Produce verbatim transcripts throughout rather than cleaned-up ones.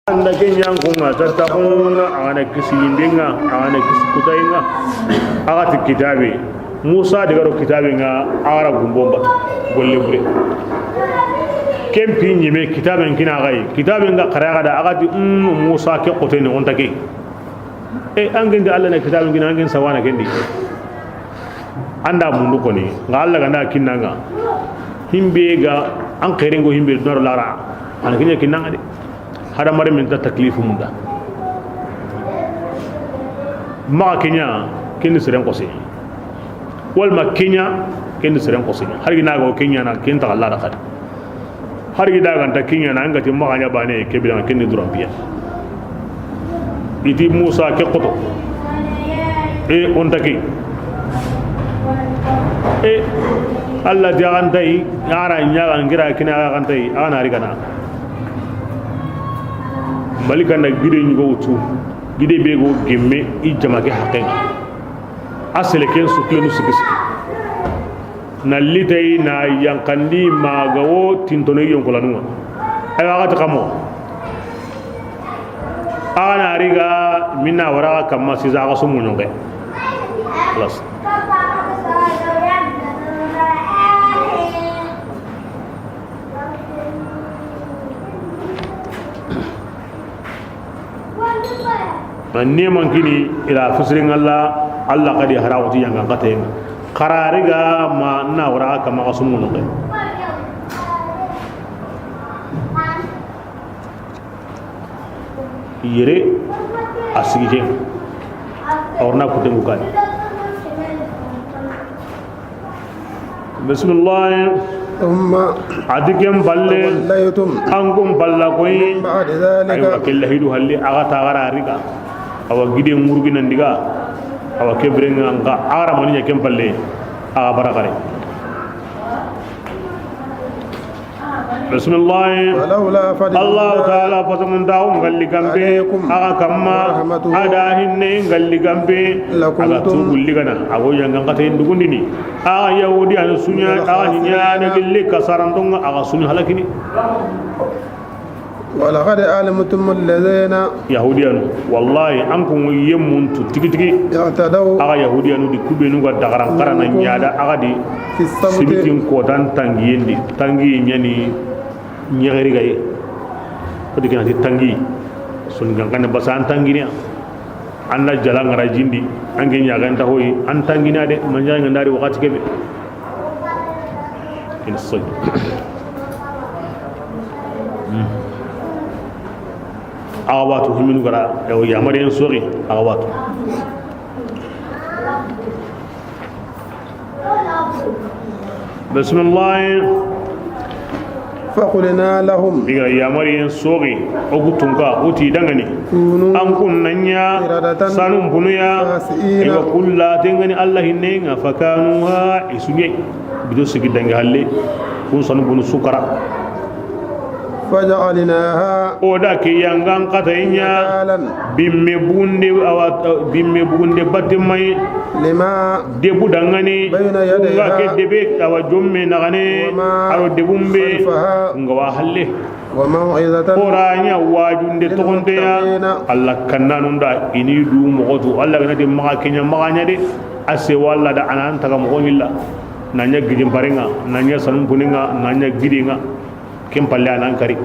An da ke ɲa n ko ŋa, tattaquna, a ga na kisi yinben ŋa, a ga na kisi kutayen ŋa. A ga ti kitabe. Musa daga ro kitabe ŋa, a ga ra gumbon ba golle bure. Ken pi ɲime kitaben kina a ga yi. Kitaben ga xara ga da, a ga ti, "Mm, Musa ke xote ni, o nta ke." E, an gindi Alla na kitaben kina, an gin sawana kendi. An da mundu koni, nga Alla ga nda kinna ŋa. Himbe ga, an xeerengo himbe duna ro lara. An kinya kinna ŋa de. Hada mare min ta taklifu munda. Maxa ke ɲa, ken ni seren xosi. Walma ke ɲa, ken ni seren xosi. Hari gina ga o ke ɲa na, ken ta Alla da xadi. Hari gida ga nta ke ɲa na, an ga ti maxa ɲa bane, ke bira ken ni duran biya. I ti Musa ke xoto. E, o nta ke. E, Alla ti a ga nta yi, a ra ɲa ga ngira kina a ga nta yi, a na ri gana. Malika na gide ɲugo wutu, gide be go gemme i jama ke haqen. A sele ken su kilenu sigi sigi. Na litay na yanqandi ma ga wo tintono yonkolanun ŋa. Ay, waxati xa mo. A ga na ri ga minna wara xa kamma sisa xa sumu ɲonke. Xalas. Ni man kini ila fisirin Alla, Alla xadi haraxuti yangan xaten. Xara ri ga ma na wara xa kamma xa sumu ɲonke. Yere a sigi ke. A wara na kuten ku kani. Bismillah. ثم A di ken palle, توليتم an kun palla koyi. من بعد ذلك. Aywa, ke lahidu halli, a ga ta gara riga. Awa gide murgi nan diga. Awa ke birenga nga a ga ra mani ɲa ken palle. A ga bara kare. Bismillah. ولولا فضل Allahu الله taala fasamuntaxu ngalli gambe عليكم a ga kamma, ورحمته a da hinne ngalli gambe, a ga لكنتم tubulli gana, a go yangan xaten dugundini. A ga Yahudiyanu su ɲa, a ga ɲiɲana gilli kasarantonga, a ga su ɲa halakini. ولقد علمتم الذين Yahudiyanu, wallahi, an kun yemmun tu tigi tigi. اعتدوا A ga Yahudiyanu di kubenu ga dagaran karana منكم ɲa da a ga di في السبت sibitin kotan tangiyen di. Tangi ɲa ni ɲexeri gaye. Ko di kina ti tangi. Sun gankane basa an tanginiya. An na jala ngara jindi. An ke ɲaxen ta hoyi. An tanginiya de. Manja ngandari waxati kebe. Ina soy. A ga watu himinu gara, yaw yamariyen soxi, a ga watu. Bismillah. فقلنا لهم I ga yamariyen soxi, o ku tunka, o ti dangani. كونوا An kun na ɲa, قردة sanun bunuya, خاسئين i wa kulla tengani Alla hinnenga, فكانوها, i su ɲa yi. Bido sigi dangi halle, kun sanu bunu sukara. فجعلناها O da ke yangan xaten ɲa, نكالا bimme bunde, awa, bimme bunde batte mayi. لما Debu dangani, بين يديها kunga ke debe, awa jomme naxane, aro debumbe, خلفها kunga wa halle. وموعظة Xora ɲa wajunde toxonteya, للمتقين Alla kannanun da, i ni du moxotu, Alla gana de maxa ke ɲa maxa ɲa de, a se walla da anan taga moxo ɲilla, na ɲa gidin parenga, na ɲa sanun puninga, na ɲa gidinga, ken palle anan kari.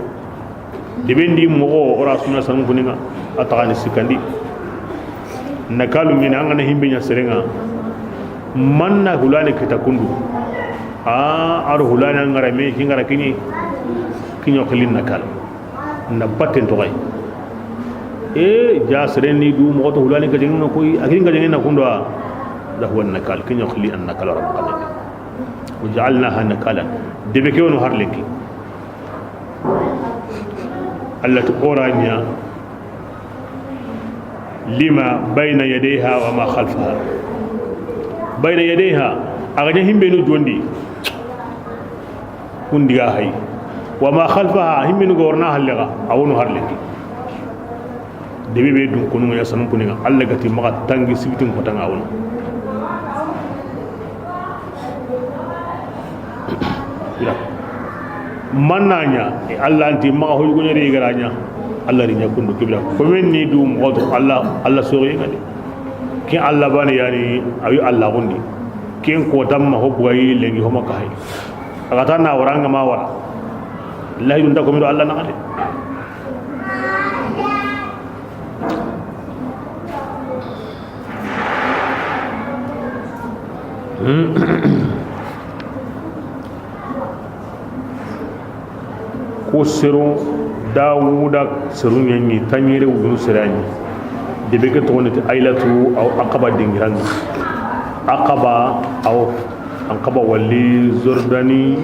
Debe ndi moxo, ora suna sanun puninga, a taxani sikkandi. Nakalu mina, an gana himbe ɲa serenga. Manna hulane kita kundu. A, aro hulane an gara me, kin gara kini. Kinyo xilin nakal. Na batten toxay. E, ja sereni du moxo to hulane ga jengin koy, a kin ga jengin na kundo a. Da huwa nakal, kinyo xili an nakal rabbana. وجعلناها نكالا. Debe ke wono har lenki. Alla ti oranya لما بين يديها وما خلفها. بين يديها, a ga ɲa himbenu jondi. Kundiga hay. وما خلفها, himbenu ga worna hallega, a wono har lenki. Debe be dun kunu ya sanun puninga, Alla gati maxa tangi sibitin kotanga a wono. Ira. Manna ɲa, e Alla anti maxa hoy gonyere garanya. Alla ri ɲa kundu kibira. Komen ni du moxo to Alla, Alla soxi ŋa de. Ken Alla bane yani, a wi Alla gundi. Ken kota ma ho bugayi lenki ho ma kahay. A ga ta na wara ŋa ma wara. Lahi dun ta komi do Alla naxa de. Ko sero Dawuda seru ɲa ni, tanɲere wujunu sere ya ni. Debe ke toxo ni ti Aylatu, aw Aqaba dingiran ŋa. Aqaba, aw Aqaba wali Jordani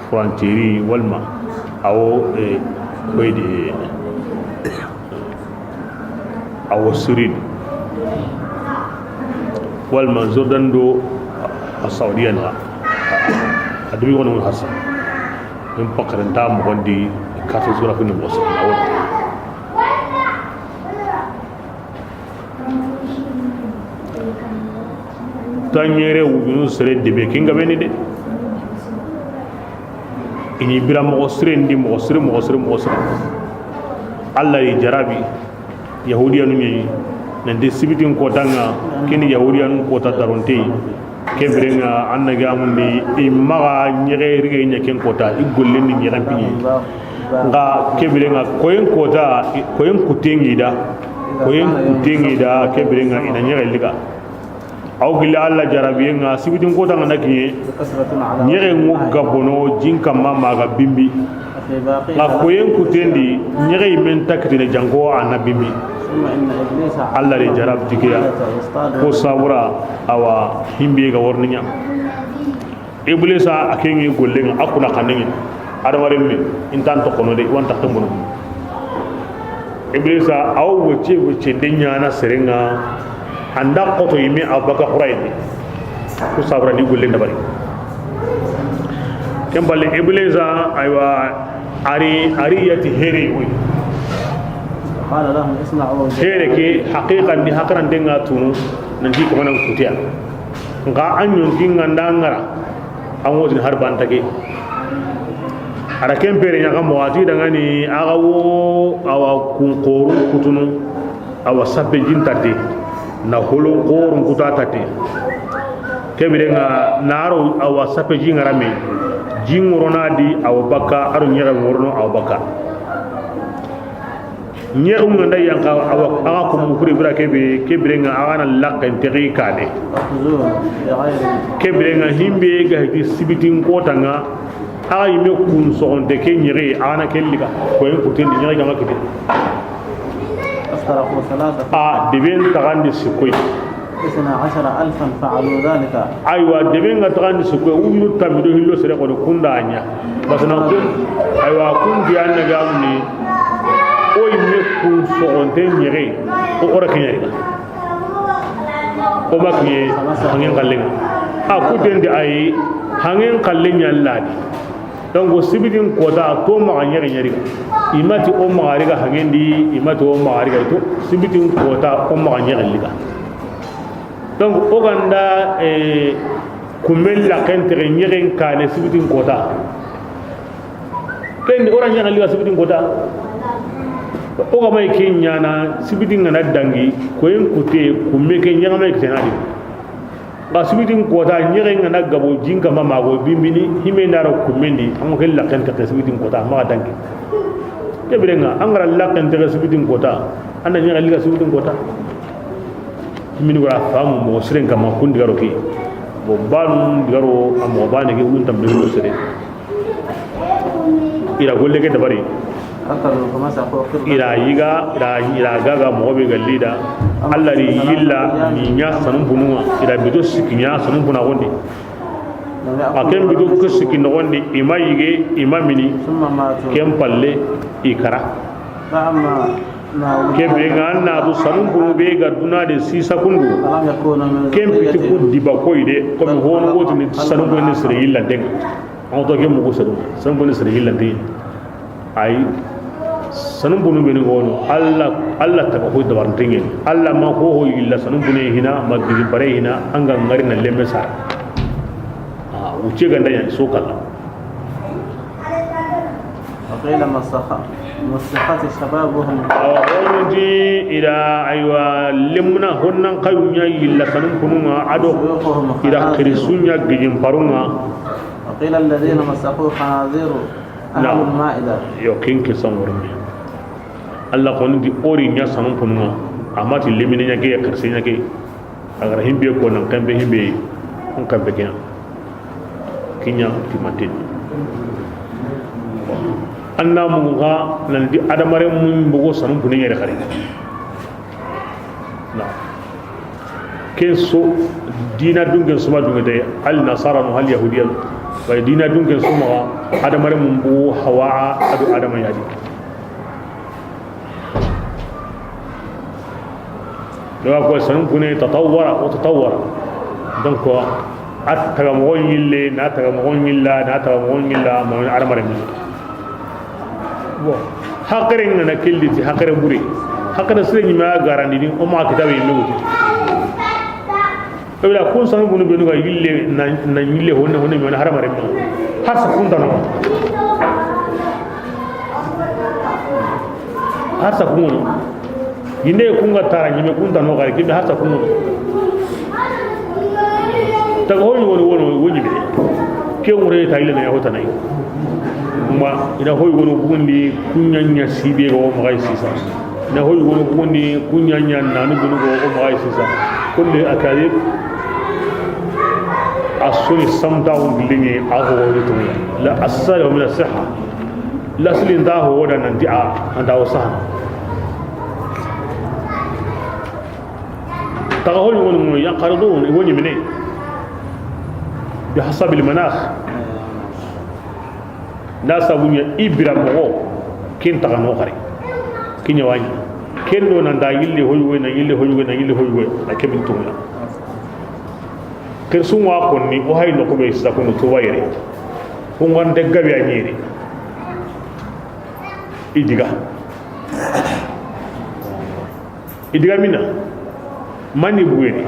frontière walma awo, eh, koydi, awo Sirin walma Jordan do a Saudiya na a dubi wono hasa. Min pakaren ta moxon di carte géographique ni moxo. Tanɲere wujunu sere debe ken ga beni de. I ni bira moxo sire ndi, moxo sire, moxo sire, moxo sire. Alla yi jarabi Yahudiyanu ɲi nanti sibitin kota ŋa, keni Yahudiyanu kota daronte. Ke bire ŋa an na ga mundi i maxa ɲexe rige ɲa ken kota, i golle ni ɲexen piɲe. Nxa ke bire ŋa koyen kota, koyen kutengi da, koyen kutengi da, ke bire ŋa i na ɲexe liga. Aw gilla Alla jarabiye ŋa sibitin kota ŋa na kiɲe. Ɲexe ŋo ga bono jin kamma ma ga bimbi. Nxa koyen kutendi ɲexe men takitene janko a na bimbi. Alla de jarab tikiya. Ko sabura awa himbe ga warninya. Iblisa a kengi gollen ŋa a kuna xannen ŋa. Adamaren me intan to kono de, i wa nta xembono. Iblisa aw wocce wocce de ɲana sere ŋa. An da xoto yime a baga xurayni. Ku sabura ni gollen dabari. Ken balle Iblisa, aywa, ari, ari yati here wi. قال لهم اصنعوا. Here ke haqiqan di haqran de ŋa tunu nanti ko manan kutiya. Nxa an ɲonki ŋa nda ŋara, an wotini har bantake. A ra ken pere ɲaga mo a ti dangani a ga wo awa kun xoru kutunu, awa sappe jin tatte, na holon xorun kuta tatte. Ke bire ŋa na ro awa sappe jin ŋarame, jin ŋorona di awa bakka, a ro ɲexe ŋorono awa bakka. Ɲexu ŋa nda yanka awa, a ga ko mu kure bira ke be, ke bire ŋa a ga na lakken tegi kane. Ke bire ŋa himbe ga hiti sibitin kota ŋa, a ga yime kun soxonte ke ɲexe, a ga na ke liga, koyen kutendi ɲexe ga ma kite. A deben taxandi sikkoy. اثنا عشر ألفا فعلوا ذلك. Aywa, debe ŋa taxandi sikko, wujunu tammi do hillo sere xono kunda ɲa. Basana ku, aywa, kundi an na ga mundi, o yime kun soxonte ɲexe, o ora kiɲari. O ma kiɲe hangen xallen ŋa. A kutendi ayi, hangen xallen ɲa ladi. Donc sibitin kota to maxa ɲexe ɲa riga. I ma ti o maxa riga hangendi, i ma ti o maxa riga to. Sibitin kota o maxa ɲexe liga. Donc o ganda, eh, kumel lakken tege ɲexen kane sibitin kota. Kendi o ra ɲexe liga sibitin kota. O ga may ke ɲana sibitin ŋa na dangi, koyen kute kumme ke ɲaga may kite na di. Nxa sibitin kota ɲexe ŋa na gabo jin kamma ma go bimbini, hime na ro kummendi, an ŋa ke lakken tege sibitin kota maxa dangi. Ke bire ŋa an ga ra lakken tege sibitin kota, an na ɲexe liga sibitin kota. Mini wara famu moxo siren kamma kun digaro ke. Bo banu digaro a moxo bane ke wulun tambe sere. I ra golle ke dabari. I ra yiga, i ra, i ra gaga moxo be ga lida. Alla ri yilla ni ɲa sanun bunun ŋa. I ra bito sikki ɲa sanun buna gondi. A ken bito ke sikki noxondi, i ma yige, i ma mini. Ken palle i kara. Ke be ŋa an na tu sanun bunu be ga duna de sisa kundu. Ken piti ku diba koy de, komi hono wotini sanun bunu ni sere yillanten ŋa. An to ke mugu sadu, sanun bunu ni sere yillanten ŋa. Ay, sanun bunu be ni gono, Alla, Alla taga koy dabarnten ŋa. Alla ma ko ho yilla sanun bunu hina, ma gidi bare hina, an ga ŋari na lemme sara. Ah, wuce ganda yan so kala. وقيل مسخ. مصخة شبابهم. Awa, honu ti i da, aywa, lemuna honnan kayunya yilla sanun kununga, ado شيوخهم i da خنازير. Xirisunya gijin parunga. وقيل الذين مسخوا خنازير أهل Na. المائدة. Yo, ken ke samorni. Allah koni di ori nya sanun kununga. Amati lemine nya ke, xirse nya ke. A ga ra himbe ko nan kambe himbe, on kambe kiyan. Kinya ti matin. Anna mu ga nan di adamare mun bugo sanun puni yere xari. Na. Ken so dina dungen suma dunge de al nasara no hal yahudiya. Wa dina dungen suma adamare mun bugo hawa adu adama yadi. Yawa ko sanun kune tatawwara wa tatawwara. Donc, a taga moxo ɲille, na taga moxo ɲilla, na taga moxo ɲilla, ma wani adamare mi. Bon, hakare ngana kelli ti hakare bure. Hakare sire ɲima garandi ni o ma kitabe yille wuti. Ko bila kun sanun bunu benu ga yille na, na yille honne honne mi wani adamare mi. Har sa kun tano. Har sa kun. Inde kunga tara ɲime kunta no gari, kebe harta kunno. Taga hoyi wono wono woni be. Ke wure ta ile na ya hota nai. Ma ina hoyi wono bugundi kunyanya sibe go magai sisa. Na hoyi wono bugundi kunyanya nanu bunu go magai sisa. Kulli akadib. Asuni samta won bilingi aho woni tunya. La asal min as-sihha. Lasili nda ho woda nanti a anda o sahana. Taga ho ɲugo ɲugo yanqaridun, i wo ɲimine. Bi hasabil manakh. Na sabu ɲa i bira moxo ken taga no xari. Kiɲa waɲi. Ken do nan da yille hoy woy, na yille hoy woy, na yille hoy woy. A kebin tunga. Kirsun wa konni o hay no ko be sa ko no to wayre. Ko ngande gabe a ɲiri. I diga. I diga mina. Mani buwene.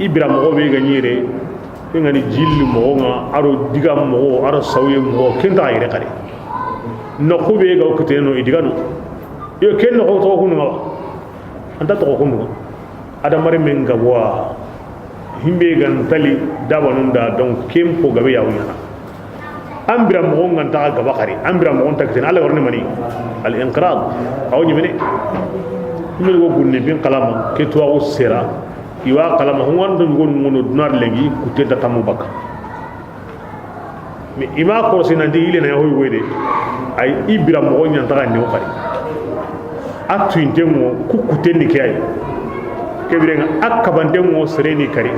I bira moxo be ga ɲire. I ngani jilli moxo nga, aro diga moxo, aro sawiye moxo, kenta yere kare. No ko be ga okiteno i diga no. Yo ken no ko to kunu ma. Anta to kunu. Adamari men ga wa. Himbe gan tali dabanun da, donc ken po gabe yawu ɲana. An bira moxo ngan taxa gaba xari, an bira moxo nta kitene, Alla warni mani? Al inqirad. Awo ɲimene. Himbe go gunne bin kalama, ke tuwaxu sera, i wa kalama, ho ŋan do ɲugo ŋono dunar lengi, kutte da tamu baka. Mais i ma korosi nanti yille na ya hoy woy de. Ay i bira moxo ɲantaxa ni o xari. A tuyinte ŋo ku kutte ni ke ay. Ke bire nga a kabante ŋo sere ni kari.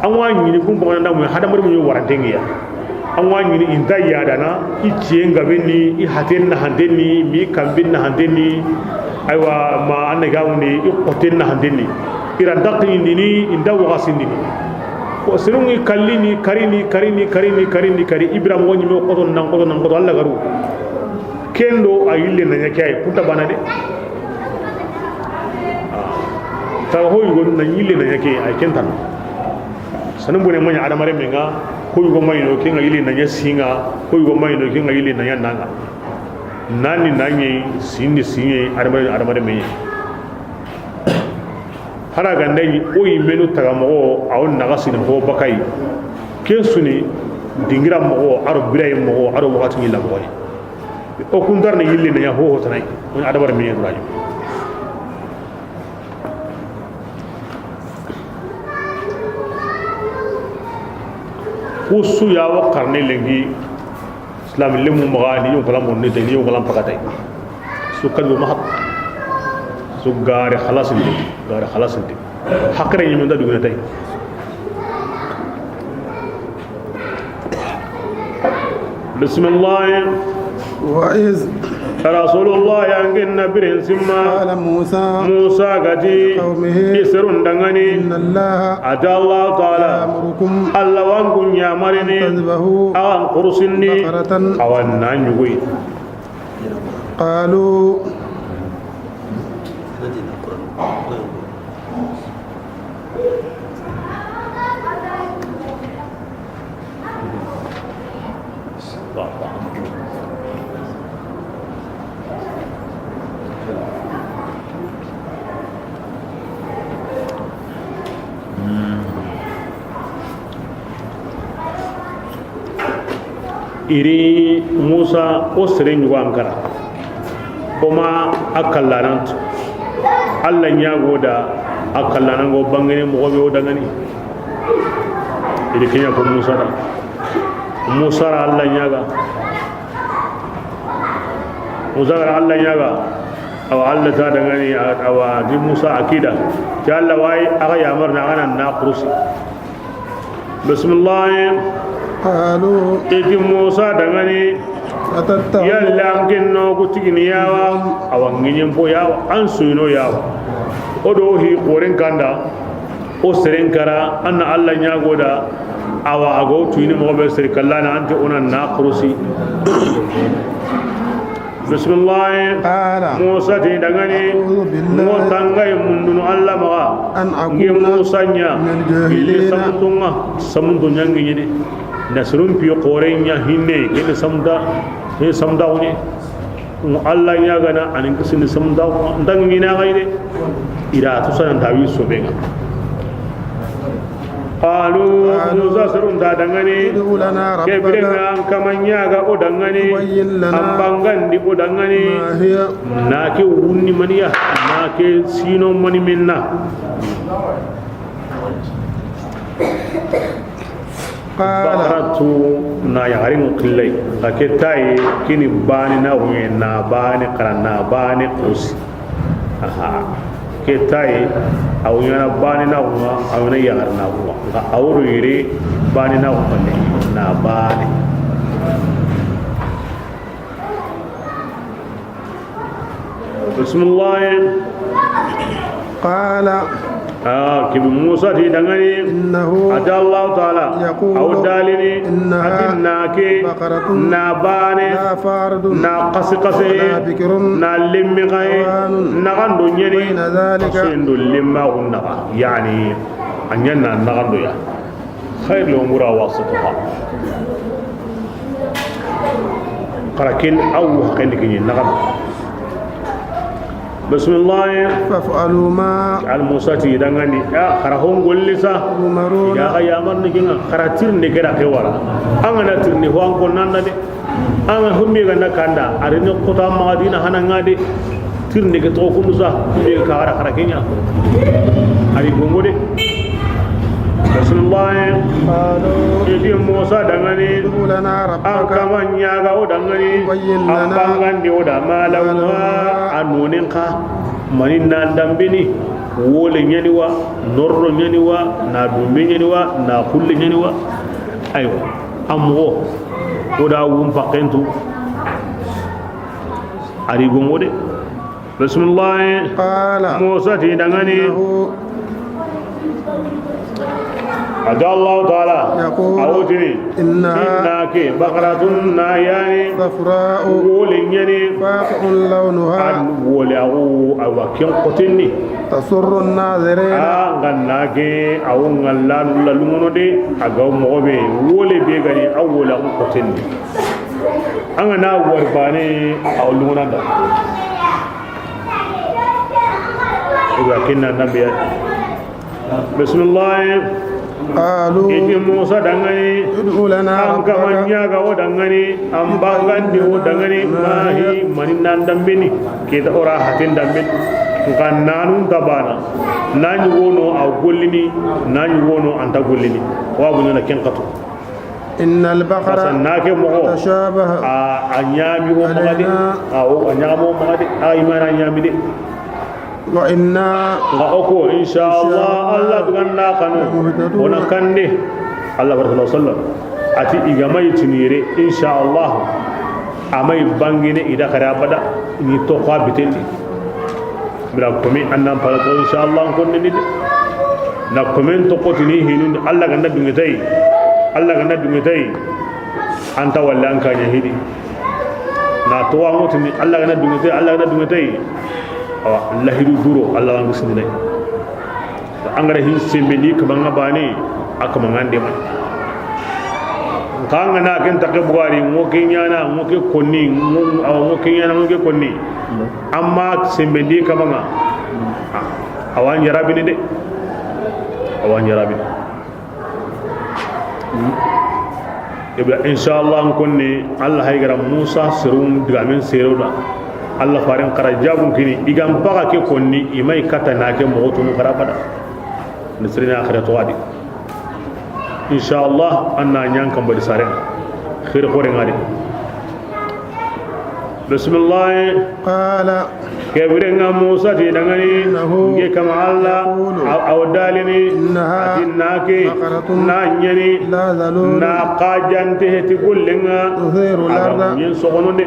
An wa ɲini kun bogana ndamu hadamari mu warante ngiya. An wa ɲini inta yadana i ciye ngabe ni, i haten na hante ni, mi kambin na hante ni. Aywa, ma an ga woni i xoten na hante ni. I ra daqini ni, inda waxasindini. Ko serungi kallini, karini, karini, karini, karini, kari. I bira moxo ɲime xoto nan xoto nan xoto Alla garu. Kendo a yille na ɲa ke ay kunta bana de. Taga hoy gon na yille na ɲa ke ay kentan. Sanu bone maɲa adamare menga, hoy go mayno kenga yille na ɲa singa, hoy go mayno kenga yille na ɲa nanga. Nani nanye sindi sinye adamare adamare menye. Hara ganda yi o yi menu taga moxo, a wo naxa sini ho bakay. Ken suni dingira moxo, aro biray moxo, aro waxati ɲi la moxo. O kundar ni yille na ya ho ho tanay. On adabar mi duraji. Kusu ya wa karne lengi. Islam lemu maxa ni yonkalan monni tay, ni yonkalan pakatay. Su kalbu mahab. Su gare xalasindi, gare xalasindi. Hakre ni men da duguna tay. Bismillah. وإذ Rasulullah yangin na birin simma. قال موسى Musa gati لقومه i serun dangani. إن الله Ata Allah Taala. يأمركم Alla wa n kun yamarini. أن تذبحوا Awan kurusindi. بقرة Awan na ɲugoy. قالوا I ri Musa o sere ɲugo an kara. O ma a kallanan tu. Alla ɲaago da a kallanan go bangene moxo be o dangani. I ri ke ɲa ko Musa da. Musa ra Alla ɲaaga. Musa ra Alla ɲaaga. Awa Alla ta dangani, awa di Musa a kida. Ti Alla wa yi a ga yamar na a ga na na kurusi. Bismillah. قالوا I ti Musa dangani. أتتخذ Yalla an ken no ku tigini yawa. Awa ŋiɲen po yawa. An suyino yawa. O do hi xoren kanda. O seren kara, an na Alla ɲaago da, awa a go tuyini moxo be sere kallana, an ti o na na kurusi. Bismillah. قال Musa ti dangani, أعوذ بالله mo tangay mundunu Alla maxa, أن أكون nge Musa ɲa, من الجاهلين. Gille samuntunga, samuntu ɲangi ɲini. Nasrun pi xore ɲa hinne, gille samunta, he samunta woni. Alla ɲaagana, a ni n kisini samunta, n ta ŋiina xa yi de. I da tu sanan ta wi sobenga. قالوا Musa serun ta dangani. ادع لنا ربك Ke birenga an kama ɲaaga o dangani. يبين لنا An bangandi o dangani. ما هي Na ke wunni maniya, na ke sino mani minna. قال Bakaratu na yaxarin killay. Xa ke tayi kini bani na ŋuye na bani xara na bani kusi. Aha. Ke tayi a wuɲana bani na ŋuwa a wuɲana yaxar na ŋuwa. Xa a wuro yire bani na ŋuwa ne na bani. Bismillah. قال Ah, kibi Musa ti dangani. إنه A ti Allahu Taala. يقول A wo dalini. إنها A ti na ke. بقرة Na bane. لا فارض Na kasi kasi. ولا بكر Na lemmi kai. عوان Na gando ɲani. بين ذلك Kasi ndo lemma gunna. Yani, a ɲana na gando ya. خير الأمور أوسطها. Xara ken awu xendi kiɲi naxam. Bismillah. فافعلوا ما Al Musa ti dangani. Ya, xara hon golli sa. تؤمرون. Ya, ya marni kinga. Xara tirni kera ke wara. An ga na tirni ho an ko nanda de. An ga humbi ga na kanda. Ari ne kota Madina hananga de. Tirni ke to kundu sa. Humbi ga xara xara kenya. Ari gongo de. Bismillah. قالوا I ti Musa dangani. ادع لنا An ربك kama ɲaaga o dangani. يبين An لنا bangandi o da ما لونها a nonin ka. Mani na dambini. Wole ɲani wa, norro ɲani wa, na dumbe ɲani wa, na kulle ɲani wa. Aywa. An moxo o da wun pakentu. Ari gongo de. Bismillah. قال Musa ti dangani. إنه A ti Allahu Taala. يقول A wo tini. إنها Inna ke baqaratun na yani. صفراء Wole ɲani. فاقع لونها An wole a wo a wa ken xotenni. تسر الناظرين. A ga na ke a wo ŋallanu la lungono de a ga moxo be wole be gani a wole a wo xotenni. An ga na wari bane a wo lungona da. Ibrahim na nabiya. Bismillah. قالوا I ti Musa dangani. ادع لنا An kama ربك ɲaaga o dangani. An bangandi o dangani. ما هي Mahi mani nan dambini. Kita ora hatin dambini. Nka nanun tabana. Nani wono a gollini. Nani wono anta gollini. Wa bunana ken katu. إن البقر Basa na ke moxo. تشابه A, a ɲami o maxa de. علينا. A, o, a ɲamo maxa de. A, imana ɲami de. وإنا Nka o ko, inshallah, إن شاء الله Alla duganda kanu. لمهتدون. Ona kande. Alla barka sallam. A ti i ga ma yi tinire, inshallah. A ma yi bangine i da kare abada. Ni to kwa bitendi. Bira komi annan pala to, inshallah, on konni ni de. Na komen to kotini hinun Alla ganda dungi tay. Alla ganda dungi tay. Anta walla an kanya hidi. Na to wa ngotini Alla ganda dungi tay, Alla ganda dungi tay. Awa, lahidu duro, Alla wa ngisini nay. An ga ra hin sembe ni kamanga bane, a kamanga ndema. Kanga na ken take bugari, ngo ke ɲana, ngo ke konni, ngo, awa, ngo ke ɲana, ngo ke konni. Amma sembe ni kamanga. Awa ɲarabini de. Awa ɲarabini. Ibra, inshallah, n konni Allah haygara Musa sirun digamen seroda. Allah faren xara jabun kini, i gan baga ke konni, i may kata na ke moxo tunu xara bada. Ni sirina akhiratu wadi. Inshallah, anna ñan kambadi saren. Khair xore ngari. Bismillah. Qala. Ke biren ŋa Musa ti dangani, إنه nge kama Allah, يقول a-, aw dalini, إنها a ti na ke, بقرة na ñani, لا ذلول na xajante heti gollen ŋa, تثير a ga الأرض ñen soxono de.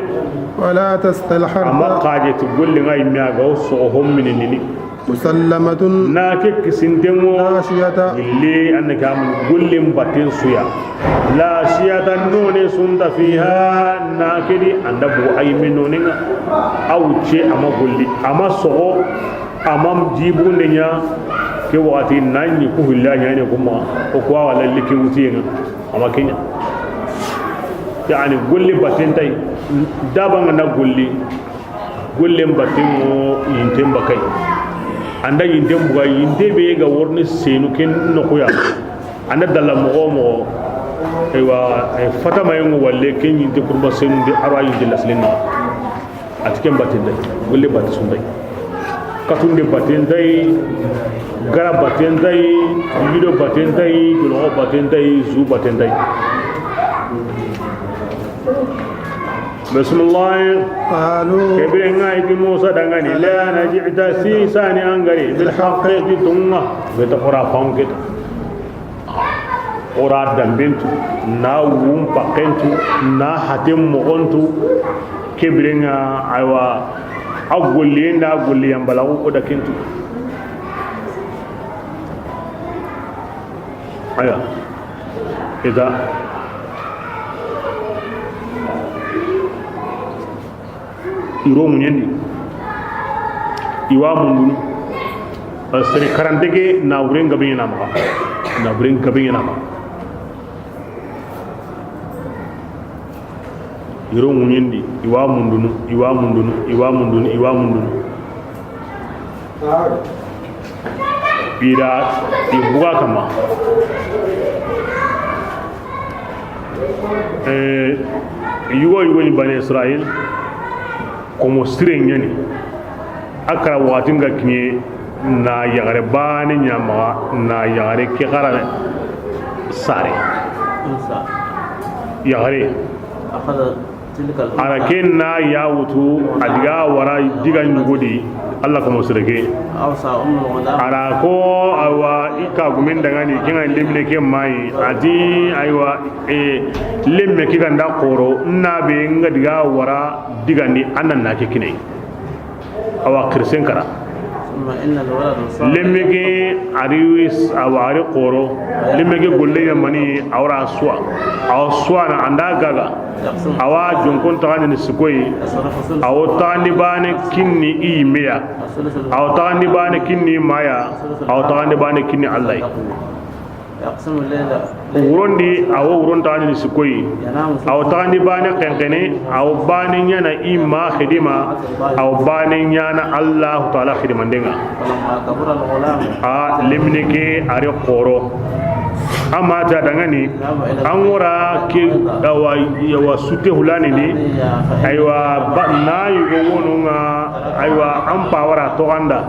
ولا تسقي الحرث. A ma xaje ti gollen ŋa, i me a ga o soxo homminini. مسلمة. Na ke kisinten ŋo. لا شية. Gilli an na ke a mun gollen batten su ya. لا شية, none su nta فيها, na ke di an da bu ay me nonen ŋa. Aw ce a ma golli, a ma soxo, a ma jibunde ña. Ke waxati na ñi ku hilla ña ne kuma, o ko wala liki wutiyen ŋa, a ma ke ña. Yani golli batten tay, daba ŋa na golli. Gollen batten ŋo yinten bakay. An da yinten buga, yinte be ga worni senu ken noxu ya. An da dalla moxo moxo. Eywa, ay fatama yengo walle ken yinte kurba senu de arwa yinte laslin na. A ti ken batten tay. Golle batte su nta yi. Katunde batten nta yi. Gara batten nta yi. Lido batten nta yi. Goloxo batten nta yi. Zu batten nta yi. Bismillah. قالوا Ke biren ŋa i ti Musa dangani, لئن جئت sisani an ga ri, بالحق ti tonŋu ŋa, be ta xora fanke ta. Ora dambentu, na wum pakentu, na hatem mogontu. Ke biren ŋa, aywa, a golliye na golliyan balagu o da kentu. Aya. Ita. I ro ŋuñen di. I wa mundunu. Sere karante ke na wuren gabe ñana maxa. Na wuren gabe ñana maxa. I ro ŋuñen di. I wa mundunu. I wa mundunu. I wa mundunu. I wa mundunu. I da i buga kama. Eh, yugo yugo ni Bani Israil, komo sire ñani. A kara waxati nga kiñe na yaxare bane ña maxa, na yaxare ke xara sare. Yaxare. A ra ken na ya wutu, a diga wara diga ñugodi, Allah komo sere ke. A ra ko, awa, i ka gumen dangani, ke nga lemine ke mayi, a ti, aywa, e, lemme ke ganda xoro, na be nga diga wara digandi, an na ke kine. Awa xirisen kara. Lemme ke a ri wis, awa a ri xoro. Lemme ke golle yamani, a wara suwa. Awa suwa na anda gaga. Awa jonkon taxandini sikoyi. Awo taxandi bane kinni i yimeya. Awo taxandi bane kinni maya. Awo taxandi bane kinni Allah. Wurondi, awo wuron taxandini sikoyi. Awo taxandi bane xenxene, awo bane ñana i ma xidima, awo bane ñana Allahu Taala xidimandenga. A lemine ke a ri xoro. Amma ta dangani, an wara ke, awa, yawa sute hulani ni, aywa, ba, na yugo wonunga, aywa, an pa wara toxanda.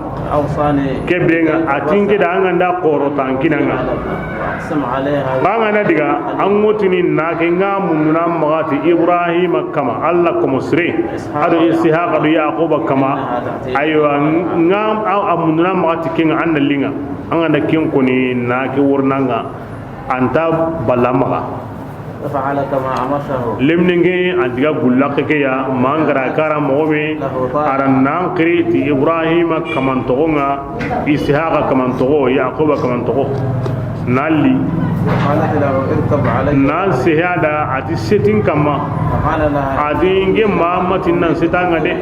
Ke birenga, a tinke da an ganda xoro tankinanga. Banga na diga, an ŋotini na ke nga munduna maxati Ibrahima kama, Allah komo sire, ado Ishaqa, ado Yaquba kama, aywa, nga a, a munduna maxati kenga an na linga, an ganda ken koni na ke wornanga, anta balla maxa. ففعل كما أمرته. Lemine ke, a diga gulla ke ya, mangara kara moxo be, a ra nan xiri ti Ibrahima kaman toxo nga, Ishaqa kaman toxo, Yaquba kaman toxo. Nali. قالت له اركب علي. Nan sehada, a ti setin kama. فقال لها. A ti nge Muhammadin nan setanga de.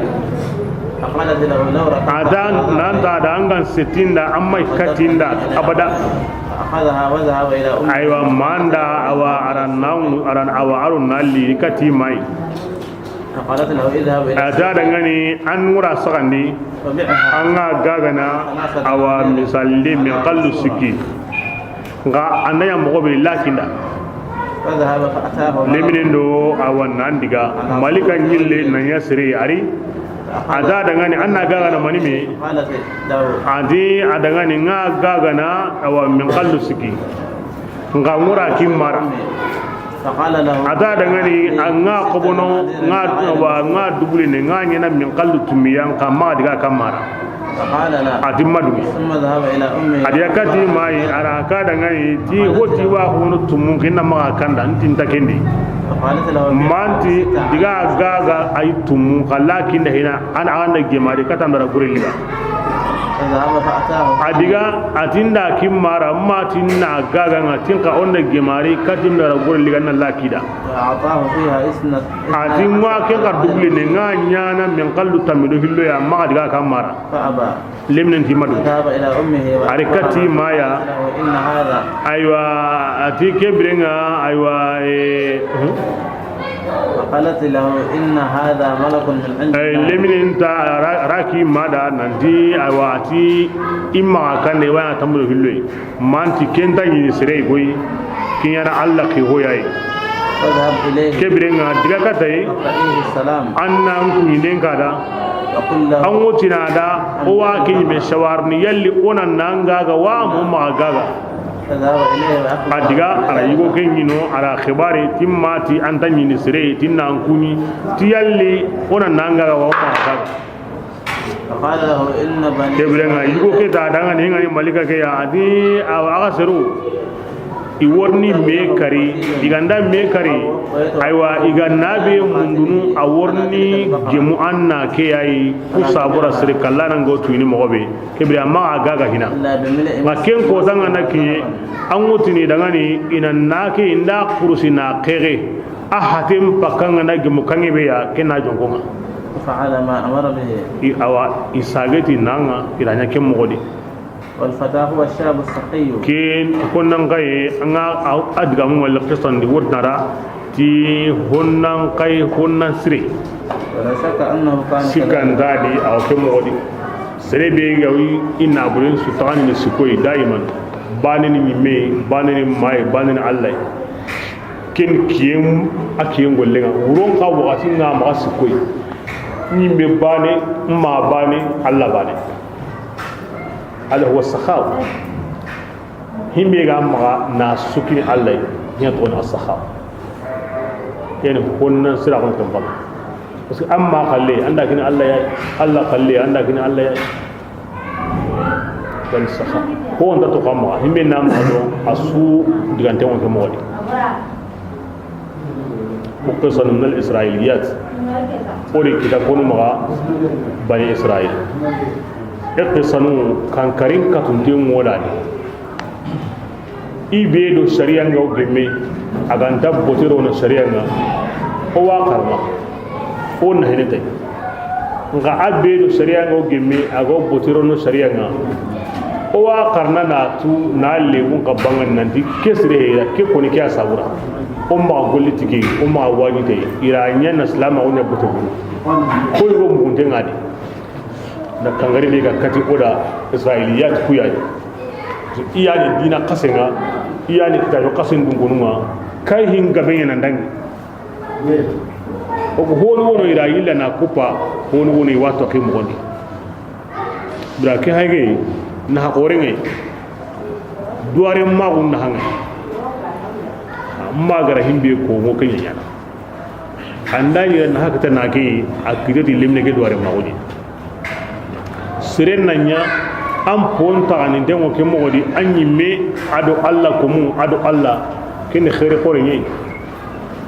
فقالت له لو ركبت. A da nan ta da an gan setinda, amma ikatinda abada. فأخذها وذهب إلى أمه. Aywa, manda awa aran naw, aran awa arun nali kati mai. فقالت له اذهب إلى. A da dangani an wura sagandi. فبعها. An ga gagana. ثلاثة. Awa misalli mi qallu sikki. Nga andanya moxo be lakinda. Leminen do a wa nan diga, malika ɲille na ɲa sere a ri. A da dangani an na gaga na mani me. A di a dangani ŋa gaga na a wa min kallu siki. Ŋa ŋura ki mara. A da dangani a ŋa kobono ŋa wa ŋa dubule ne ŋa ɲena min kallu tumiyan ka ma diga ka mara. A ti madu. A di a kati mayi a ra ka dangani ti hoti wa hono tumun kinna maga kanda ntin ta kendi. Manti diga gaga ay tumu kala kinda hina an anda gemari kata ndara gure liga. A diga a tinda kimmara ma tinna gaga nga tinka onda gemari kati ndara gure liga na lakida. A ti ŋa ken ka dubli ne ŋa ɲana min kallu tamido hillo ya ma diga ka mara. Leminen ti madu. A ri kati maya. Aywa a ti kebirenga. Aywa. Leminen ta raki mada nanti aywa a ti imma kande waya tambudo hilloy. Manti kenta ɲini sere goy. Kiɲana Allah ki hoyaye. Kebirenga diga katay. Anna nkuɲinden kada. An wotina da o wa kiɲi me shawarni yalli ona nanga ga wa mu ma gaga. A diga a ra yigo ke ɲino a ra xibari timmati anta ɲini sere tinna nkuɲi ti yalli ona nanga ga wa mu ma gaga. Kebirenga yigo ke ta danga ni ngani malika ke ya a di a wa aga seru. I worni me kari i ganda me kari. Aywa i ga nabe mundunu a worni gemu anna ke yayi ku sabura sere kallana ngo tuyini mogobe. Kebire amma a gaga hina. Ma ken ko tanga na kiye an wutini dangani ina nake inda kurusi na kege. A hatim pakanga na gemu kange be ya kena jongonga. فعل ما أمر به. I awa i sageti nanga iranya ke mogodi. والفتى هو الشاب السخي. Ken honnan kaye anga adiga mu wal qistan di wurnara ti honnan kaye honnan sire. ولا شك أنه كان كذلك. Sikandadi aw ke mogodi. Sere be ga wi ina bulen su tagani ni sikoy daiman. Baneni ni me baneni mai baneni Allah. Ken kiyem a kiyen gollenga wuron ka wakati nga ma sikoy. Ni me bane ma bane Allah bane. هذا هو السخاء. Himbe ga maga na sukini Allah ya to na sakha. Yani honnan sira kon tan bam. Parce que amma khalle anda kini Allah ya Allah khalle anda kini Allah ya. Dan sakha. Ko onda to kama himbe na ma do asu digante won ke modi. Qissan min al-Israiliyat. Ori kita konu maga Bani Israil. E qissanu kan karin katunte ŋodani. I be do sariya nga o gemme a ganta botero no sariya nga. O wa karma. O na hene tay. Nga a be do sariya nga o gemme a go botero no sariya nga. O wa karna na tu na legun ka bangan nanti kesre ya ke koni ke asabura. O ma golli tiki o ma waji tay ira nya na salama o nya bote buru. Ko yo mugunte ngadi. Na kangari be ga kati oda Israiliyat kuyayi. Iyani dina kasenga iyani kitabu kasen dungununga. Kai hinga be na ndangi. O ko honu wono ira yilla na kupa honu wono wato ke mogondi. Bra ke hayge na hakorenge. Duware magun na hanga. Magara himbe ko mo kenya yana. Anda yira na hakata na ke akidati limne ke duware maguni. Siren na nya an pon taxani nde ŋo ke moxo di an ɲimme ado Allah komu ado Allah ken xeere xoore ɲeyi.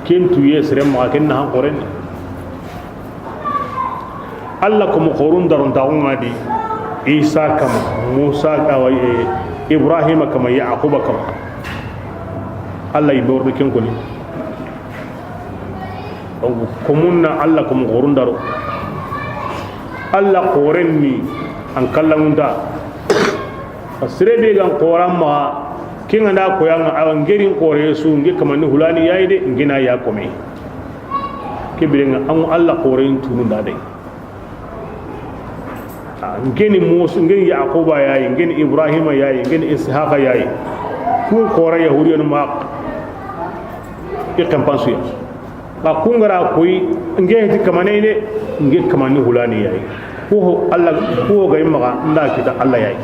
Ken tuye siren maxa ken naxan xooren ni. Allah komu xoorun darontaxu ŋa di Isa kama, Musa, awa, eh, Ibrahima kama, Yaquba kama. Allah i bordo ken koni. Donc komun na Allah komu xoorun daro. Allah xooren ni an kallangunta. Sere be gan xooran maxa, ke ŋa nda koyanga awa ngerin xoore su nge kamani hulani yayi de ngena ya kome. Ke birenga an Allah xooren tununda de. Ah, ngeni Musa, ngeni Yaquba yayi, ngeni Ibrahima yayi, ngeni Ishaqa yayi. Kun xoora Yahudiyanu ma. Kempansuya. Ka kungara koy, nge heti kamane de, nge kamani hulani yayi. Ko ho Allah, ko ho gay maga nda kita Allah yayi.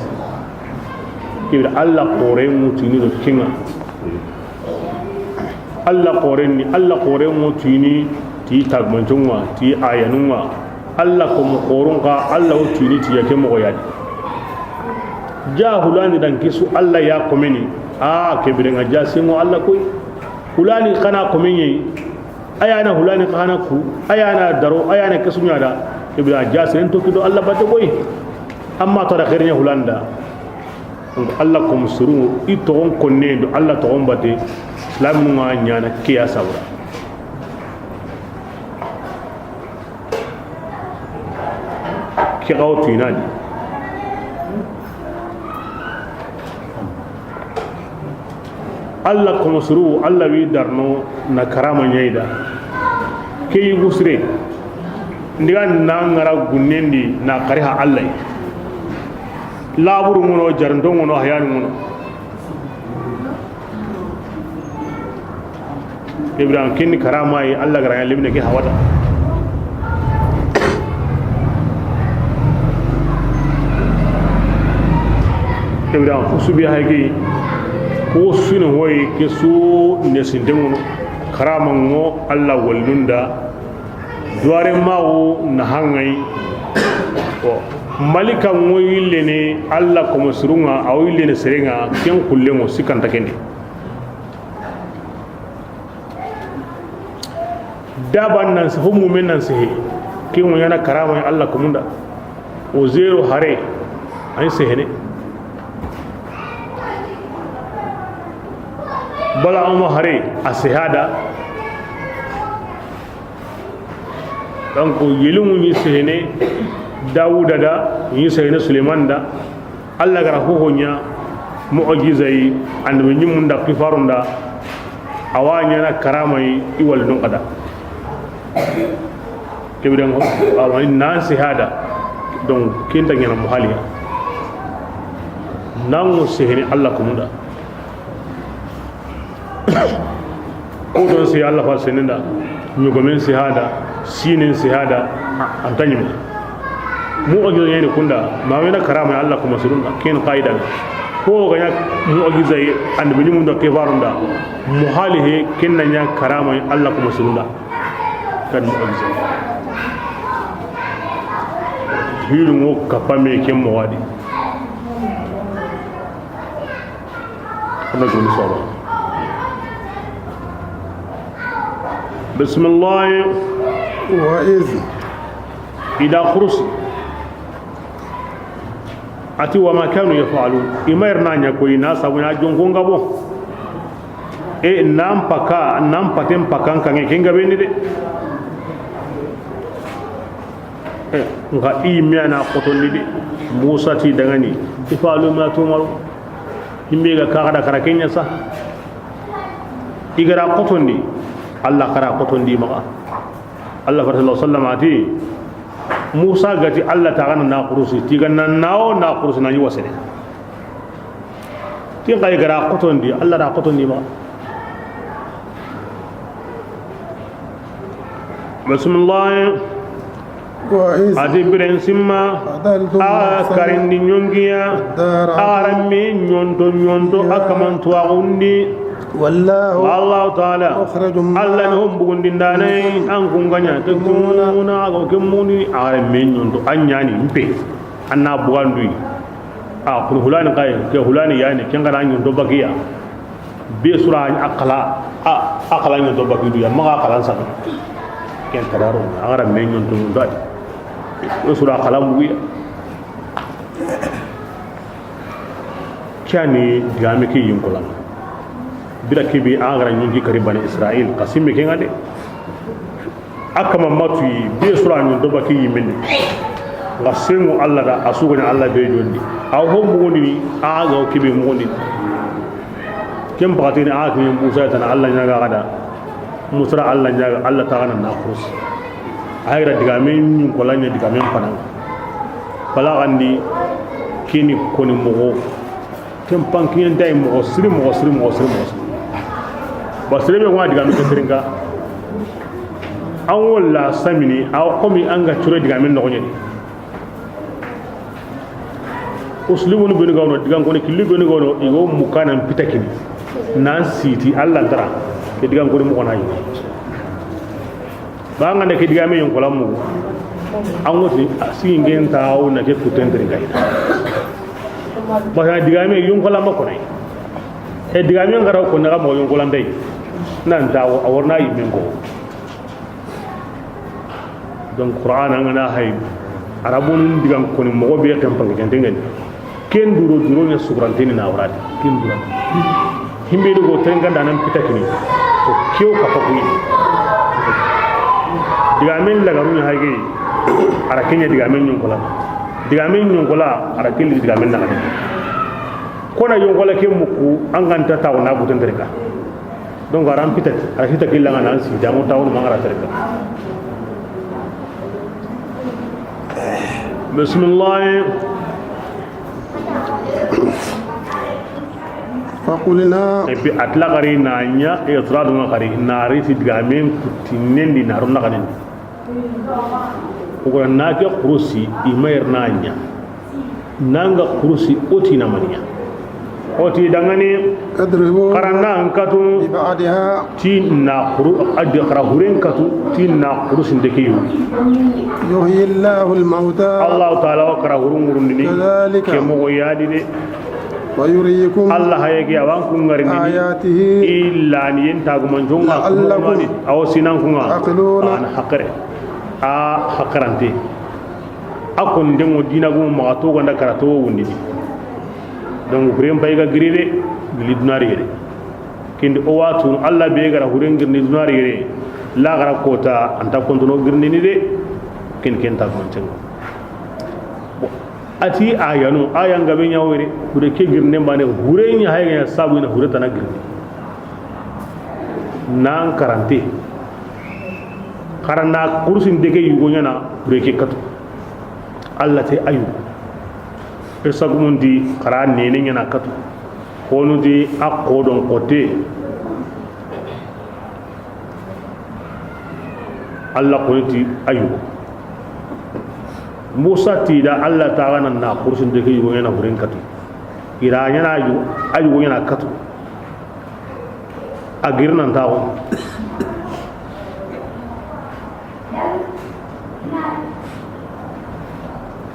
Ibra Allah xore mutini do kinga. Allah xore ni, Allah xore mutini ti tagmanjonga, ti ayanunga. Allah ko mo xoron ka, Allah o tini ti yake mo yadi. Ja hulani dan kisu Allah ya komeni. A ke birenga ja singo Allah koy. Hulani kana komenye. Ayana hulani kana ku. Ayana daro, ayana kesunya da. Ibra ja sen to kido Allah batte koy. Amma to da xernya hulanda. Donc Allah ko musuru i togon konne do Allah togon batte. Islam nga nyana kiya sabra. Ke xawo tuinadi. Allah kono suru, Allah wi darno na karama ɲayda. Ke yugu sire. Ndiga na ngara gunnendi na kari ha Allah. Laburu ngono, jarndo ngono, hayani ngono. Ibrahim kinni karama yi, Allah gara ya limne ke hawata. Ibrahim kusubi hayki ko sunu hoyi ke su ne sindengono. Karama ngo Allah walnunda. Duware mawu na hangai. Malika ngo yille ne Allah komo surunga, aw yille ne serenga, ken kullengo sikanta kende. Daban nan se, homu men nan se, ke mo yana karama Allah kumunda. O zero hare, ay sehene. Bala omo hare, a sehada. Donc yelimu ni sehene Dawuda da, ni sehene Suleiman da. Allah gara hoho ɲa mu'jiza yi, annabi ɲimun da kifarun da, awa ɲana karama yi, i wal nun kada. Kebe dan awa nan sehada. Donc kinta ɲana muhaliya. Nan sehene Allah kumunda. Ko don si Allah fa senenda, ɲogomen sehada, sinen sehada, anta ɲime. Mu'jiza ɲeni kunda, ma wena karama Allah kuma surunda, ken qaida. Ko ganya mu'jiza yi, annabi ɲimun da kifarun da, muhali he, ken na ɲa karama Allah kuma surunda. Kan mu'jiza. Hiru ngo kapame ken mowadi. Ana goni saba. Bismillah. Wa iz. Ida khurusi. Ati wa ma kanu yaf'alun. Imayr na ɲa ko ina sabu na jonko ngabo. E nan paka, nan paten pakan kange kenga beni de. Nka i me ana xotondi de. Musa ti dangani, if'alu ma tu'maru. Himbe ga kaga da kara kenya sa. I gara xotondi, Allah kara xotondi maga. Allah fara sallallahu alaihi wasallam ati, Musa gati Allah ta gana na kurusi, ti gana nawo na kurusi na yi wasene. Ti ga i gara xotondi, Allah da xotondi maga. Bismillah. Wa iz. Ati biren simma. Fadaltum. A karindi ɲongiya. Dara. A ramme ɲonto ɲonto a kamantu a gundi. Wallahu. Wallahu ta'ala. Mukhrajum. Allah ni hon bugundindane an kunganya. Taktumuna. Ago kemuni a ramme ɲonto a ɲani mpe. Anna bugandui. A kun hulani kay ke hulani yani kengana ɲonto bagiya. Be sura a kala, a kala ɲonto bakidu ya, maga kalan sa. Ken kadaro, a gara me ɲonto dadi. Be sura kala muya. Kani digame ke yin kolan. Bira kibi a gara ɲongi kari bani Israil, kasimi ke ngade. A kama matuyi, be sura ɲonto baki yimende. Nga sengu Allah da, a sugani Allah be jondi. A ho mugondini, a ga o kebe mugondini. Ken bakatini a kini Musa tana Allah ɲaga gada. Musa Allah ɲaga, Allah ta gana na khurus. A ira digamen ɲin kolanya digamen panan. Pala gandi kini koni mogo. Ken pankiyen tay mogo siri, mogo siri, mogo siri, mogo siri. Ba sere be wa digaamen ke serinka. An wala samini, a wa komi an ga cure digaamen noxoɲe. Uslubunu benu ga wono, digan koni killu benu ga wono, i go mukanan pitakini. Nan siti, Alla dara, ke digan koni mo konayi. Ba an ga na ke digaamen yonkola mugu. An woti, a singen tawo na ke kuten terinka yi. Ba digaamen yonkola ma konayi. E digaamen ga ra ko na ga mo yonkola ndey. Nan tawo, a wa ri na yinmen ko. Donc, Qur'an an ga na hay, Arabun digan koni moxo be ken panke ken tengeni. Ken duro duro ɲa suguranteni na warati. Ken duro. Himbe do go tenga danan pitakini. Ko kiyo ka fakuyi. Digaamen lagaru ɲa hayge. A ra ken ɲa digaamen yonkola. Digaamen yonkola, a ra ken ɲa digaamen naxati. Kona yonkola ke muku, an ga nta tawo na buten terinka. Donc, a ra n pitati, a ra hita killa nga nan si, jamu tawon mangara tereka. Bismillah. فقلنا. Et puis, a tila xari na ɲa, e tura dunga xari, na ri ti digaamen kutinendi, na ro na xanin. O gora na ke xurusi, i ma yer na ɲa. Nanga xurusi, o ti na maniya. O ti dangani, اضربوا xaranna an katu, ببعضها ti na xuru, adi xara huren katu, ti na xurusi nde ke yu. يحيي الله الموتى Allahu Taala wa xara hurun ŋurundini, كذلك ke moxo yadi de. ويريكم Alla haye ke a wa an kun ŋarindini. آياته Illa ni yen tagumanjonga لعلكم kumani, awo sinan kunga. تعقلون An haqare. A haqarante. A kon dengo dina gumu maxa to ganda kara to wundini. Donc, huren pay ga giri de, gili dunari yere. Kindi o watu, Alla be gara huren girni dunari yere, la gara kota, anta kontono girni ni de, ken ken ta mancenga. Bon, a ti ayanu, ayan gabe ɲa were, hure ke girne mane, hure ɲa hayga ɲa sabu ina hure tana girni. Nan karante. Xarana kursin dege yugo ɲana, hure ke katu. Alla te ayu. Irsa gumundi xara nene ɲana katu. Xonu di a xodon xote. Alla xoni ti ayu. Musa ti da Alla taxana na kursin dege yugo ɲana huren katu. Ira ɲana ayu, ayu ɲana katu. A girnan taxo.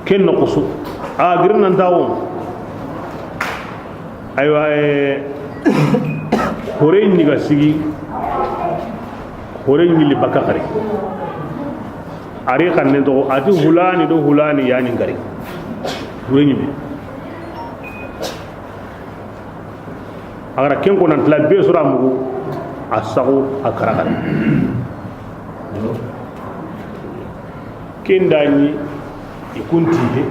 Ken noxo su a giri nan taxo. Aywa, eh, hore ɲi ga sigi, hore ɲi li baka xari. Ari xannen toxo, a ti hulani do hulani yani ngari. Hore ɲi me. A gara ken ko nan tila be sura mugu, a saxu a karaxan. Ken da ɲi i kunti he.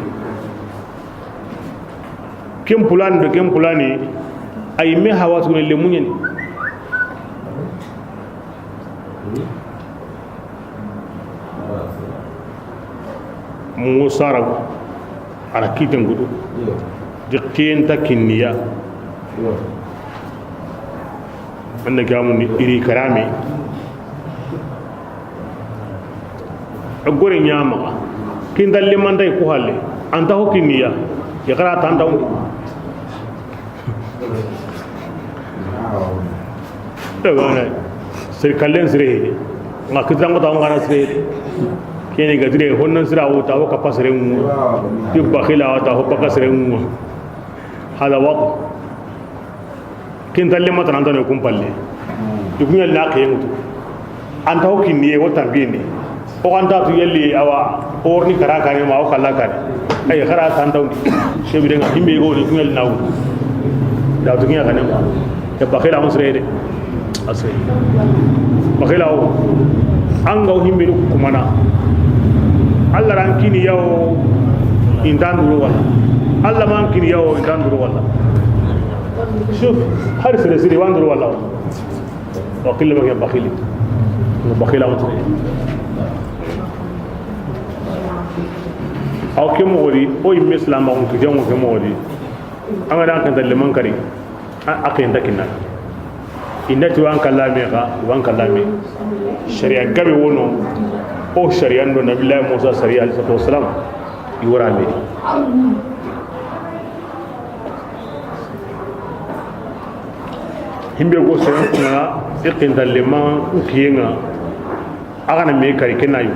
Ken pulani do ken pulani, ay me hawa sugune le muɲeni. Musa rago, a na kiten gudu. Di ken ta kinniya. Anda gamu ni iri karame. A gore ɲama. Kin dalle man dai ku halle. Anta ho kinniya. Ya kara tan dawo. Daga na sir kallen sire. Nga kitan ko ta ngana sire. Kene ga dire honnan sira wo ta wo ka pasere mu. Di bakhila wo ta ho baka sere mu. Hada wa. Kin talle ma tan antano kumpalle. Dugunya la ke mutu. Anta ho kinni wo tambini. O anta tu yelli awa orni kara kane ma o kala kane. Ay xara tan tawndi. Shebi de nga himbe go ni kunyal nawu. Da dugunya kane ma. E bakhila musre de. Asre. Bakhila o. Anga o himbe kumana. Alla ran kini yawo intan duro wala. Alla man kini yawo intan duro wala. Shuf, har sere sere wan duro wala. Wa qilla ma bakhili. Bakhila o. Aw ke mo wori, o yimme islam ba ko ke mo ke mo wori. An ga dan kan dalle man kari. A, a ken ta kinna. I nda ti wa n kallame xa, wa n kallame. Sariya gabe wono, o sariya ndo Nabillahi Musa sariya alayhi salatu wassalam, i wara me. Himbe go seren kuna, i xinta lema, n kiyenga, a ga na me kari kenayu.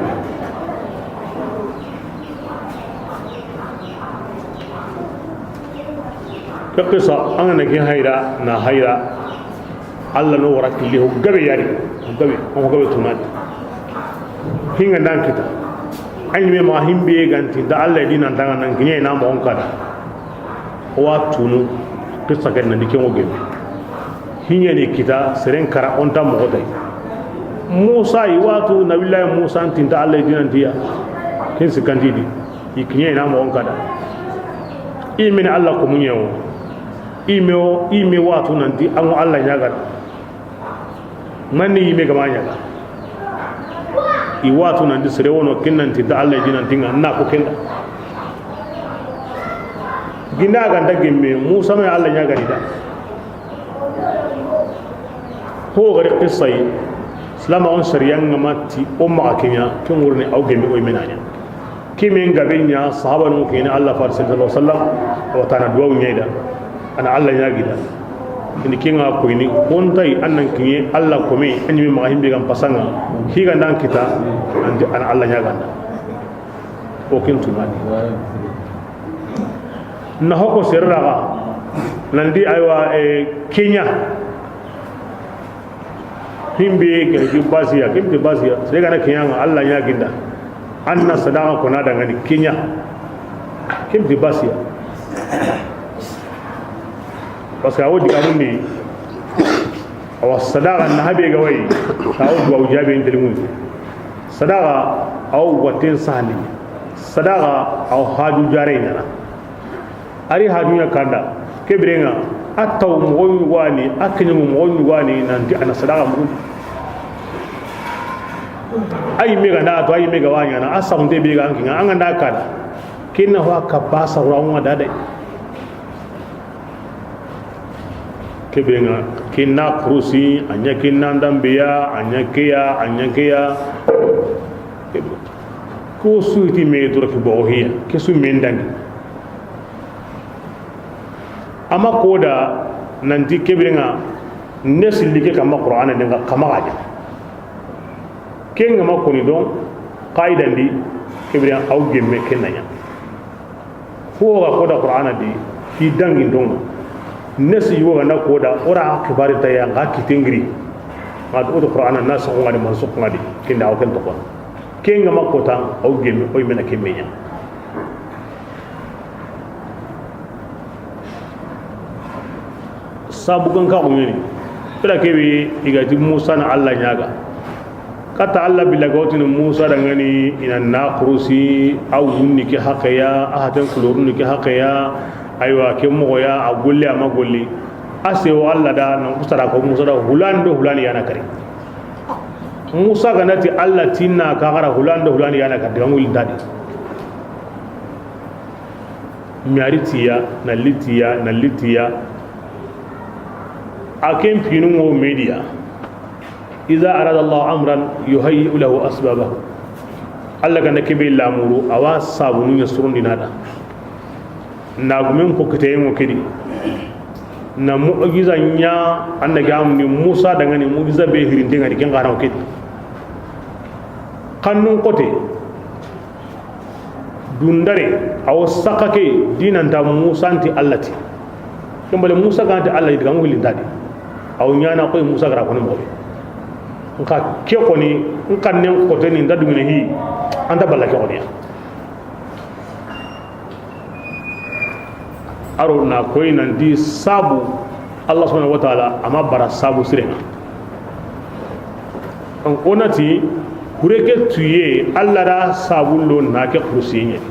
Ke qissa, an ga na ke hayra, na hayra, Allah no wara killi ho gabe yari, ho gabe, ho gabe tunadi. Hinga nan kita. Ay me ma himbe ganti da Allah dina tanga nan kiɲe na mo kada. Wa tunu qissa ken nan di ke mo gebe. Hiɲe ni kita seren kara on ta mo tay. Musa i watu nabillahi Musa tinta Allah dina tiya. Ken sikanti di. I kiɲe na mo kada. I min Allah ko munye o. I me o, i me watu nanti an Allah ɲaga. Manni i me gama ɲaga. I watu nanti sere wono ken nanti da Allah dina tinga na ko kenda. Ginda ganda gemme Musa me Allah ɲaga ni da. Ho gari qissa yi. Silama on sariyan ŋa mati o maxa kiɲa ke ŋurni aw gemi o menanya. Ke men gabe ɲa sahaba nu kene Allah far sallallahu alaihi wasallam. Wa tana duwa ɲeda. Ana Allah ɲagi da. Ini kinga ko ini kontai annan kiɲe Allah ko me anyi ma himbe gam pasanga. Higa nan kita. Andi ana Allah ɲaga da. O kin tunani. Na hoko serraga. Nandi aywa e kiɲa. Himbe ke di basiya, himbe basiya. Sere gana kiɲa nga Allah ɲaginda. Anna sadaqa kona dangani kiɲa. Himbe basiya. Parce que awo diga mundi. Awa sadaqa na habe ga way. Awo duwa jabe intelmundi. Sadaqa awo waten sani. Sadaqa awo haju jare ɲana. Ari hajunya kanda kebirenga. A taw moxo ɲugani a keɲugu moxo ɲugani nanti ana sadaqa mugu. Ayi me ganda to ayi me ga waɲana a saxunte be ga ankinga an ganda kada. Kinna ho ka ba saxura ŋa dade. Kebirenga kinna kurusi anya kinna ndambiya anya keya anya keya. Ko suti me doro ki bogo hiya ke su me ndangi. Ama koda nanti kebirenga ne silli ke kama Qur'ana ne nga kama gaja. Ke nga ma koni don qaidandi kebirenga aw gemme kenanya. Ko ga koda Qur'ana di ki dangi don. Ne si yugo ganda koda ora kibari taya nga kitengiri. Nga do Qur'ana na so ngadi man so ngadi kinda aw ken to ko. Ke nga ma kota aw gemme oy mena kemenya. Sabu kan ka ko ɲeni. Pira kebe igati Musa na Allah ɲaga. Kata Allah bila gotini Musa dangani ina na kurusi aw wunni ke hakeya a haten kulorunni ke hakeya. Aywa ke mogoya a golle ama golle. A sewo Allah da nan kusara ko Musa da hulando hulani yana kare. Musa ganati Allah tinna ka gara hulando hulani yana kare ngul dadi. Miari tiya na litiya na litiya. A ken pinu ngo media. Iza arada Allah amran yuhayyi lahu asbabahu. Allah ganda kebe lamuru awa sabu nunya surun dinada. Na gumen ko kete ngo kedi. Na mu'jiza nya annabi amni Musa dangani mu'jiza be hirin dingani ken gara kedi. Kannun kote. Dundare awo saka ke dinanta Musa nti Allah ti. Kembale Musa ganti Allah ti gamu hilintadi. Awo ɲana koy Musa gara kono mo. Nka ke koni nka nen koteni nda dumine hi. Anta balla ke koni. Aro na koy nanti sabu Allah subhanahu wa ta'ala ama bara sabu sirenga. Donc onati kureke tuye Allah da sabu lo na ke kursiye.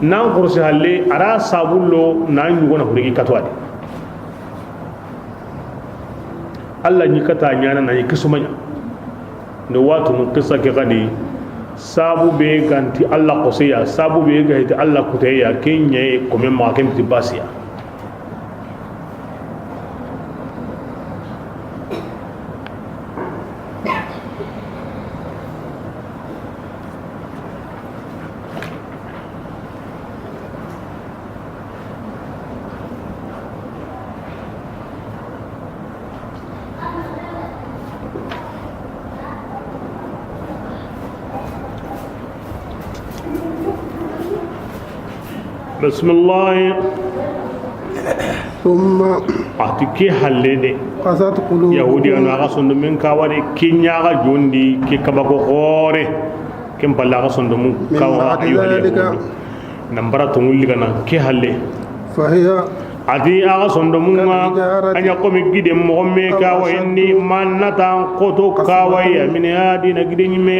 Nan kursi halle ara sabu lo na nyugona kureke katwadi. Allah ni kata nyana na ni kisumanya. Ne watu no qissa ke gadi. Sabu be ganti Allah koseya sabu be ganti Allah kuteya kenye kome ma kemti basiya. Bismillah. ثم A ti ke halle de. قست قلوبكم. Yahudiyanu, a ga sondomen kawa de, ke ɲa ga jondi, ke kabako xoore. Ken palle a ga sondomen kawa, من بعد ayyuhal ذلك. Yahudu. Nan bara to ŋulli gana, ke halle. فهي A ti a ga sondomun ŋa, كالحجارة. A ɲa komi giden moxo me أو kawa أشد. Inni, ma na ta an xoto kawa ya, قسوة. Min ha dina giden ɲi me.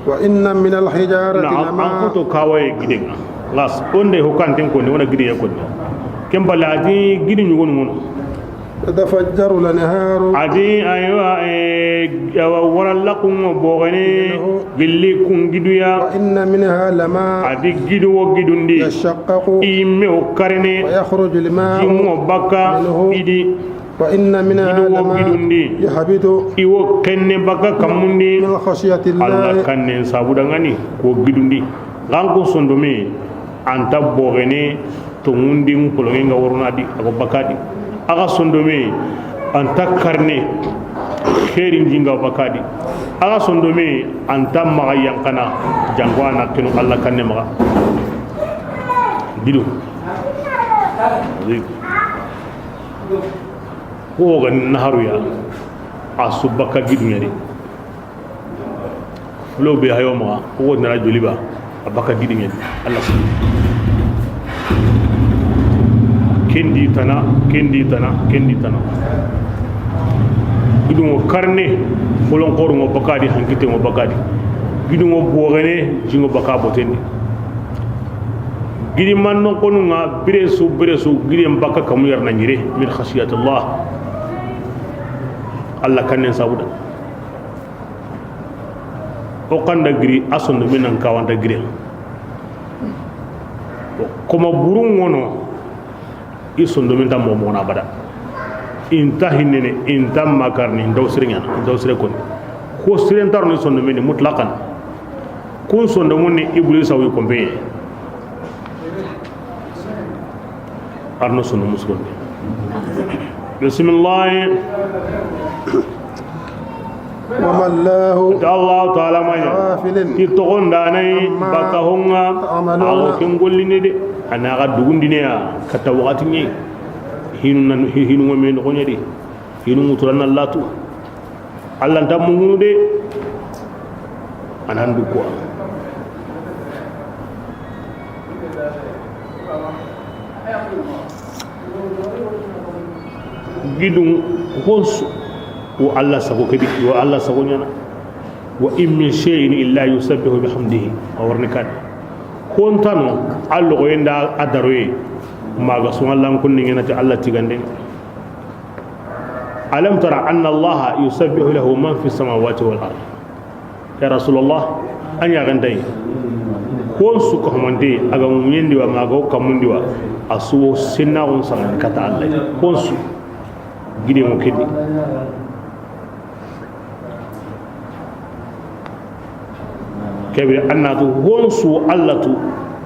وإن من الحجارة Naam, لما an xoto kawaye giden ŋa. Ŋas, o nde ho kanten konni, o na giden ya konni. Ken palle a ti gidi ɲugonu ŋono. تتفجر الأنهار A ti, aywa, eh, awa, wara laxun ŋa boxene, منه. Gilli kun gidu ya. وإن منها لما A ti gidu wo gidun di. يشقق I me wo karene. ويخرج الماء Jin ŋo bakka منه. I di. وإن منها Gidu wo لما gidun di. يهبط I wo kenne bakka kammun di. من خشية الله. Alla kannen sabu da ŋa ni ko gidun di. Xa an ko sondome, an ta boxene, to ŋundin polonge ŋa worona di, a go bakka di. A ga sondome, an ta karene, xeerin jinga bakka di. A ga sondome, an ta maxa yanqana, jango a na kenu Alla kanne maxa. Gidu. Ko ga naharu ya, a su bakka gidu ɲa di. Fulo be hayo maxa, ko na joli ba, a bakka gidu ɲa di. Alla su. Ken di tana, ken di tana, ken di tana. Gidu ŋo karene, folon xooro ŋo bakka di, hankite ŋo bakka di. Gidu ŋo boxene, jin ŋo bakka boten di. Gidi manno xonu ŋa, bire su, bire su, giden bakka kamu yar na ɲire, min khashiyatillah. Alla kannen sabu da. O xanda giri, a sondomen nan kawa an ta giri. Koma burun ŋono, i sondomen ta moxo moxo na abada. I nta hinnene, i nta makarni, i nta wo sire ɲaana, i nta wo sire konni. Ko siren ta ro ni sondomen ni mutlaqan. Kun sondomun ni Iblisa wi konpe. Arno sondomu sugondi. Bismillah. وما الله Ti Allahu Taala ma ɲa. بغافل Ti toxondaana yi عما bakka ho ŋa. تعملون. A wo ken gollini de. A na ga dugundini ya katta waxati ɲi. Hinu nan, hi-, hinu ŋo me noxo ɲa di. Hinu ŋuturan na latu. Alla nta mungunu de. A nan du ko. Gidun xonsu wo Alla sago ke di, wo Alla sago ɲaana. Wa in min shay'in illa yusabbihu bihamdihi. A warni kan. Xontano, a loxo yenda a daroye. Maga su Alla n kunni ŋena ti Alla tigande. Alam tara anna Allaha yusabbihu lahu man fi samawati wal ard. Ya Rasulallah, a ɲa ganta yi. Xonsu ko hamante, a ga ŋuɲendi wa, ma a ga wo kammundi wa, a su wo sennaxun saxan kata Alla. Xonsu gide mo kendi. Kebe annatu xonsu Alla tu,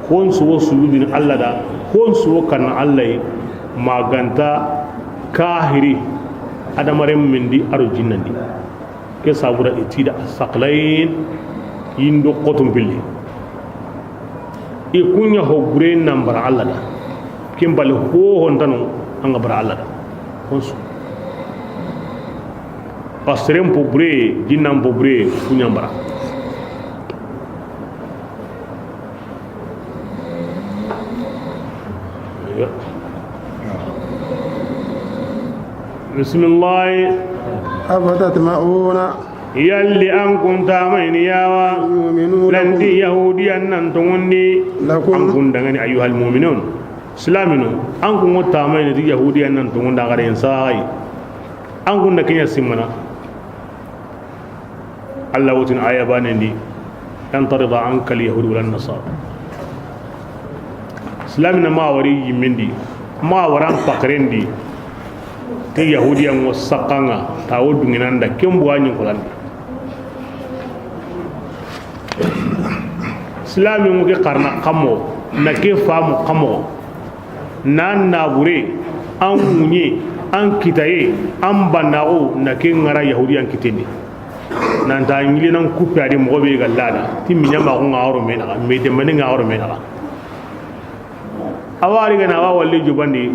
xonsu wo sujudini Alla da, xonsu wo kanna Alla yi, ma ganta kahiri, adamaren mendi aro jinnandi. Ke sabura itida asaqlain, yindo xotum billi. I kuɲa ho bure nan bara Alla da. Kin bali ho hontano an ga bara Alla da. Xonsu. Pasren po bure, jinnan po bure, kuɲan bara. Bismillah. أفتطمعون Yalli an kun tamayini yawa. يؤمنوا لكم Lanti Yahudiyan nan tongondi. لكم An kun dangani ayyuhal mu'minun. Silaminu, an kun go tamayini ti Yahudiyan nan tongondi a garen sai. An kun da kiɲa simmana. Alla wutin aya banendi, lan tarda anka al yahud wala nasara. Silamina ma wari yimmendi, ma waran pakrendi, ti Yahudiyan ŋo sakanga, ta wo dunginanda, kembu anyi kolandi. Silami ŋo ke karna kamo, na ke famu kamo. Nan nabure, an ŋuɲe, an kitaye, an bannaxu, na ke ŋara Yahudiyan kitendi. Nanta ɲile nan kuppe adi moxo be ga lada, ti miɲamaxu ŋa woro menaxa, me demani ŋa woro menaxa. A wa ri ga na wa walli jubandi.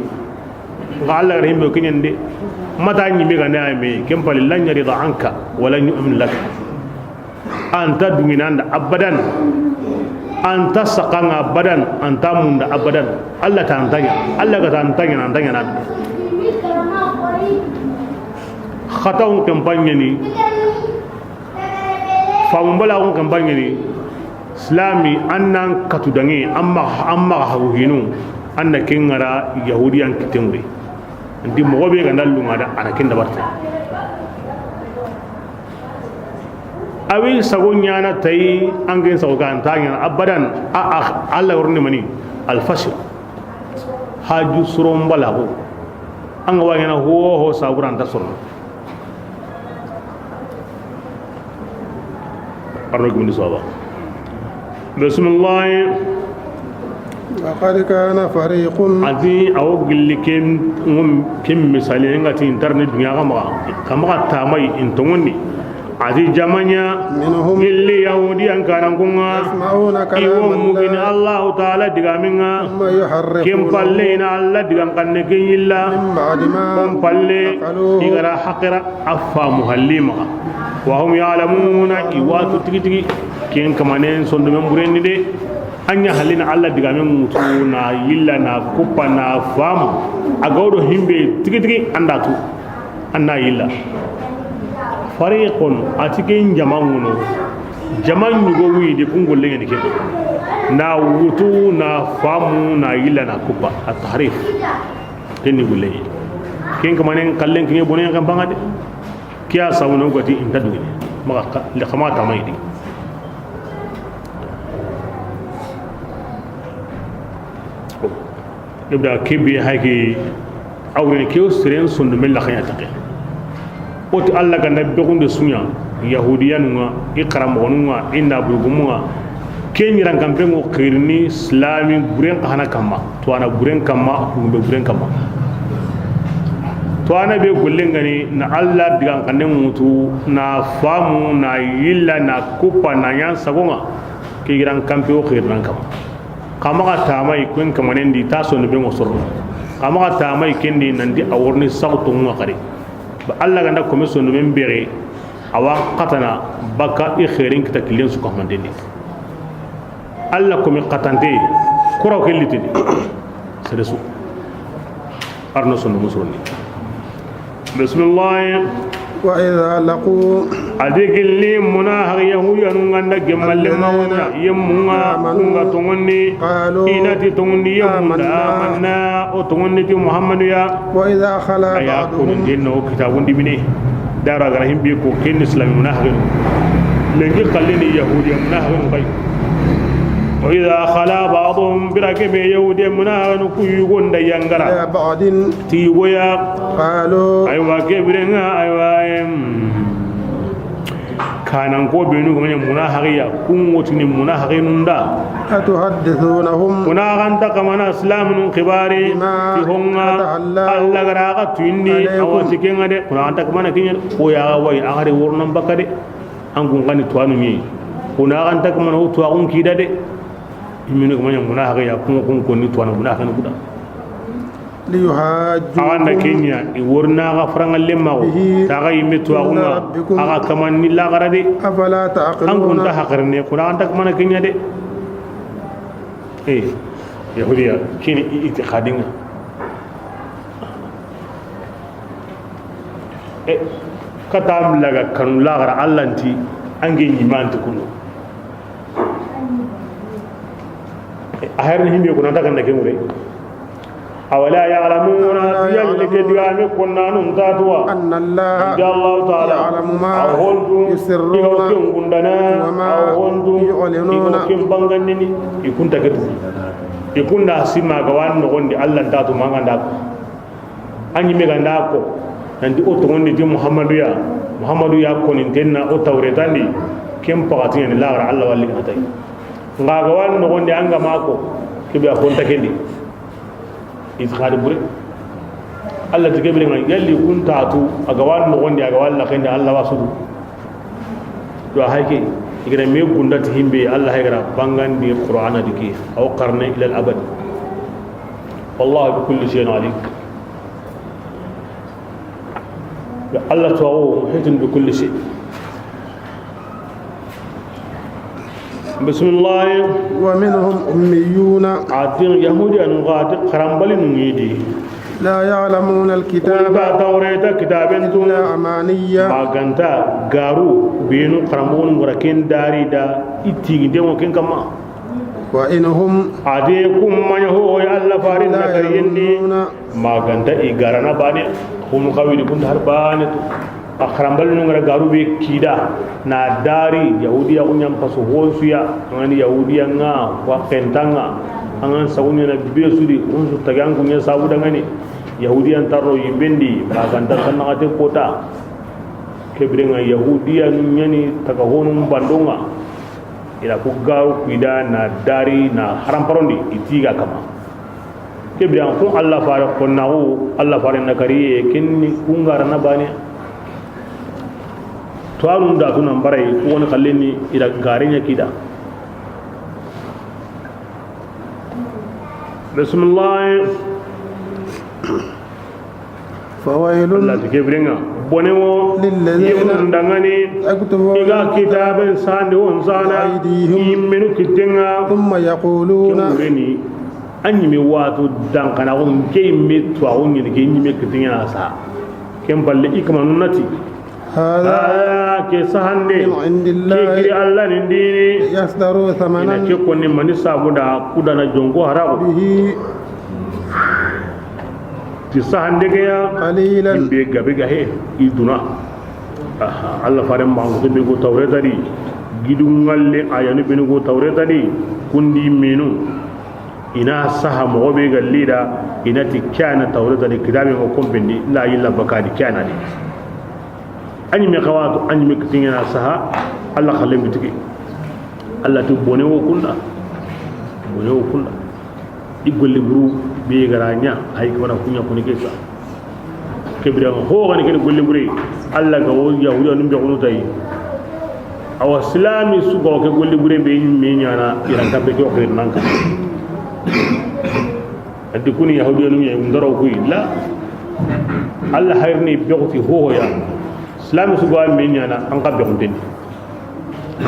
Ga Allah ga himbe kinyande. Mata nyimi ga na me ken pali lan yarida anka wala yu'min lak. Anta dunginanda abadan. Anta sakanga abadan. Anta munda abadan. Allah ta antanya. Allah ga ta antanya antanya na. Khataun kampanye ni. Famu bala on kampanye ni. Islami annan katu dangi amma amma hagu hinu. Anna kingara yahudiyan kitemri. Ndi mogo be ga nallu ngada ana kinda barta. Awi sago ɲana tayi, an gen sago ga anta ɲana abadan. A, a, Allah wurni mani alfashir. Haju suron balago. An ga wa ɲana ho ho sabura anta soro. Arno gumni saba. Bismillah. لقد كان فريق. Ati awo gilli ken, ngom ken misali nga ti internet dunya kama, kama tamay in tongoni. Ati jamanya منهم. Gilli yahudiyan kanan kunga. يسمعون كلام الله. Iwo mugini Allah Ta'ala digaminga. ثم يحرفونه. Ken palle ina Allah digan kanne ken yilla. من بعد ما. Kon palle. عقلوه. Igara haqira. A famu halli maxa. وهم يعلمون. I wa tu tigi tigi. Ken kamanen sondomen burenni de. An ɲa hallina Allah digamen ŋutu na yilla na kuppa na famu. A gawdo himbe tigi tigi anda tu. Anna yilla. فريق, ati ken jaman ŋuno. Jaman ɲugo wi de kun golle ɲani ke. Na wutu na famu na yilla na kuppa. At-tahrif. Ken ni gulle. Ken kamanen kallen ken bonen kan bangade. Kiya sawno gati inta dugini. Maka le kama tamay di. Ibda kibi haki awre ke siren sondomen la khanya take. Oti Allah ga na begunde sunya, yahudiyanunga, i karamogonunga, i naburugumunga, ken yiran kampe ngo xirini islami buren xana kamma, to ana buren kamma, gumbe buren kamma. To ana be gollengani na Allah digan kanne ŋutu, na famu, na yilla, na kuppa, na yan sagonga, ke yiran kampe o xirinan kamma. Kama ga tamay kuen kamanendi ta sondomen ngo soro. Kama ga tamay kendi nandi a worni saxu tonga xari. Ba Allah ganda kome sondomen bere, awa xatana baka i xeerin kita killen su kamandendi. Allah kome xatante, kuraw ke litini. Seresu. Arno sondomu sorondi. Bismillah. وإذا لقوا. A di gilli muna har yahudiyanunga nda gemmalle mawunya yemmunga kunga tongondi. قالوا. I na ti tongondi yemmu nda آمنا. Amanna, o tongondi ti Muhammadu ya. وإذا خلا بعضهم. Aya kunu dinno kitabun dimine. Dara gara himbi ko ken islam muna har. Lengi kalleni yahudiya muna har bai. وإذا خلا بعضهم, bira kebe yahudiya muna har ku yugonda yangara. إلى بعض. Ti yugoya. قالوا. Aywa kebirenga aywa em. Kanan ko benu gomanya munahaqiya, kun wotini munahaqinundi. أتحدثونهم. Kuna ganta kamana islamunun xibari. بما. Ti honga. فتح الله. Allah gara ga tuindi. عليكم. Awati kenga de. Kuna ganta kamana kinya. Ko ya wai agare wornon bakade. An kun gani tuwanu ni. Kuna ganta kamana tuwagun kida de. Iminu gomanya munahaqiya kun kun konni tuwanu munahaqinu kuda. ليحاجوكم. Awa nda kenya, i worna ga faranga lemma go. به. Ta ga yimme tuwaxunga, عند ربكم. Aga kamanni laxara de. أفلا تعقلون. An kun ta haqirne, kuna an ta kamana kenya de. Eh, yahudiya, kini i itiqadinga. Eh, kata am laga kanu laxara, Allah nti, ange ɲimanti kunu. A hayrini himbe ko nanta kanda ke mure. أولا يعلمون, yalli ke digame konnanu ntatuwa. أن الله. Inda Allah Ta'ala. يعلم ما. A hontu. يسرون. Igo ken gundana. وما. A hontu. يعلنون. Igo ken bangandini. I kunta ketu. I kunda sima ga wan nogondi Allah ntatu manganda. An ɲimme ganda ko nanti o togondi ti Muhammadu ya, Muhammadu ya konintenna o Tawretandi, ken paxati ɲani laxara Allah walli gana tayi. Nga ga wani noxondi an ga ma ko, kebe a konta kendi. Itiqadi bure. Allah ti kebe nga yalli kun tatu, a ga wani noxondi, a ga wani laxendi, Allah wasudu. Yo hayke, igara me gundati himbe, Allah haygara bangandi Qur'ana diki, aw qarne ilal abad. والله بكل شيء عليم. Ya Alla tuwaaxu, muhiitun bi kulli shay. Bismillah. ومنهم أميون. A ti Yahuudiyanu ga ti xaranbalinun ŋa i di. لا يعلمون الكتاب. Kun ta Tawreeta kitaaben tu. إلا أماني. Ma ga nta gaaru beenu xaranbalinun ga ra ken daari da i tigindenŋo ken kanma. وإن هم. A ti kun ma ɲa ho ya Alla faaren na kariyen di. يظنون. Ma ga nta i garana baane, hunu xawidi kun ta har baane tu. A xaranbalinun ga ra gaaru be kida, na daari, Yahuudiya ku ɲan pasu honsuya, an ga ni Yahuudiya ŋa, wa xenta ŋa, an ga n sagu ɲaana be su di, honsu tagan ku ɲa sabu da ŋa ni, Yahuudiya nta ro yinben di, ma ga nta tannaxate kota. Ke biren ŋa Yahuudiyanu ɲa ni taga honun bandon ŋa, i na ku gaaru kida na daari na xaranparondi, i ti ga kanma. Ke biren ŋa kun Alla faare xonnaaxu, Alla faaren na kariye, ken ni kun garana baane. Tuwaanun da tu nan baray, ku woni xallen ni i da gaareɲa kida. Bismillah. فويل. Alla ti ke biren ŋa, bone wo, للذين. Yemunu da ŋa ni, يكتبون. I ga kitaaben sahandi wo n sahana, بأيديهم. I yinmenu kitten ŋa. ثم يقولون. Ken wure ni, a ɲime wa tu dankanaaxu, n ke yinme tuwaaxu ɲa ni, ke ɲime kitten ŋa na saha. Ken falle i kamanun na ti. هذا. Aya ke sahande. من عند الله. Ke giri Alla nin di ni. ليشتروا ثمنا. I na ke konni mani sabu da ku da na jonko haraxu. به. Ti sahande ke ya. قليلا. Yinbe gabe ga he i duna. Aha, Alla faaren ma ko be go Tawreeta di. Gidun ŋalle ayanu be go Tawreeta di. Kun di menu. I na saha moxo be ga li da, i na ti ke ya na Tawreeta di kitaaben ŋa konpen di, n da yilla baka di ke ya na di. A ɲime xa wa tu, a ɲime kitten ŋa na saha, Alla xallen bitike. Alla ti bone wo kun da. Bone wo kun da. I golle buru be ga ra ɲa, ay ko na ku ɲa ko ni ke sa. Ke biren ŋa, ho ga ni ken golle bure, Alla ga wo Yahuudiyanun be xunu tayi. Awa silaami su ga wo ke golle bure be me ɲaana, i ran kappe ke o xiri nan ka. A ti kun ni Yahuudiyanun ɲa, n da ro ku yi la. Alla xayrini be xo ti ho ho ya. Silaami su ga me ɲaana, an xa be xunten di.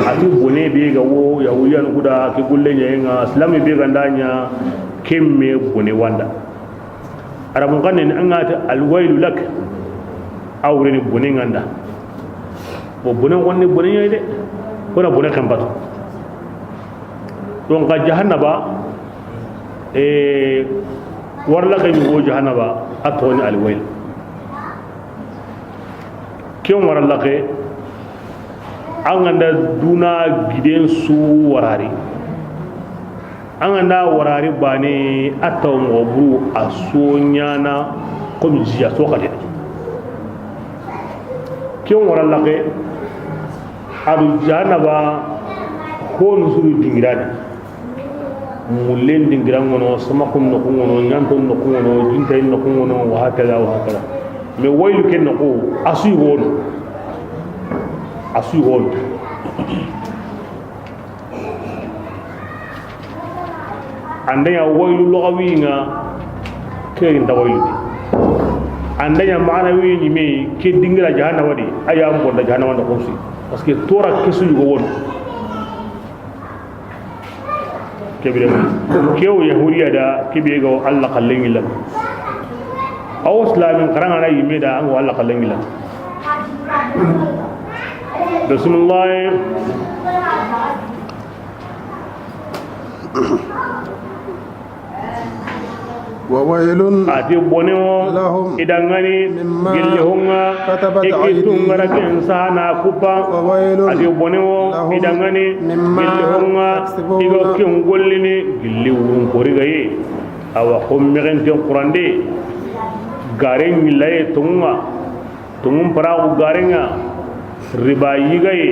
A ti bone be ga wo Yahuudiyanu ku da ke golle ɲa ŋa, silaami be ga n da ɲa, ken me bone wa n da. Arabun xannen ni an ga ti alwaylu lak, a wure ni bone ŋa n da. Bo bone xo ni bone ɲa de. Ko na bone kan batu. Donc jahannaba, e, wara laxe ɲi go jahannaba, a toxo ni alwayl. Ken wara laxe, an ga n da duna giden su wara ri. An ga n da wara ri baane, a taw moxo buru a so ɲaana comme jiya so xate. Ken wara laxe, a do jahannaba, honu su ri dingira ni. Mullen dingira ŋa no, samaxun noxu ŋa no, ɲanton noxu ŋa no, jintayin noxu ŋa no, wa hakada, wa hakada. Mais waylu ken noxu, a su yi hono. A su yi hono. An da ɲa waylu lugawi ŋa, ke ri n da waylu di. An da ɲa maanawi ɲi me, ke dingira jahannaba di, a ya n bonda jahannaba noxu su. Parce que toora ke su yi go wono. Ke biren ŋa, ke wo Yahuudiya da, ke be ga wo Alla xallen ŋilla. A wo silaamin xaranŋa na yinme da, an ga wo Alla xallen ŋilla. Bismillah. وويل. A ti bone wo, لهم, i da ŋa ni, مما, gilli ho ŋa, كتبت, i kittun, أيديهم, ga ra ken sahana kuppa. وويل, a ti bone wo, لهم, i da ŋa ni, مما, gilli ho ŋa, يكسبون, i ga ken gollini, gilli wurun kori ga yi. Awa, xo mexenten xurande, garen ɲi la ye tonŋun ŋa. Tonŋun paraxu garen ŋa, riba yigaye,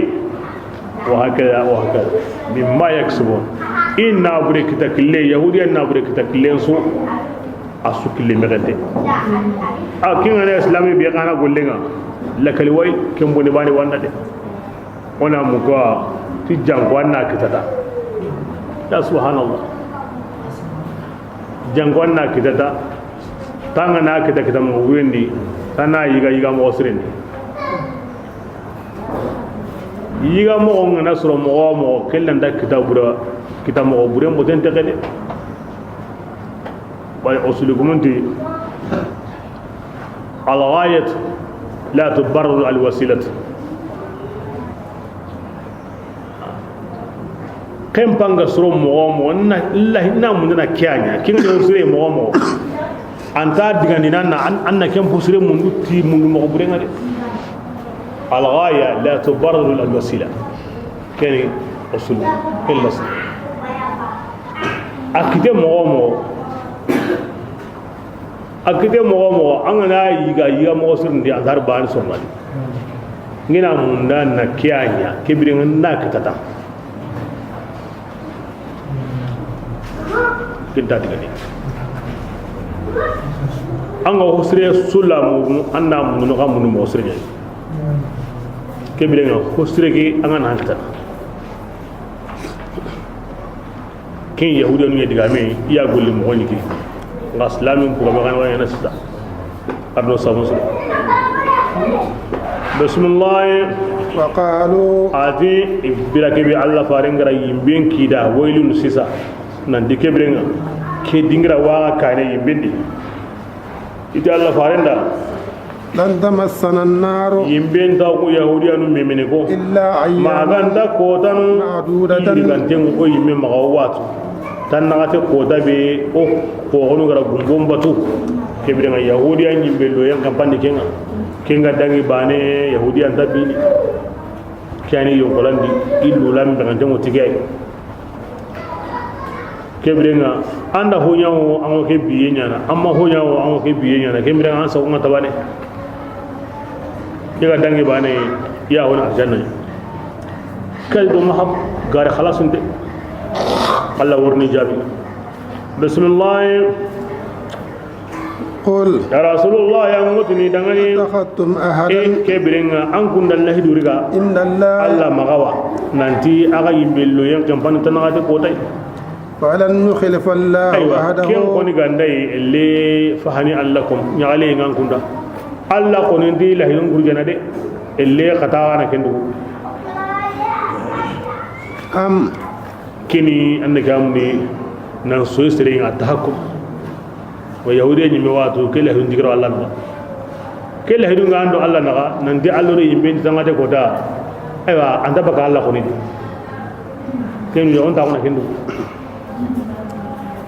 wa hakada, wa hakada. Mimma yaksubun. I na bure kita kille, Yahuudiya na bure kita killen su, a su kille mexente. A ken ŋa ne silaami be xa na gollen ŋa, lakali way, ken boni bani wanda de. O na muka ti janko an na kitata. Ya subhanallah. Janko an na kita ta, tanga na kita kita moxo wurendi, ta na yiga yiga moxo sirendi. Yiga moxo ŋa na soro moxo moxo, ke lanta kita bure, kita moxo bure moten te xede. Bari usulukumun ti, الغاية لا تبرر الوسيلة. Ken panga soro moxo moxo, na, na, na mundana ke ya ɲa, ken ga sire moxo moxo. Anta digandina na, an, an na ken fo sire mundu ti mundu moxo bure ŋa de. الغاية لا تبرر الوسيلة. Ken ni usul, ken las. A kite moxo moxo. A kite moxo moxo, an ga na yiga, yiga moxo sirendi, an ta ri bani somali. Ngina munda na ke ya ɲa, ke bire ŋa na kita ta. Ken ta digani. An ga ho sire sula mu, an na munu ga munu moxo sire ɲa. Ke bire ŋa ho sire ke, an ga na kita ta. Ken Yahudiyanu ya digame, i ya golli moxo ɲi ke. Nga Islamin buga be gana wayana sisa. Arno samusu. Bismillah. وقالوا. A ti, i bira ke be Allah faren ga ra yimben kida, waylun sisa. Nan di ke bire ŋa. Ke dingira wa kane yimben di. I ti Allah faren da. لن تمسنا النار. Yimben ta ku Yahudiyanu memene ko. إلا أياما. Ma ganta kotanu. معدودة. Iri ganten ko yimme maxa watu. Tan naxate kota be o ko gonu ga ra gumbon batu. Ke bire ŋa Yahudiya yimbe lo yan kampandi ke ŋa. Ke ŋa dangi bane Yahudiya nta bini. Ke ya ni yonkolandi illu lam be ganten ko tige. Ke bire ŋa, an da ho ɲa wo, an ŋa ke biye ɲaana, an ma ho ɲa wo, an ŋa ke biye ɲaana, ke bire ŋa, an sago ŋa ta bane. Ke ga dangi bane, ya wona arjanna. Kay do mahab, gare xalasunte. Allah wori ni jaabi. Bismillah. قل. Ya Rasulullah, ya ŋotini dangani. أتخذتم عهدا. E, ke bire ŋa, an kunda lahidu riga. عند الله. Allah maxa wa. Nanti a ga yimbe lo yan kampani tan naxate kota yi. فلن يخلف الله. Aywa, عهده. Ken koni ganda yi, elle fahani Allah kom, ɲaxale ŋa an kunda. Allah koni ndi lahidun gurjana de, elle xata na kendu. أم. Kini an da ke amuni nan soyi sere ŋa tahakkum. Wa Yahudiya ɲimme watu, ke lahidun digiro Allah naxa. Ke lahidun ga an do Allah naxa, nanti Allah do yimbe ndi tangate kota. Aywa, an ta baka Allah koni. Ken yo, on ta kona kendu.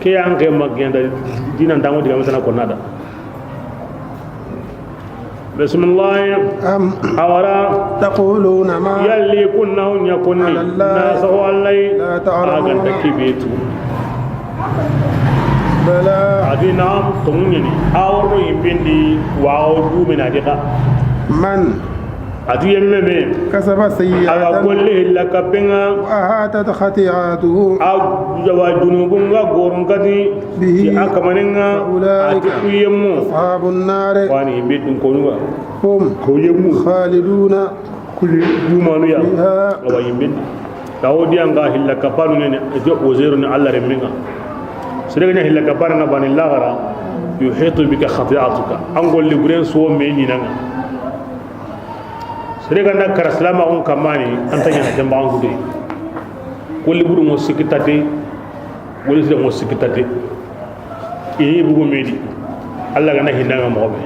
Ke yan ke magenda dinan tango diga metana kona da. Bismillah. أم. Awara. تقولون ما. Yalli kunna hunya kunni. على الله. Na sa wallahi. لا تعلمون. Agan takibetu. بلى. Adi na'am, to munyani. Awro yimbe ndi wa o dumina diga. من. Ati yemme be. كسب سيئة. A ga golle hilla kapenga. وأحاطت خطيئته. A jawa junubun ga goron kati. به. Ti a kamanenga. فأولئك. Ati ku yemmu. أصحاب النار. Wani yimbe dun konuwa. هم. Ku yemmu. خالدون. Kuli dumanu ya. فيها. Awa yimbe. Yahudiya nga hilla kapanu ne, je Uzairu ni Allah remmenga. Sirega nya hilla kapanu nga bani lagara. يحيط بك خطيئتك. An golle buren so me ni nanga. Sere ganda kara silama on kamani, an ta ɲana temba an kude. Golli buru mo sikitate, golli sire mo sikitate. Ini bugu medi. Allah gana hinanga mo be.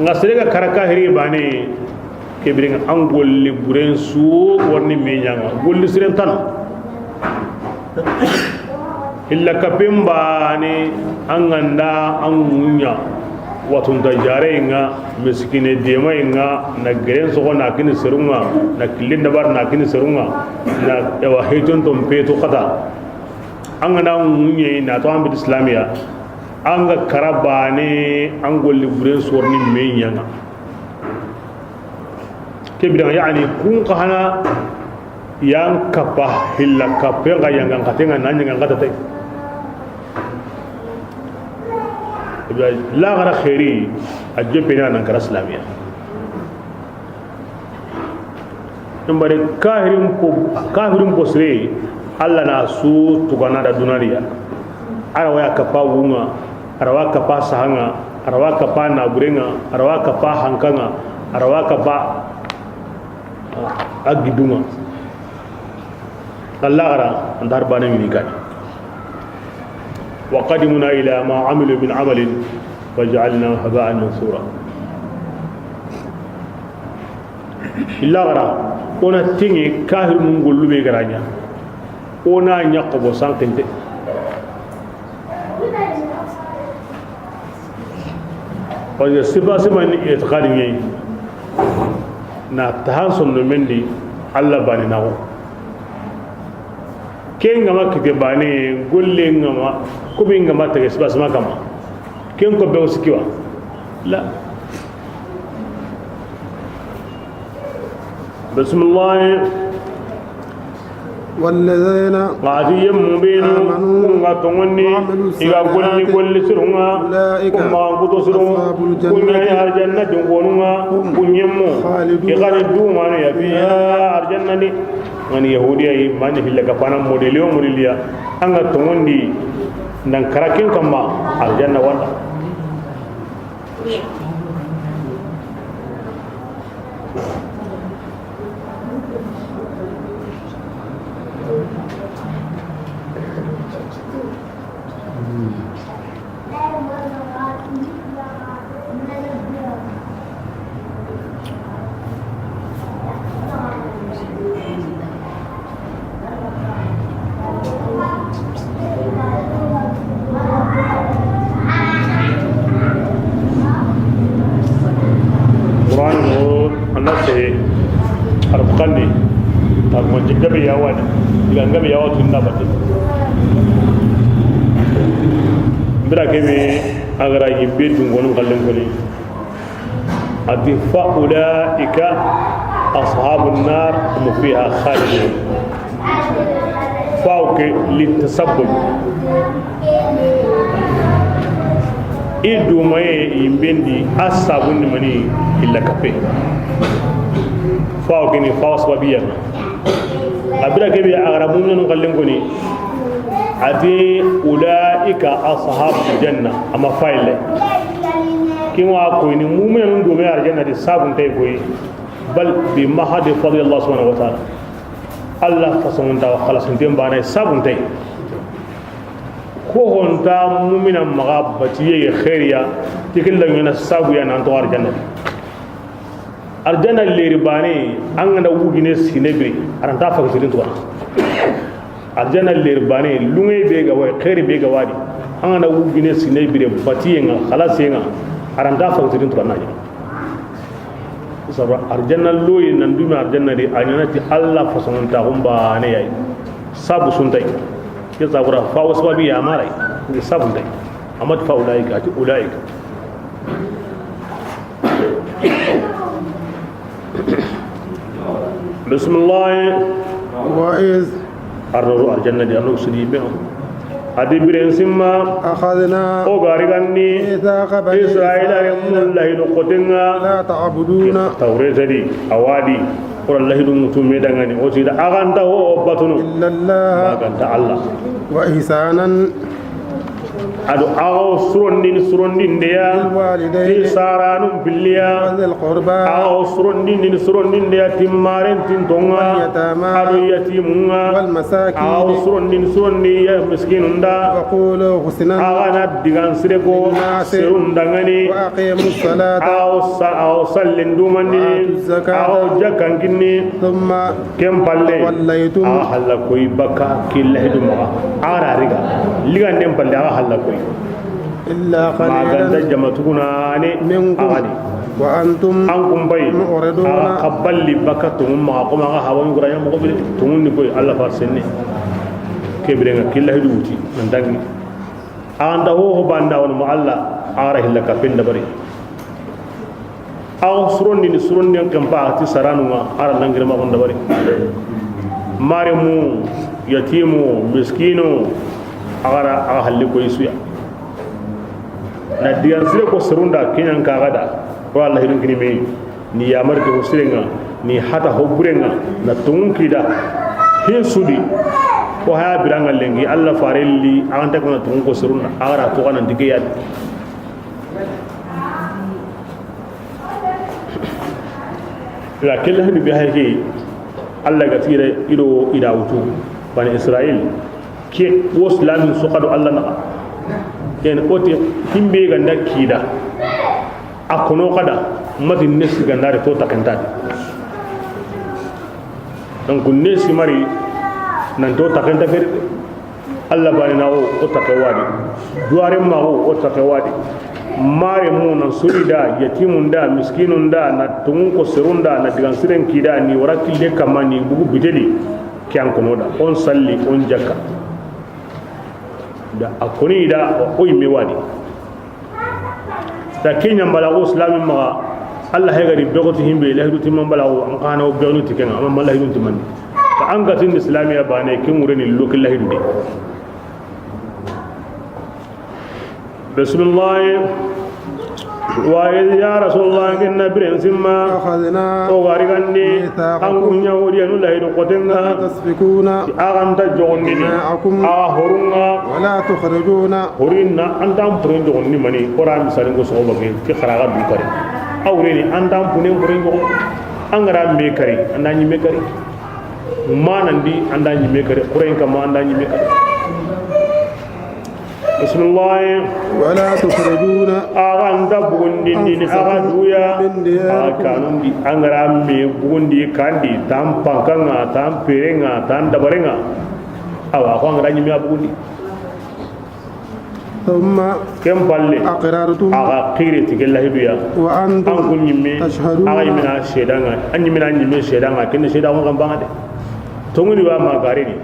Nga sere ga kara kahiri bane, ke bire nga an golli buren su warni me ɲanga. Golli siren tan. Hilla kapen bane an ganda an munya. Watunta jare nga, miskine dema nga, na geren sogo na kini serunga, na killin dabar na kini serunga, na ewa hejon ton petu kata. An ganda an munye na to an bit islamiya. An ga kara bane an golli buren su warni me ɲanga. Ke bire nga, yani, kun ka hana yan kappa hilla kappe nga yanga nga tenga nan yanga nga tatai. Lagara khairi a jeppe na nan kara islamiya. Imbare kahirin po, kahirin po sire, Allah na su tugana da dunariya. A ra wa ya kappa wunŋa, a ra wa kappa sahanŋa, a ra wa kappa naburenŋa, a ra wa kappa hankanŋa, a ra wa kappa a gidunŋa. Alla gara antar bane mini kadi. Wa qadimna ila ma amilu min amalin faj'alnahu haba'an mansura. Illa gara, o na tiŋe kahiru mun gollu be garanya. O na ɲa xobo sankinte. Parce que sifa sifa ni itiqadi ɲi na tahan sonno mendi Alla bani nawo. Ken ŋa ma kite bane, golle ŋa ma, kubi ŋa ma tege sifa sifa kama. Ken ko be o sikiwa. La. Bismillah. والذين Ŋa ti yemmu benu آمنوا kun ga toŋondi, وعملوا i ga golli الصالحات golli sirunŋa, أولئك kun ma kuto sirunŋa, أصحاب الجنة kun ɲa ni arjanna dungonunŋa, هم kun yemmu, خالدون i ga ni dumanu ya fiha, arjanna ni. Ŋa ni yahudiya yi, mani hilla ka fana modeliyo modeliya, an ga toŋondi, nan karakin kamma, arjanna wanda. Qur'an ko anase arqani, ta ko gabe ya wadi, diga gabe ya wadi na bati. Bira kebe a ga ra yimbe dungonun kallen koni. A ti, "Fa ulaika ashabun nar, hum fiha khalidun." Fa ke litasabbub. I dumaye yimbendi a sabundi mani illa kappe. Fa ke ni fa sababiya. A bira kebe a ga ra mu'minun kallen koni. A ti, "Ulaika ashabul janna." Ama fayile. Kin wa ko ni mu'minun do me arjanna di sabun tay koy. Bal bi mahadi fadli Allah subhanahu wa ta'ala. Allah fason ta khalas nden bana sabun tay. Ko honta mu'mina maga batiye khairiya, tikilla ngana sabu ya nan to arjanna. Arjanna leri bane, an ga na wugine sine be, a ra nta faga sirin tuwa. Arjanna leri bane, lunge be ga wai, khairi be ga wadi. An ga na wugine sine be, batiye nga, khalase nga, a ra nta faga sirin tuwa na. Saba arjanna loyi nan dumi arjanna di, a ɲa na ti Allah fason ta gumba ne yayi. Sabu sun tay. Ke sabura fa wasbabi ya marai. Sabu tay. Amma fa ulaika, a ti ulaika. Bismillah. وإذ Arro arjanna di, anno sudi be. A di biren simma. أخذنا O ga ri gandi. ميثاق بني Israila إسرائيل. Mulla hidu kotenga. لا تعبدون Tawreta di, a wa di. Qur'an lahidu mutu me dangani. O ti da a ga nta ho batunu. إلا الله Ba ga nta Allah. وإحسانا A do a ga wo surondini, surondinde ya, بالوالدين ti saranun pilliya. وذي القربى A ga wo surondini, surondinde ya, ti maren, ti ntonga. واليتامى A do yatimunga. والمساكين A ga wo surondini, surondinde ya, miskinunda. وقولوا حسنا A ga na digan sire ko, للناس serun dangani. وأقيموا الصلاة A ga wo sa-, a ga wo sallin dumandi. وآتوا الزكاة A ga wo jakkan kinni. ثم Ken palle, توليتم a ga halla koy baka killahi du maga. A ga ra riga. Liga nden palle, a ga halla koy. إلا قليلا Ma ganta jama tuguna ne منكم a ga di. وأنتم An kun bay. معرضون A ga kaballi baka tungun maga, kuma a ga hawan gura ya mo ko bi tungun ni koy Allah far senne. Ke bire nga killahi du wuti, nan dangi. A ga nta ho ho banda won mo Allah, a ga ra hilla ka penda bari. A ga wo surondini, surondin kempa ti saranunga, a ra langirma gonda bari. Maremu, yatimu, miskinu, a ga ra, a ga halli ko isuya. Na digan sire ko serunda, kinyan ka ga da, ko Allah hidun kini me, ni yamar ke ho sirenga, ni hata ho burenga, na tungun kida, hin sudi. Ko haya biranga lenki, Allah farelli, an ta kana tungu ko suruna, a ga ra to kana dige ya. La kella hinu bi hayke, Allah ga tire ido ida wutu, Bani Israil, ke wo silamin su kado Allah na. Ken o ti himbe ganda kida. A kono kada, mati nesi gandare to takentadi. Donc nesi mari nan to takenta feri. Allah bani na o, o take wadi. Duware ma o, o take wadi. Mare mu nan suri da, yatimun da, miskinun da, na tungun ko serun da, na digan siren kida, ni wara kille kamani bugu bitedi. Ke an kono da, on salli, on jakka. Da a koni da, o yimme wadi. Ta ke ɲa mbalaxu silami maxa, Allah hegari begoti himbe lahidu timman balaxu, an xana o begnu ti kenga, amma lahidu timman. Ka an gatin islamiya bane ke mureni loki lahidu de. Bismillah. Wa idh ya rasulullah, inna biren simma. أخذنا O gari gande, ميثاقكم an kun yahudiyanu lahidu kotenga. تسفكون Ti a ganta jogondini. دماءكم A horunga. ولا تخرجون Horinna, an tan puren jogondini mani, kora misali ngo soxoba ke, ke xaraga du kari. Awreni, an tan punen puren jogo. An gara me kari, an da ɲi me kari. Manandi, an da ɲi me kari. Kurain kama, an da ɲi me kari. Bismillah. ولا تخرجون A ganta bugundindini, a ga أنفسكم duya. من دياركم A kanundi, an gara me bugundi kandi, tan pankanga, tan perenga, tan dabarenga. Awa, ko an gara ɲi me a bugundi. ثم Ken palle, أقررتم a ga xiri ti ke lahidu ya. وأنتم An kun ɲimme, تشهدون a ga ɲimme na sedanga, an ɲimme na ɲimme sedanga, ken sedango kan bangade. Tonguni wa ma garini.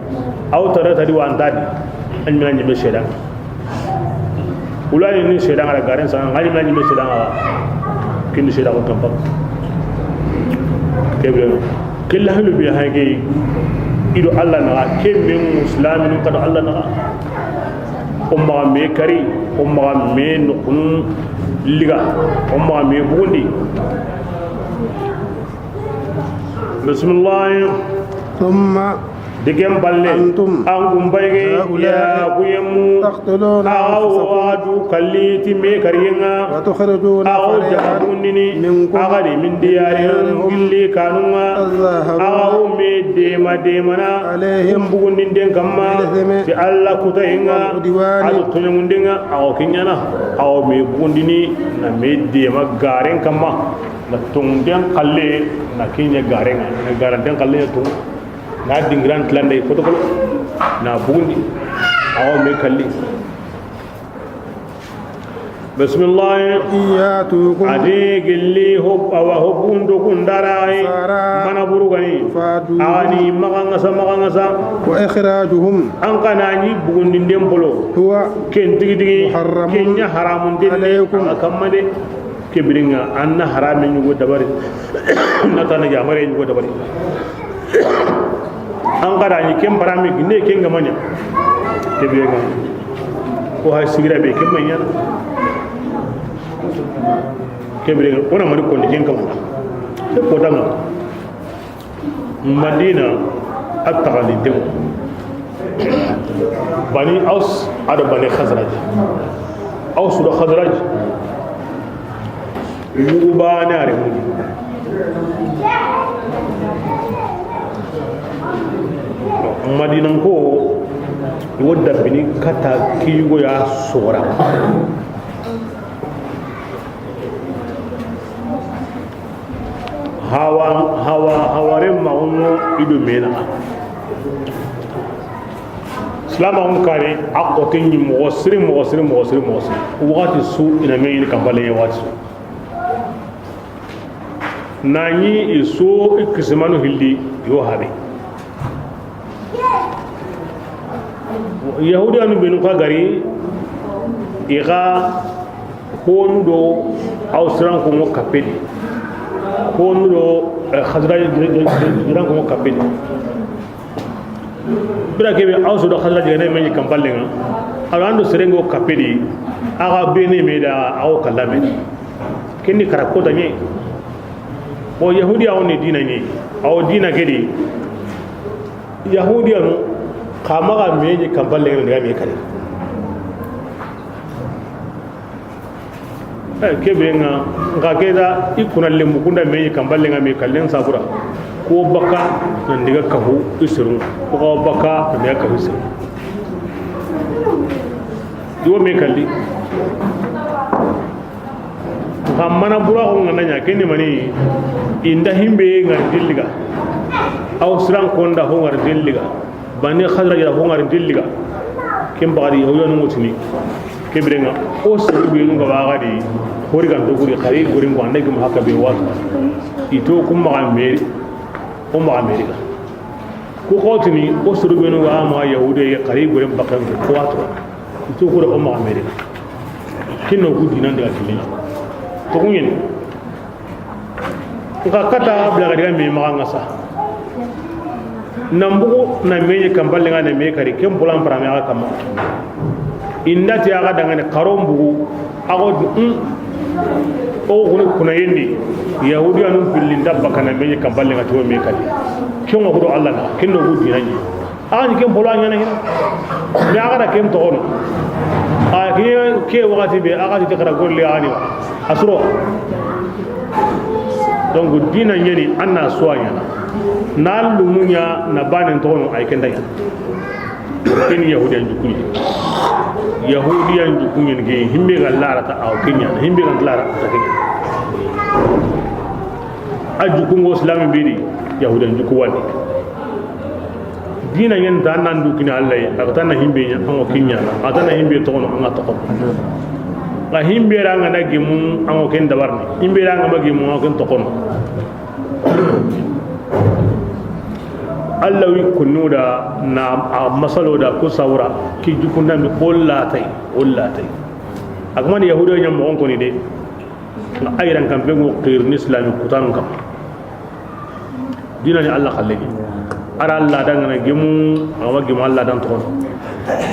Aw tara tadi wa antadi. An ɲimme na ɲimme sedanga. Ulani ni sedanga la garen sa, an ɲimme na ɲimme sedanga. Ken sedango kan bang. Kebe, ke lahidu bi hage, ido Allah na, ke men musliminu kado Allah na. O maxa me kari, o maxa me nukunu liga, o maxa me bugundi. Bismillah. ثم Digen balle, أنتم an gumbayge, هؤلاء ya kuyemu, تقتلون aw أنفسكم wadu kalli ti me kariyenga, وتخرجون aw فريقا jabundini, منكم agadi min diyare ديارهم gilli kanunga, تظاهرون aw me dema demana, عليهم bugundin den kamma, بالإثم ti Allah kutayenga, والعدوان adu tunyangundenga, aw kinyana, aw me bugundini, na me dema garen kamma, na tongden kalle, na kinya garenga, na garanten kalle na tong. Na dingiran tilande kotokolo. Na bugundi. Awa me kalli. Bismillah. إن يأتوكم Ade gilli hob-, awa hobundo kundara. أسارى Mana burugani. تفادوهم Ani magangasa magangasa. وإخراجهم An kana ni bugundi ndembolo. هو Ken tigi tigi. محرم Kenya haramun dende. عليكم Aka kamma de. Kebiringa, anna harame nyugo dabari. Natana jamare nyugo dabari. An kada ni ken barami gine ken gamanya. Kebiringa. Ko hay sigira be ken manya. Kebiringa, ona mari kondi ken kamana. Ko danga. Madina, a taxandinten ŋa. Bani Aws ado Bani Xazraj. Aws do Xazraj, yugu baane a renmu. Madinanko, i wo dabini kata ki yugo ya sora. Hawa, hawa, haware maxunŋo i do me naxa. Silamaxun kari a xote ɲi moxo siri, moxo siri, moxo siri, moxo siri. Waxati su i na me ɲini kanpale ɲa waxati su. Na ɲi i so i kisimanu hilli i wo habe. Yahudiyanu benu xa gari, i xa honu do Aws ranko ŋo kappe di. Honu do, eh, Xazraj ranko ŋo kappe di. Bira kebe Aws do Xazraj gane me ɲi kanpalle ŋa. Ala ando serengo kappe di. Axa bene me da awo kallame. Kendi kara kota ɲe. O Yahudiya o ni dina ɲi. Awo dina ke di. Yahudiyanu, Xa maxa me ɲi kanpalle ŋa na me kari. Eh, ke be ŋa, nxa ke da i kuna lemu kunda me ɲi kanpalle ŋa me kallen sabura. Ko baka nan diga kahu i siru. Ko baka nan diga kahu i siru. I wo me kalli. Xa mana bura xo ŋa na ɲa, ken ni mani, i nda himbe ŋa dilliga. Aw siran konda ho ŋa dilliga. Bani Xazraj ra ho ŋa dilliga. Ken bagadi, ho yanu ŋutini. Ke biren ŋa, o sere benu ga waxa di, hori gan doguri, xari gorin ko ande gum haka be watu. I to kum maxa meri, o maxa meri ga. Ku xotini, o sere benu ga ma Yahude ye xari gorin bakan ko watu. I to ku da o maxa meri ga. Kinno ku dinan daga kinna. To ku ɲen. Nka kata bila ga diga me maxa ŋa sa. Nan bugu na me ɲi kanpalle ŋa na me kari, ken bulan parame axa kamma. I nda ti axa dangane xaron bugu, axa di, hmm. O kuni kuna yendi, Yahudiyanun pilli nda baka na me ɲi kanpalle ŋa ti wo me kari. Ken ŋa ku do Allah na, ken do ku dinan ɲi. Axa ni ken polo a ɲana hina. Mais axa da ken toxono. A ke, ke waxati be, axa ti xara golle axa ni wa. A suro. Donc, dina ɲani, an na suwa ɲana. Na lumuɲa, na banen toxono, ay ken da ɲa. Ken Yahudiyan jukuni. Yahudiyan jukuni ke, himbe ga lara ta aw kenya, himbe ga lara ta kenya. A jukungo Islam biri, Yahudiyan juku wani. Dina ɲen ta nan du kini Allah, a ga ta na himbe ɲa, an ŋa kiɲa, a ta na himbe toxono, an ŋa toxono. Nka himbe ra ŋa na gemu, an ŋa ken dabarni. Himbe ra ŋa ma gemu, an ŋa ken toxono. Allah wi kunu da na a masalo da ku sawra, ki jukunda mi o latay, o latay. A ga ma ni Yahudiya ɲa moxon koni de. Nka ayran kampe ŋo xirni Islami kutanun kam. Dina ni Allah xalle ni. Ara Allah dan ŋa na gemu, a ga ma gemu Allah dan toxono.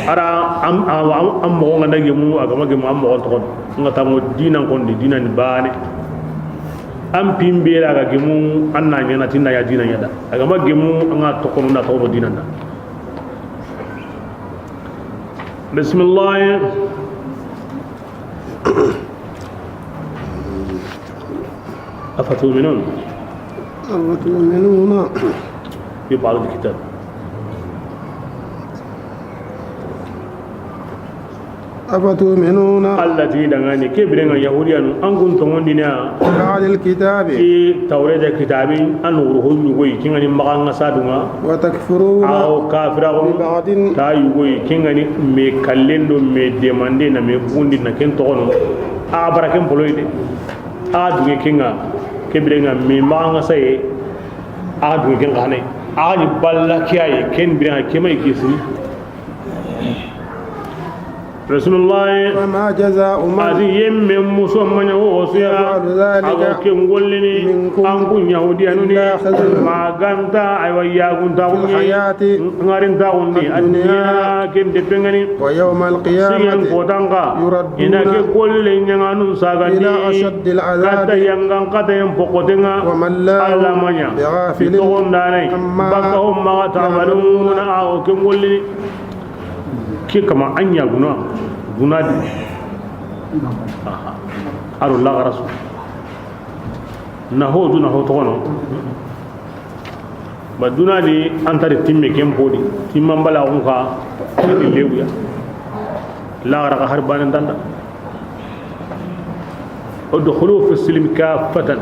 Ara am, am, am, am moxo ŋa na gemu, a ga ma gemu am moxo toxono. Nga tamo dina kondi, dina ni bane. Am pimbe ra ga gemu, an na ɲana tinna ya dina ɲa da. A ga ma gemu, an ŋa toxono na toxono dina da. Bismillah. أفتؤمنون؟ أفتؤمنون؟ ببعض الكتاب. أفتؤمنون؟ Allah ti dangani, ke biren ŋa Yahudiyanu, an kun toŋondini ya. ببعض الكتاب. Ti Tawreta kitabi, an wuro ho ɲugoyi, ken ŋa ni maxa ŋa sadunga. وتكفرون؟ Aw kafira ko. ببعض؟ Ta yugoyi, ken ŋa ni me kallen do me demande na me bundi na ken toxono. A bara ken poloy de. A duŋe ken ŋa, ke biren ŋa me maxa ŋa saye. A duŋe ken xane. A ni balla kiyaye, ken biren ŋa ke may kisini. Rasulullah. فما جزاء من؟ A ti yemme muso maɲa wo siya. يفعل ذلك. A ga ken gollini. منكم. An kun Yahudiyanu ni. إلا خزي. Ma ganta aywa yagun ta في الحياة. Ngarin ta undi. الدنيا. Aduna ken de pengani. ويوم القيامة. Sigen kotanka. يردون. Ina ke golle ɲaŋanun sagandi. إلى أشد العذاب. Kata yangan kata yan pokotenga. وما الله. Alla maɲa. بغافل. Togondanai. عما. Baka umma تعملون. Awo ken gollini. Ke kama an ɲa guna, guna di. Aha. Aro laxara su. Na ho du na ho toxono. Ba duna di an tari timme ken podi. Timman bala xun ka. Ken lewuya. Laxara ka har banan tanda. ادخلوا في السلم كافة.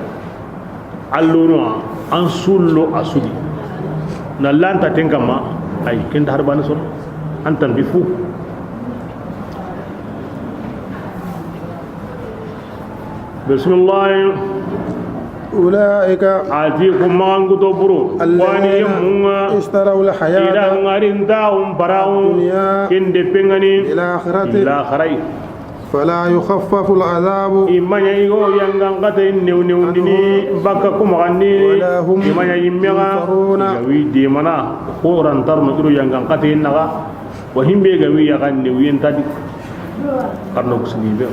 Allono an sullo a sudi. Na lanta ten kama, ay, ken da har bani son. An tambi fu. Bismillah. أولئك. A ti ko mangu to buru. الذين. Wani yemunga. اشتروا الحياة. Ida ngarin ta um parau. الدنيا. Ken de pengani. بالآخرة. Laxarai. فلا يخفف العذاب. I maɲa i go yangan kata in new new dini. عنهم. Baka kuma gandini. ولا هم. I maɲa i mega. ينصرون. Ga wi de mana. Xoran tarno iru yangan kata in naga. Wa himbe ga wi ya kan new yen tadi. Karno kusni be.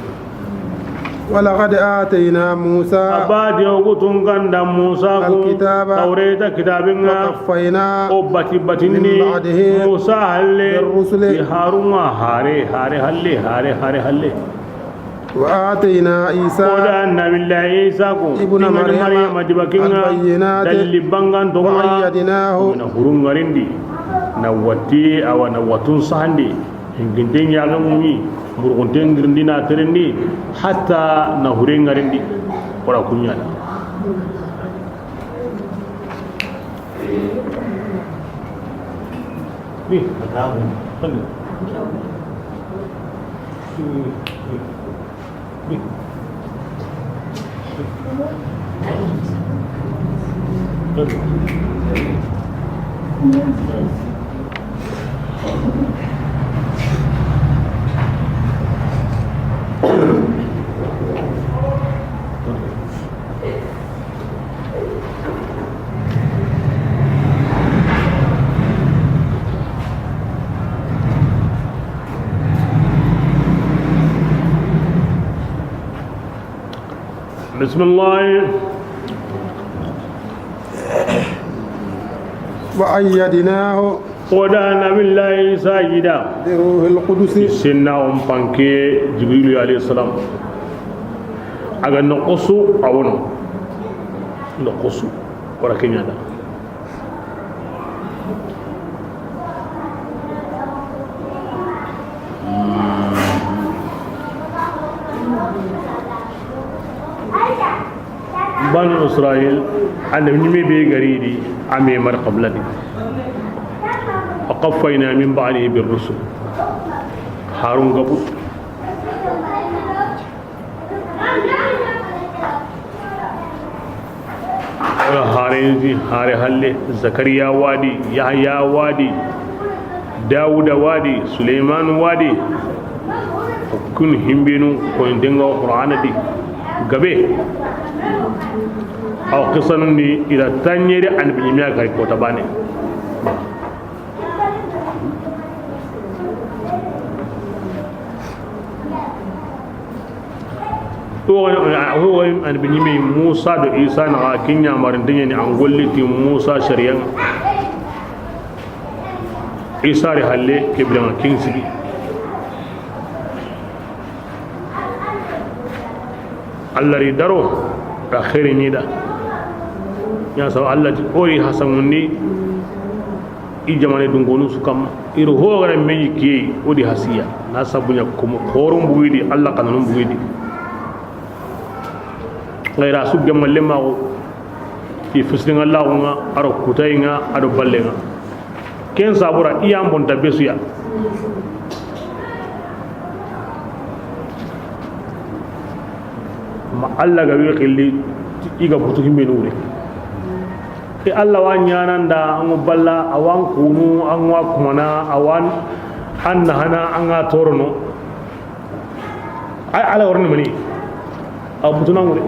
ولقد آتينا موسى A bati o gutun ganda Musa ku الكتاب Tawreta kitabin ŋa. وقفينا O bati batinni من بعده Musa halle بالرسل. Ti Harun ŋa hare, hare halle, hare, hare halle. وآتينا عيسى O da Nabillahi Isa ku ابن Dinga ni مريم Maryama dibakin ŋa. البينات Dalli banganto ŋa. وأيدناه Na hurun ŋarindi. Na wati awa na watun sahandi. Hinginten ɲaxe mumi, murgunten girindi na terendi, hatta na hure ŋarindi. Wala kuɲana. Ni, بسم الله. وأيدناه O da Nabillahi Isa yida. بروح القدس Senna on panke Jibrilu alayhi salam. A ga noqosu a wono. Noqosu. Wara keɲa da. Banu Israil, annabi ɲime be gari di, a me mari qabla di. وقفينا من بعده بالرسل. Harun gabu. Wala harenzi, hare halle, Zakariya wadi, Yahya wadi, Dawuda wadi, Suleyman wadi. Kun himbinu ko denga Qur'ana di gabe. Aw qisanun di ila tanyere an bi ɲimiya gari ko tabane. Wo gani, wo gani, an bi ɲimi Musa do Isa na ga kinya marin denye ni an golli ti Musa shari'an. Isa ri halle kibran kin sigi. Allah ri daro da khairi ni da. Ya sa Allah ti ori hasamundi. I jamane dungonu su kamma. Iro ho gara meyi ke o di hasiya. Na sabunya komo horum bugidi, Allah kananum bugidi. Ngaira su gemma lemma o. Fi fisringa lagunga, aro kutayinga, ado ballenga. Ken sabura iya mbonta besuya. Ma Allah ga wi xilli i ga butu himbe nure. E Allah wa ɲananda an balla awan kunu an wa kumana awan an nahana an ga torono. Ay ala warni mani. A butu na ngure.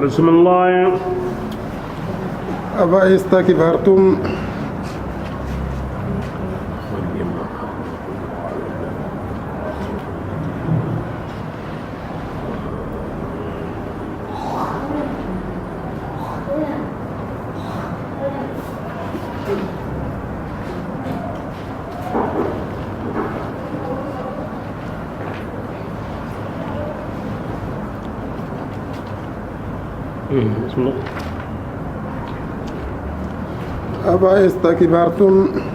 بسم الله. أفاستكبرتم. بسم الله. أفاستكبرتم.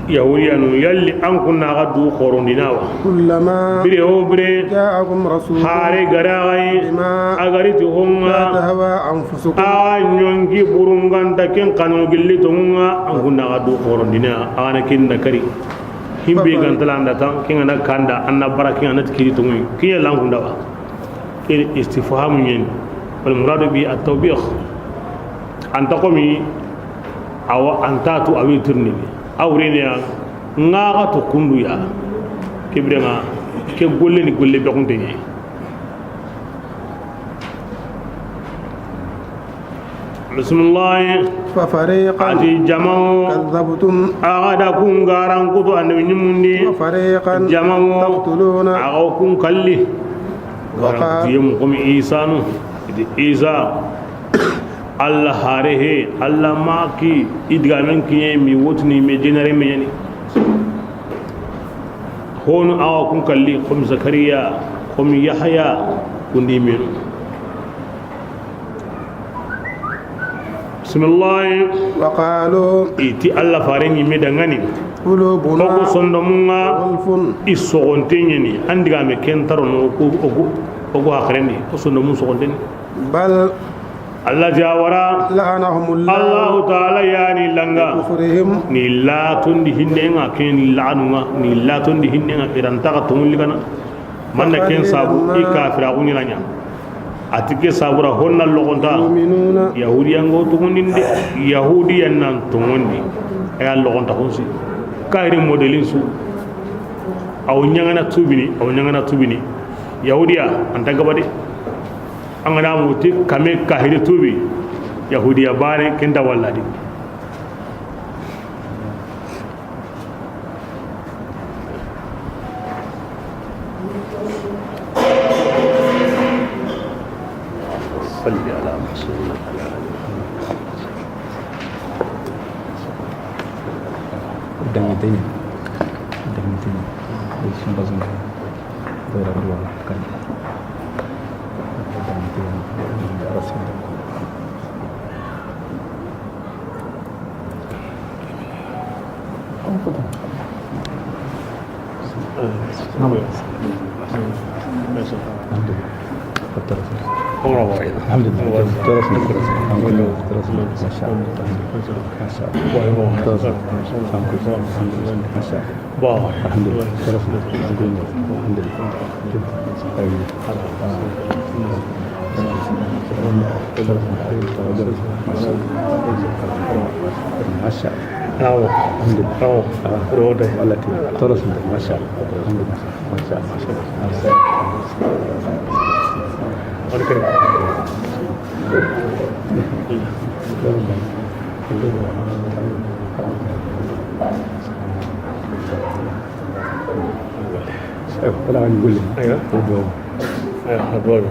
Yahudiyanu, yalli an kunna ga du xorondina wa? كلما Bire o bire. جاءكم رسول Hare garagai. بما A gari ti honga. لا تهوى أنفسكم. A ɲongi burunganta ken kanu gilli tonga. An kunna ga du xorondina. A na kinna kari. Himbe gantala anda tan, kinga na kanda, anna bara kinga na tikiri tonga. Kiya langunda ba. Ke istifhamu ɲen. Wal muradu bi at-tawbih. Anta komi awa anta tu awi turni. Awreniya ngaga to kunduya. Kibrenga Ke golle ni golle be xunte ɲi. Bismillah. ففريقا A ti jamawo, كذبتم a ga da kun garan kutu annabi ɲimmundi. وفريقا Jamawo, تقتلون a ga kun kalli. وقال Garan kutu yemu komi Isa no. I ti Isa, Allah hare he, Allah ma ki, i digamen kiɲe mi wotini me jenare me ɲani. Hono a ga kun kalli, komi Zakariya, komi Yahaya, kundi menu. Bismillah. وقالوا I ti Allah fare ɲimme dangani. قلوبنا O ku sondomun ŋa, غلف i sogonte ɲeni. An digame ken tarono, o ku, o ku, o ku haqilendi. O sondomun sogonte ni. بل Allah jawara. لعنهم الله Allahu Taala yani langa. بكفرهم Ni latondi hinne ŋa, ken lanu ŋa, ni latondi hinne ŋa, i ra nta xa tonŋun ligana. Manna ken sabu, i kafira ku ɲi na ɲa. A ti ke sabura honna logonta. يؤمنون Yahudiya ŋo tonŋundinde. Yahudiya nan tonŋundi. A ya logonta honsi. Kahiri modelin su. Aw ɲangana tubini, aw ɲangana tubini. Yahudiya, an ta gabade. An ga na muti kame kahiri tubi. Yahudiya bare kenda walladi. صل على محمد وعلى آل محمد. Dangiteni. Dangiteni. Dangiteni. الحمد لله. الحمد لله. ما شاء الله. ما شاء الله. الحمد لله. الحمد لله. ما شاء الله. Awo. Awo. Rodo. Wala ti. Toro sun. Ma sha Allah. Ma sha Allah. Ma sha Allah. Wani kare. Wala wani gulle. Aywa. Ko do. Aywa, do.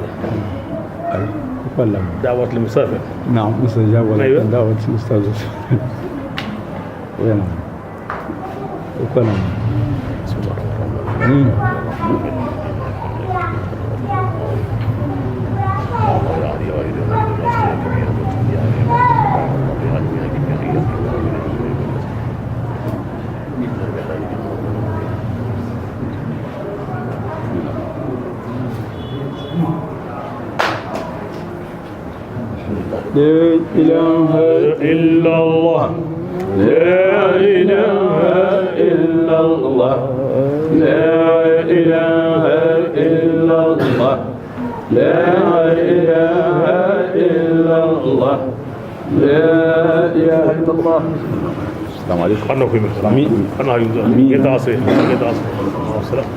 Ay, ko falla. دعوة المسافر. نعم، مستجاب ولكن أيوة. دعوة المستأذن. وين؟ وكان. لا إله إلا الله. لا إله إلا الله. لا إله إلا الله. لا إله إلا الله. لا إله إلا الله. السلام عليكم. An na ku yinme. Amin. An na ku yinme. Amin. Ke ta se. Ke ta se. Salam.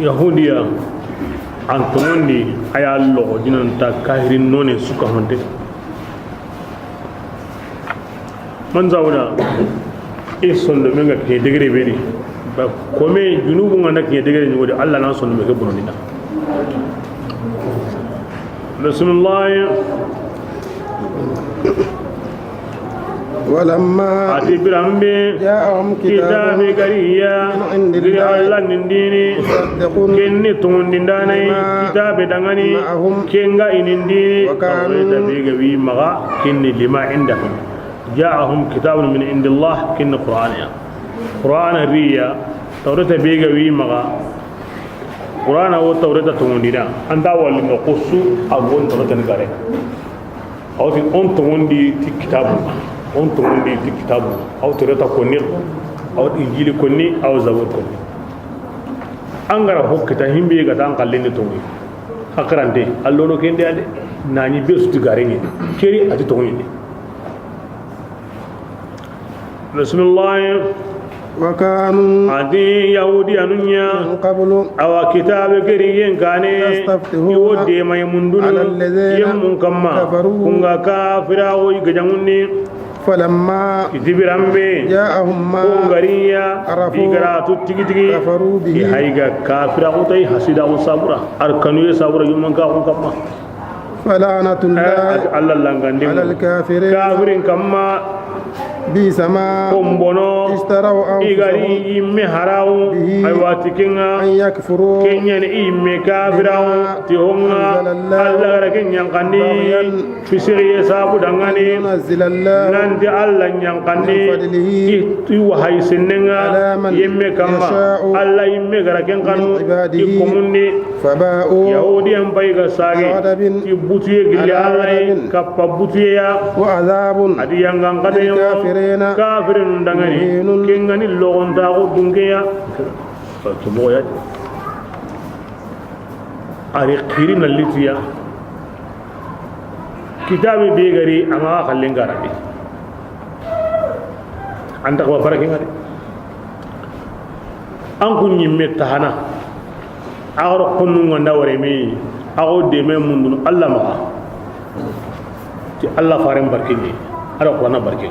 Yahudiya, an toŋondi, a ya loxo dinanta kahirin none suka honte. Man zawuda, i sondomen ga ke degere be di. Ba kome junubu ŋa na ke degere ɲogodi, Allah na sondome ke bonondina. Bismillah. ولما A ti biranbe, جاءهم كتاب kitabe gariya, من عند giri الله Allah nindini, مصدق ken ni tongondindana, لما kitabe dangani, معهم ken ga i nindini, وكانوا Tawreta be ga wi maxa, ken ni لما عندهم. جاءهم كتاب من عند الله, ken ni Qur'ana ya. Qur'ana riya, Tawreta be ga wi maxa, Qur'ana wo Tawreta tongondina, an ta walli ma xusu, a gon Tawreta ni gare. Aw ti on toŋondi ti kitaabu. On toŋondi ti kitaabu. Aw Tawreta konni, aw Injili konni, aw Zabur konni. An ga ra ho kita himbe ga ta an xallen ni toŋoyi. Hakirante, allono kende ade. Nani be su ti gare ni. Keri a ti toŋoyi. Bismillah. وكانوا A di Yahudiyanun ya. من قبل Awa kitaabe geriyen kaane. يستفتحون I wo deema i mundunu. على الذين Yemmun kamma. كفروا Kun ga kafira wo i gajaŋundi. فلما Kitibiranbe. جاءهم ما Kun gariya. عرفوا I ga ra tu tigi tigi. كفروا به I haiga kafira ko tai hasida ko sabura. Arkanu ye sabura yumman ka kun kamma. فلعنة الله Alla langande على الكافرين Kafirin kamma. بئس ما Kon bono. اشتروا I ga ri أنفسهم yimme harawu. به Ay wati kenga. أن يكفروا Kenya ni yimme kafirawu. بما Ti honga. أنزل الله Alla ga ra ken yankandi. بغيا Fisiriye sabu dangani. أن ينزل الله Nanti Alla yankandi. من فضله I, i wahayi sennenga. على من Yimme kamma. يشاء Alla yimme ga ra ken kanu. من عباده I komundi. فباءوا Yahudiyan bay ga sage. بغضب Ti butuye gilli على Alla غضب kappa butuye ya. وعذاب A di yangan kade yo. للكافرين Kafirin dangani. مهين Kengani logonta ko dunkeya. To moya. Ari xiri na litiya. Kitaabe be ga ri a ma xallen ga ra de. An ta ko fara kenga de. An kun yimme tahana. A ga ro konnun ga nda ware me. A ga wo deeme mundunu Alla maxa. Ti Alla faren barke ni. A ro Qur'ana barke.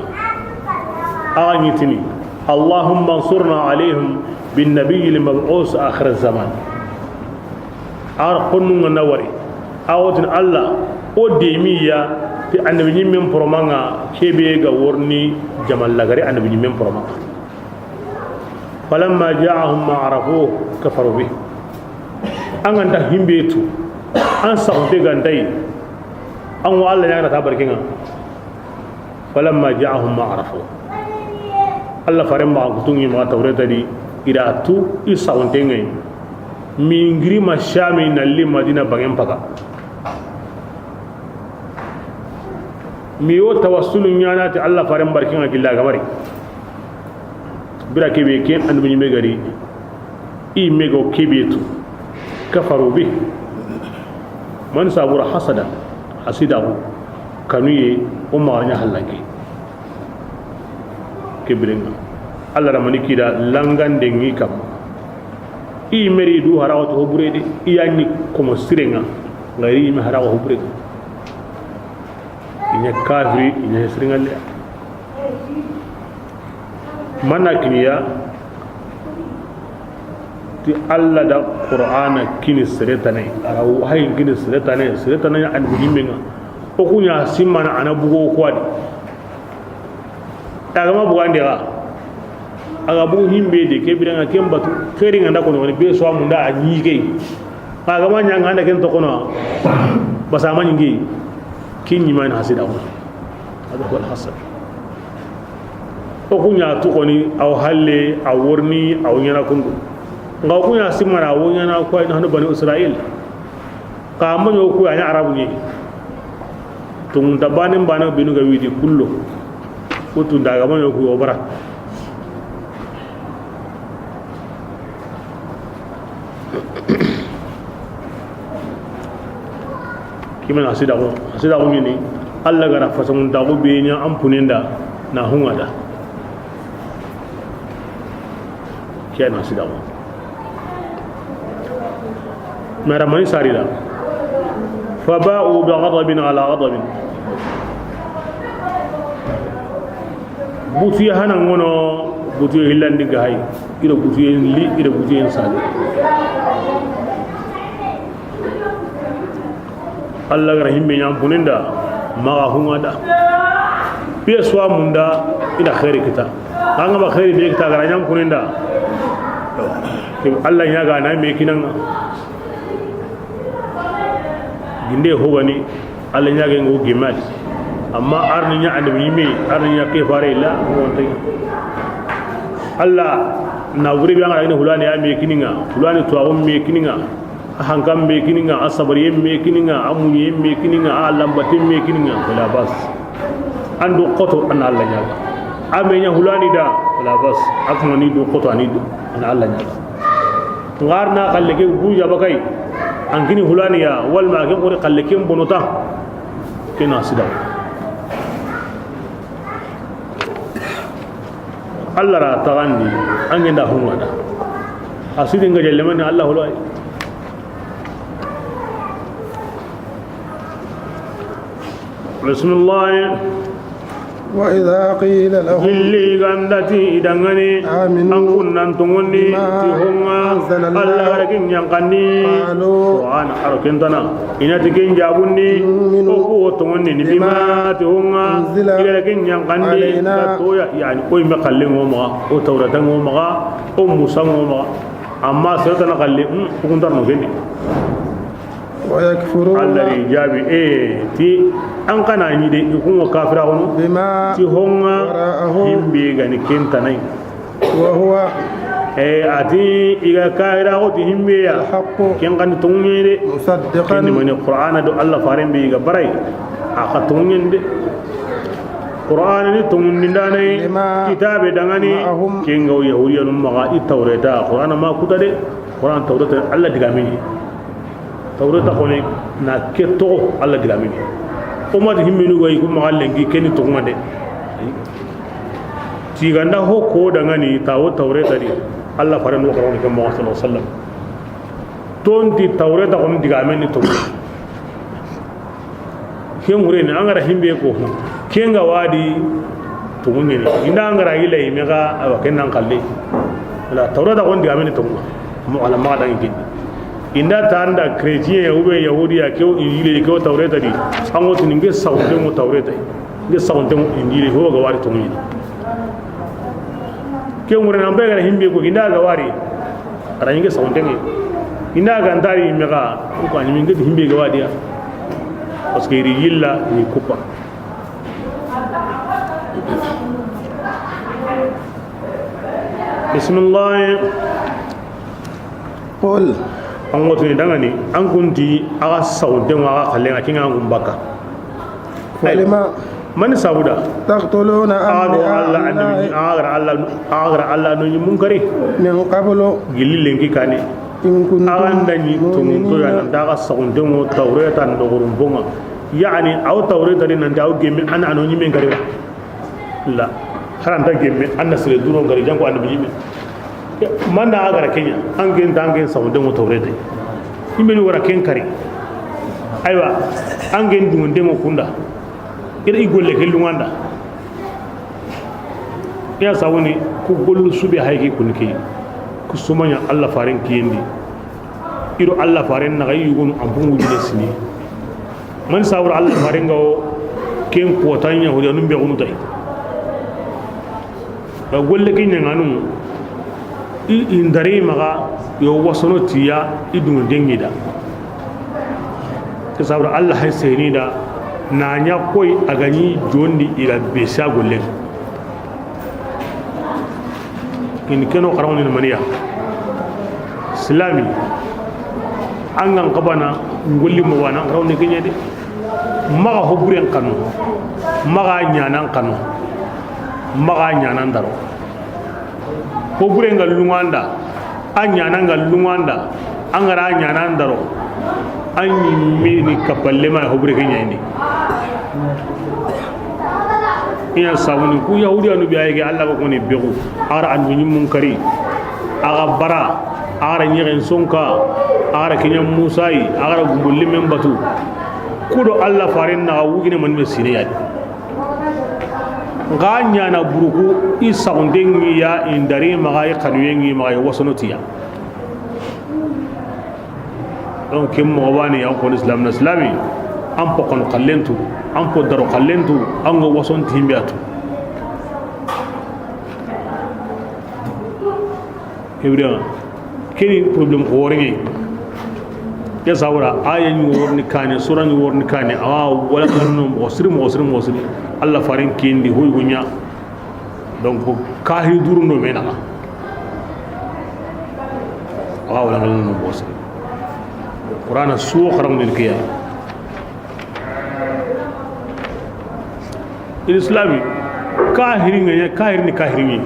A ga ni tini. اللهم انصرنا عليهم بالنبي المبعوث آخر الزمان. A ga ro konnun ga nda ware. A wo tini Alla o deemiya ti annabi yimmen poromanga kebe ga worni jamal lagare annabi yimmen poromanga. فلما جاءهم ما عرفوا كفروا به. An ga nta himbe tu. An saxunte ga nta yi. An wa Alla ɲaana ta barkinga. فلما جاءهم ما عرفوا. Alla faren ma kutungi ma Tawreta di i da tu i saxunte ŋa yi. Mingiri ma Shami na li Madina bangen paga. Mi wo tawassulu ɲaana ti Alla faren barkinga gilla gamari. Bira kebe ken annabi ɲime ga ri. I mego kebetu. كفروا به. Man sabura hasada. Hasidaxu. Kanuye. O maxa ɲa hallanke. Kebirenga. Alla ramani kida langande ŋi kam. I meri du haraxo to hoburede. I yani komo sirenga. Ngari i me haraxo hoburede. I ɲa kafiri, i ɲa hesiringalle. Mana kiniya ti Alla da Qur'ana kini seretane, a ra wahayi kini seretane, seretane an bidimenga. O kunya simana ana bugo kwadi. Agama bugande ga. Aga bugu himbe de ke biranga ken batu. Keri nganda kono woni be so amunda a nyige. Agama nyanga anda ken to kono. Basa ma nyige. Kin nyima na hasida ko. Hada huwa al-hasad. O kunya to koni aw halle aw worni aw nyana kundu. Nga o kunya simana aw nyana ko ay nahnu bani Israil. Ka maɲo ku a ɲa arabu ɲi. Tun da banen bana binu ga widi kullo. Ko tun da ga maɲo ku o bara. Kimen asida ko, asida ko ni Alla gara fasamun da ko be ɲa an puninda na hungada. Kiyan asida ko. Mera mani sarila. فباءوا بغضب على غضب. Butuye hana ngono, butuye hillandi ga hay. Ira butuye li, ira butuye sali. Alla gara himbe ɲam puninda, maga hungada. Piye swa munda, ina khairi kita. Anga ba khairi be kita gara ɲam puninda. Alla ɲaga na me kinanga. Ginde hogani, Alla ɲage ngo gemali. Amma arni ɲa annabi ɲime, arni ɲa ke fare la, wonte. Alla na wuri bi anga ni hulani ya me kininga, hulani to awu me kininga. A hankan me kini ŋa, a sabariyen me kini ŋa, a muɲiyen me kini ŋa, a lanbaten me kini ŋa, wala bas. An do xoto an na Alla ɲaaga. A me ɲa hulani da, wala bas. A kuma ni do xoto ani do an na Alla ɲaaga. Ŋa ri na xalle ke guja bakay. An kini hulani ya, walma ke xori xalle ken bonota. Ke na sida. Alla ra taxandi, an ŋa nda hungana. A sidi ŋa jelle mani Alla hulayi. Bismillah. وإذا قيل لهم Gilli gandati i danŋa ni, آمنوا an kunnan tonŋundi, بما ti honŋa, أنزل الله Alla ga ra ken yanqandi. قالوا Qur'an a ro ken tana. I na ti ken jabundi, نؤمن o ku wo tonŋundi ni بما bima ti honŋa, أنزل i ga ra ken yanqandi, علينا ka toya, yani, o yimme xalle ŋo maxa, o Tawreta ŋo maxa, o Musa ŋo maxa. Amma sere tana xalle, hmm, o ku nta ri no ken di. ويكفرون Alla ri jaabi, e, ti, an xa na ɲi de, i ku ŋo kafira xono, بما ti honŋa, وراءه himbe ga ni ken tana yi. وهو E, a ti, i ga kafira xo ti himbe ya. الحق Ken xa ni tonŋuɲe de. مصدقا Ken ni mani Qur'ana do Alla faren be i ga bara yi. A xa tonŋuɲen de. Qur'ana ni tonŋundindana yi. لما Kitabe danŋa ni. معهم Ken ga wo Yahudiyanun maxa i Tawreta. Qur'ana ma kuta de. Qur'an Tawreta Alla digamen ni. Tawreta xoni na ke toxo Alla digamen ni. O ma ti himmenu ga i ku maxa lenki ken ni tonŋa de. Ti ganda ho ko danŋa ni ta wo Tawreta di. Alla faren do xaron ke Muhammad sallallahu alaihi wasallam. Tonti Tawreta xoni digamen ni tonŋa. Ken ŋure ni, an ga ra himbe ko, ken ga wa di tonŋuɲe ni. I nda an ga ra yila i me ga, awa, ken nan xalle. Wala Tawreta xoni digamen ni tonŋa. Mo ala ma dangi ken. I nda ta an da chrétien ya, ou bien Yahudiya, ke wo Injile, ke wo Tawreta di. An ŋo tini ŋe saxunte ŋo Tawreta. Ŋe saxunte ŋo Injile, ho ga wa di tonŋuɲe ni. Ken ŋure ni, an be ga ra himbe ko, i nda ga wa di. A ra ɲi ŋe saxunte ŋe. I nda ga nta ri me ga, ko a ɲi me ŋe himbe ga wa di ya. Parce que i ri yilla ni kupa. Bismillah. قل An ŋo tini danŋa ni, an kunti, a ga saxunte ŋo, a ga xalle ŋa, kinga an kun baka. فلم Mani sabuda? تقتلون Ado Alla أنبياء annabi, الله a ga ra Alla, a ga ra Alla no ni munkari. من قبل Gilli lenki kane. إن كنتم A ga nda ɲi tonŋunto ya مؤمنين. Nan daga saxunte ŋo Tawreta ndogorum bonŋa. Yani, aw Tawreta di nan daga gemme an ano ɲi men kari. La. Haranta gemme an na sere duro ngari janko annabi ɲi me. Manda a ga ra ke ɲa, an gen ta an gen saxunte ŋo Tawreta. Imbe ni wara ken kari. Aywa, an gen dungonde ŋo kunda. Ira i golle ke lunganda. Ya sawoni ku gollu sube hayki kun ke. Ku sumaɲa Alla faren kiyendi. Ido Alla faren na ga yugonu an bungu jine sini. Man sawra Alla faren ga wo ken kota Yahudiyanun be gunu tay. Ga golle ke ɲanganu i, i ndari maxa yo wasono tiya i dungu dengi da. Ke sabra Alla hay seni da na ɲa koy a ga ɲi jondi i ga besa golle. Ini keno xarawni maniya. Silami. An gan xabana ngolli mo wana xarawni ke ɲa de. Maxa ho buren kanu, maxa ɲanan kanu, maxa ɲanan daro. Ho buren ga lunganda, a ɲanan ga lunganda, an ga ra ɲanan daro, an ɲi me ni kapalle ma ho bure ke ɲayini. Ina sabuni ku Yahudiyanu be ayege Alla ga koni begu, a ga ra andu ɲi munkari, a ga bara, a ga ra ɲexen sonka, a ga ra ke ɲa Musa yi, a ga ra gumbulle men batu. Kudo Alla faren na wugine man me sine ya di. Nga ɲana buruku i saxunte ŋi ya, i ndari maxa, i xanuye ŋi maxa, i wasono tiya. Donc ken moxo bani an koni islam na islami, an po xanu xallentu, an po daro xallentu, an go wason timbe atu. Ibrahima, keni problème ko worenge. Ya sawra aya ni worni kane, sura ni worni kane, awa wala kanu mo siri mo siri mo siri. Alla farin kindi hoy gunya. Donc kahi duru no mena. Awa wala kanu mo siri. Qur'ana su wo xaraŋundini ke ya. Islami, kahirin ŋa ɲa, kahirin ni kahirin ɲi.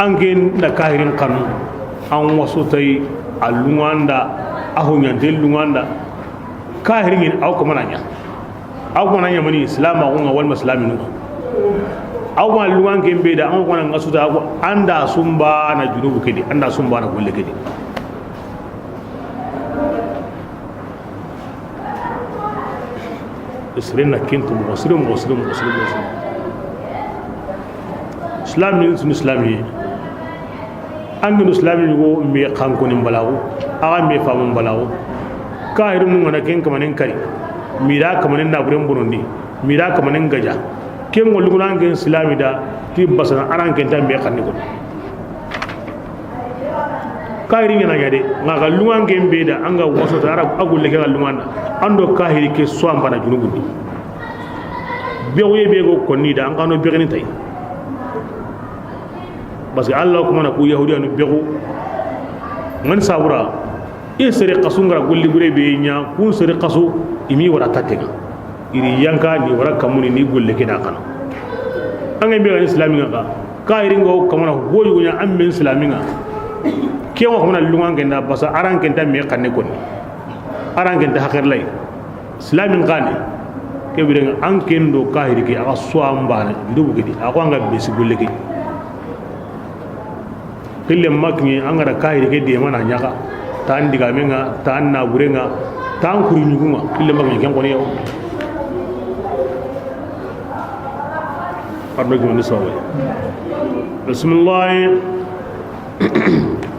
An ke na kahirin xanu, an waso tayi, a luŋa nda, a hoɲante luŋa nda. Kahirin ɲi, a wo kamana ɲa. A wo kamana ɲa mani islamaxu ŋa walma islaminu ŋa. A wo kamana luŋa ke be da, a wo kamana ŋa su ta, a wo an da sunba na junubu ke di, an da sunba na golle ke di. Sere na ken tu moxo siri, moxo siri, moxo siri, moxo siri. Islam ni sunu islam ye. An genu islam ni go mi xankoni balaxu, a ga mi famu balaxu. Kahirinu ŋa na ken kamanen kari. Mi da kamanen na buren bonondi. Mi da kamanen gaja. Ken ŋo luŋa an ken islam da ti basana aran ken ta mi xanni ko. Kahiri ɲa na ɲa de, ŋa ga luŋa ke be da, an ga waso ta, a ra a golle ke ga luŋa nda, an do kahiri ke su an bana junubu ni. Bexu ye be go konni da, an kano bexeni tayi. Parce que Allah kuma na ku Yahudiyanu bexu. Ŋa ni sabura, i sere xasu ŋa ra golli bure be ɲa, kun sere xasu, i mi wara tatenga. I ri yanka ni wara kamuni ni golle ke na xana. An ga be ga ni islami ŋa ka, kahiri ŋa wo kamana hoyi go ɲa an men islami ŋa. Ke wo kamana luŋa ke nda basa aran ke nta me xanne konni. Aran ke nta haxir lay. Islami xani. Ke biren an ken do kahiri ke a ga su an bana junubu ke di. A ko an ga be si golle ke. Kille makki an ga da kahiri ke de mana ɲaga, tan digamen ŋa, tan naburen ŋa, tan kuri ɲugun ŋa, kille makki ken koni yaw. Arno gimani sawe. Bismillah.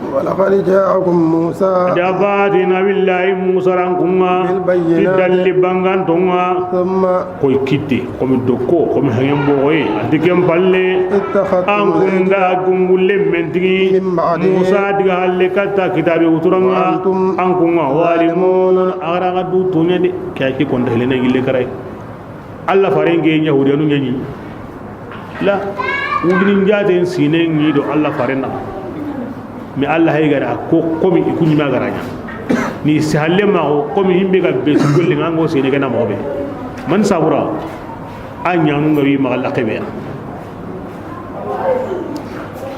ولقد جاءكم موسى. Jabati nabillahi Musa ran kunga. بالبينات. Ti dalli bangantonga. ثم Koy kitti, komi dokko, komi hangen bogoye, anti ken palle, اتخذتم an kunda gumbulle mentigi, من بعده Musa diga halle katta kitabe wuturanga, وأنتم an kunga ظالمون. Walimun, agara ga du tonya de, kya ki konda helena gille karay. Allah faren ge Yahudiyanu ɲani. La, wudini njaten sinen ŋi do Allah faren na. Mi Allah hay gara ko komi i kuɲi ma garaɲa. Ni si halle ma ko komi himbe ga be golle ŋa ngo sene gana mo be. Man sabura. A ɲanu ŋa wi ma Allah kebe.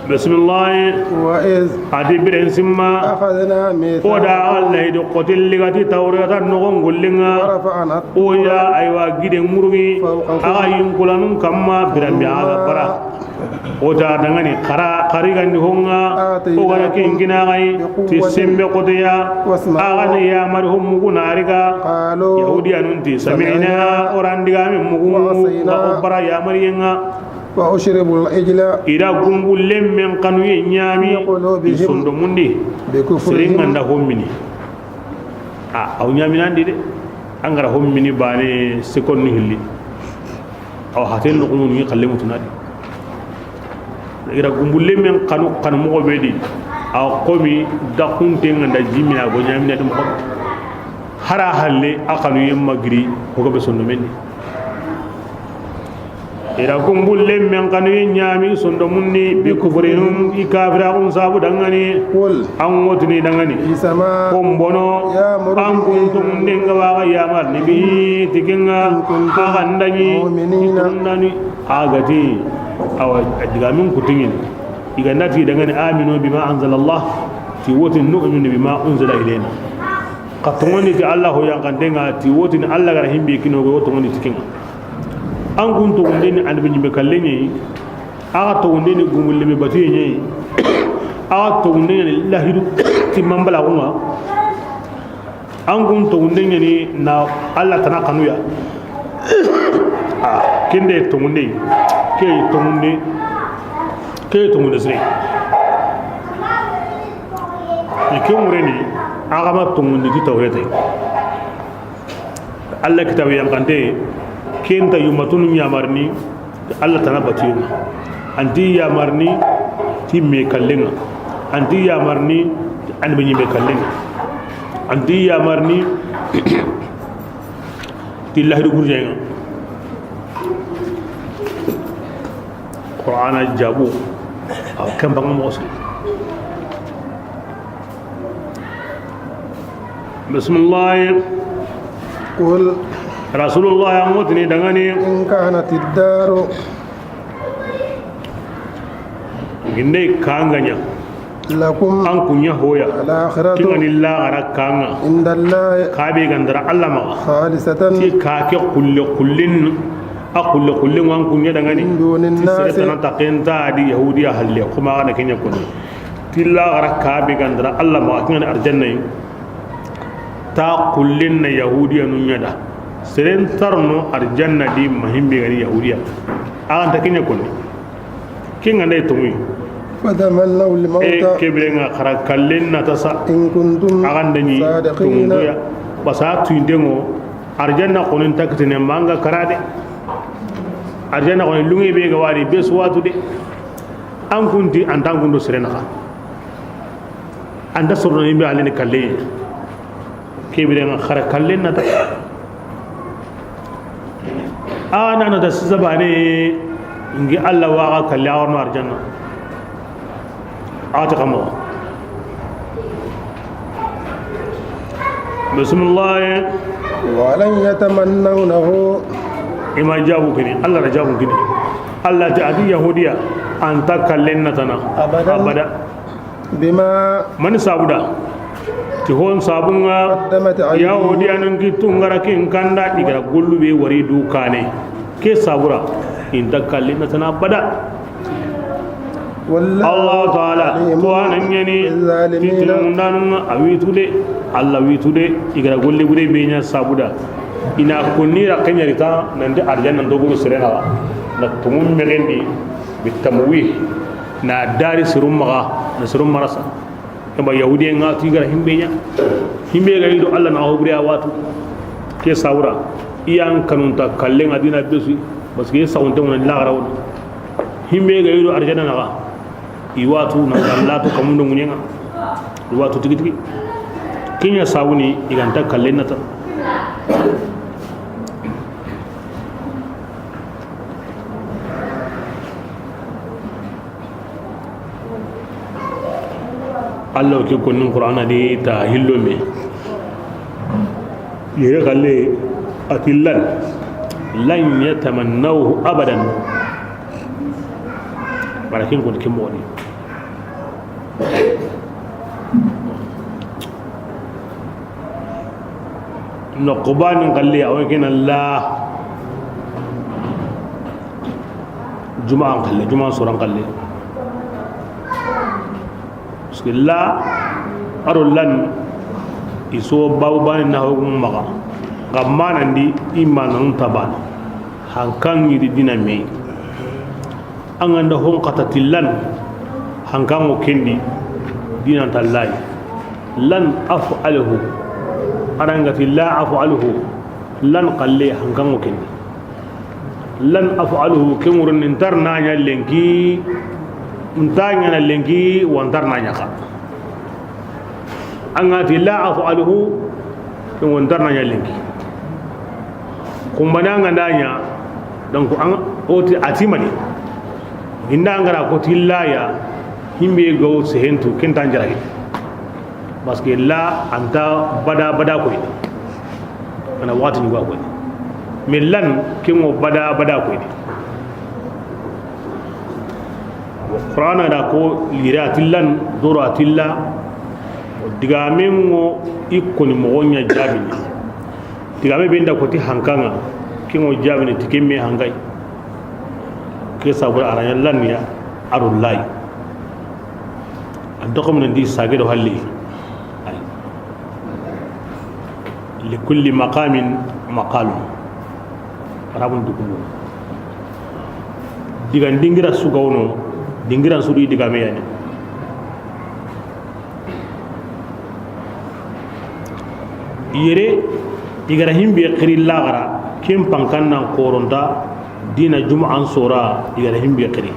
Bismillah. وإذ Adi biren simma. أخذنا ميثاقكم O da Allah do kotelli gati Tawrata no gongolinga. ورفعنا O ya aywa gide ŋurgi. فوقكم Aga yinkulanun kamma birambi aga bara. O ta dangani kara, kari gandi honga, آتيناكم o gara ken gina gai, بقوة ti sembe koteya, واسمعوا aga ne ya mari ho mugu na riga. قالوا Yahudiyanun ti, سمعنا sami'na, o ran digamen mugu, وعصينا o bara ya mari yenga. وأشربوا العجل Ida gumbu lemmen kanu ye ɲami, في قلوبهم i sondomundi, بكفرهم seren ganda hommini. A, aw ɲaminandi de, an gara hommini bane seconde hilli. Awa haten no kunu ni kalle mutunadi. Ira gumbulle men kanu kanu mo be di. Aw komi da kunte nganda jimina go ɲamina dum ko. Hara halle a kanu yemma giri ko be sonno men. Ira gumbulle men kanu ɲami sonno munni bi kufrihim i kafira kun sabu dangani. قل An wotini dangani. بئس ما Kombono يأمركم an kuntum denga waga yamar ni bi tikinga إن كنتم agandani مؤمنين. Kundani agati awa diga min kutingin. Iga nati dangani aminu bima anzala Allah ti wotini nu'minu bima unzila ilayna. Ka tongoni ti Allah ho yankantenga ti wotini Allah gara himbi kino go tongoni tikinga. An kun tongoni annabi ɲimbe kallenye. Axa togundeni gumulli me batuye ɲeyi. Axa togundeni lahidu timmanbalaxunga. An kun togundeni na Allah tana kanuya. A kende tongunde. Ke tongunde. Ke tongunde sire. Ike mureni. Axa ma tongundi ti Tawrete. Allah kitabe yankante kenta yumatunu ɲamarni. Allah tana batiyen ŋa. Anti yamarni ti me kallen ŋa. Anti yamarni ti annabi ɲime kallen ŋa. Anti yamarni ti lahidu gurjen ŋa. Qur'ana jabu. Aw kemba ŋa moxo. Bismillah. قل Rasulullah, an ŋa ti i danŋa ni. إن كانت الدار Ginde kaŋa ɲa. لكم An kuɲa hoya. الآخرة Ken ŋa ni laxara kaŋa. عند الله Ka be ga n dara Alla maxa. خالصة Ti ka ke xulle xullen, a xulle xullen ŋa an kuɲa danŋa ni. من دون Ti sere الناس tana ta ken ta di Yahudiya halle, kuma ga na ken ɲa koni. Ti laxara ka be ga n dara Alla maxa, ken ŋa ni arjanna yi. Ta xullen na Yahudiya nu ɲa da. Seren tarno arjanna di ma himbe ga ni Yahudiya. A ga nta ken ɲa koni. Ken ŋa nda i toŋu yi. فتمنوا E الموت ke bire ŋa xara kallen na ta sa. إن كنتم A ga nda ɲi صادقين toŋu ya. Basa tuinde ŋo. Arjanna xoni n ta kitene ma an ga kara de. Arjanna xoni lunŋe be ga wari be su watu de. An kunti an ta an kundo sere naxa. An ta sorono yimbe a leni kalle. Ke bire ŋa xara kallen na ta. A na na ta sisa bane ngi Alla wa ga kalle a wa no arjanna. A ta kamo. Bismillah. ولن يتمنونه I ma jabu kini, Alla da jabu kini. Alla ti a di Yahudiya, an ta kallen na tana. أبدا. Abada. بما Mani sabuda. Ti hon sabun ŋa. قدمت أيديهم. Yahudiya nun ki tungara kin kanda i ga ra gollu be wari du kane. Ke sabura. I nta kallen na tana abada. والله Allahu taala عليم to anan ɲa ni. بالظالمين. Ti tunŋundanun ŋa a wi tu de. Alla wi tu de. I ga ra golle bure be ɲa sabuda. I na konni ra ken ɲa ri ta nan ti arjanna n dogoro sere naxa. Na tunŋu mexen di. Bitamwi. Na dari sirum maxa. Na sirum marasa. Kamba Yahudiya ŋa tu i ga ra himbe ɲa. Himbe ga i do Alla na hobri a watu. Ke sabura. I yan kanun ta kallen ŋa dina be su. Parce que sawunte ŋa na laxara woni. Himbe ga i do arjanna naxa. I watu na kallatu kamundo ŋuɲen ŋa. I watu tigi tigi. Ken ɲa sabuni i ga nta kallen na ta. Alla ke konnin Qur'ana di ta hillo me. Yere galle a ti lan, lan yatamannawhu abadan. Barakin kon ke moni. Noqubani n xalle, a wo ken na la. Juma n xalle, juma n sora n xalle. Parce que la, a do lan, i so babu bani na hukum maxa. Ga manandi, i manan ta bana. Hankan yi di dina me. An ga nda hon xata ti lan, hankan ŋo ken di, dina nta layi. Lan af'aluhu, a ra nga ti la af'aluhu, lan xalle hankan ŋo ken di. Lan af'aluhu, ken ŋuron ni ntar na ɲa lenki, nta ɲaana lenki, wa ntar na ɲa xa. An ga ti la af'aluhu, ken ŋo ntar na ɲa lenki. Kumbana nga nda ɲa, donc an o ti a ti mani. Inda an ga ra ko ti la ya, himbe ga wo sehentu, ken ta n jaragi. Parce que la, a nta bada bada koy. A na waxati ɲugo koy. Mais lan, ken ŋo bada bada koy. Qur'ana da ko lira ti lan, dora ti la. Digamen ŋo i koni moxo ɲa jaabini. Digame be nda ko ti hankan ŋa, ken ŋo jaabini ti ken me hankay. Ke sabura a ra ɲa lan ya, a do layi. An toxo mun di sage do halli. Li kulli maqamin maqalun. Arabun dukumu. Digan dingira su ga wono, dingiran su di digame yani. Yere, i ga ra himbe xiri laxara, ken pankan nan xoronta, dina juma n sora, i ga ra himbe xiri.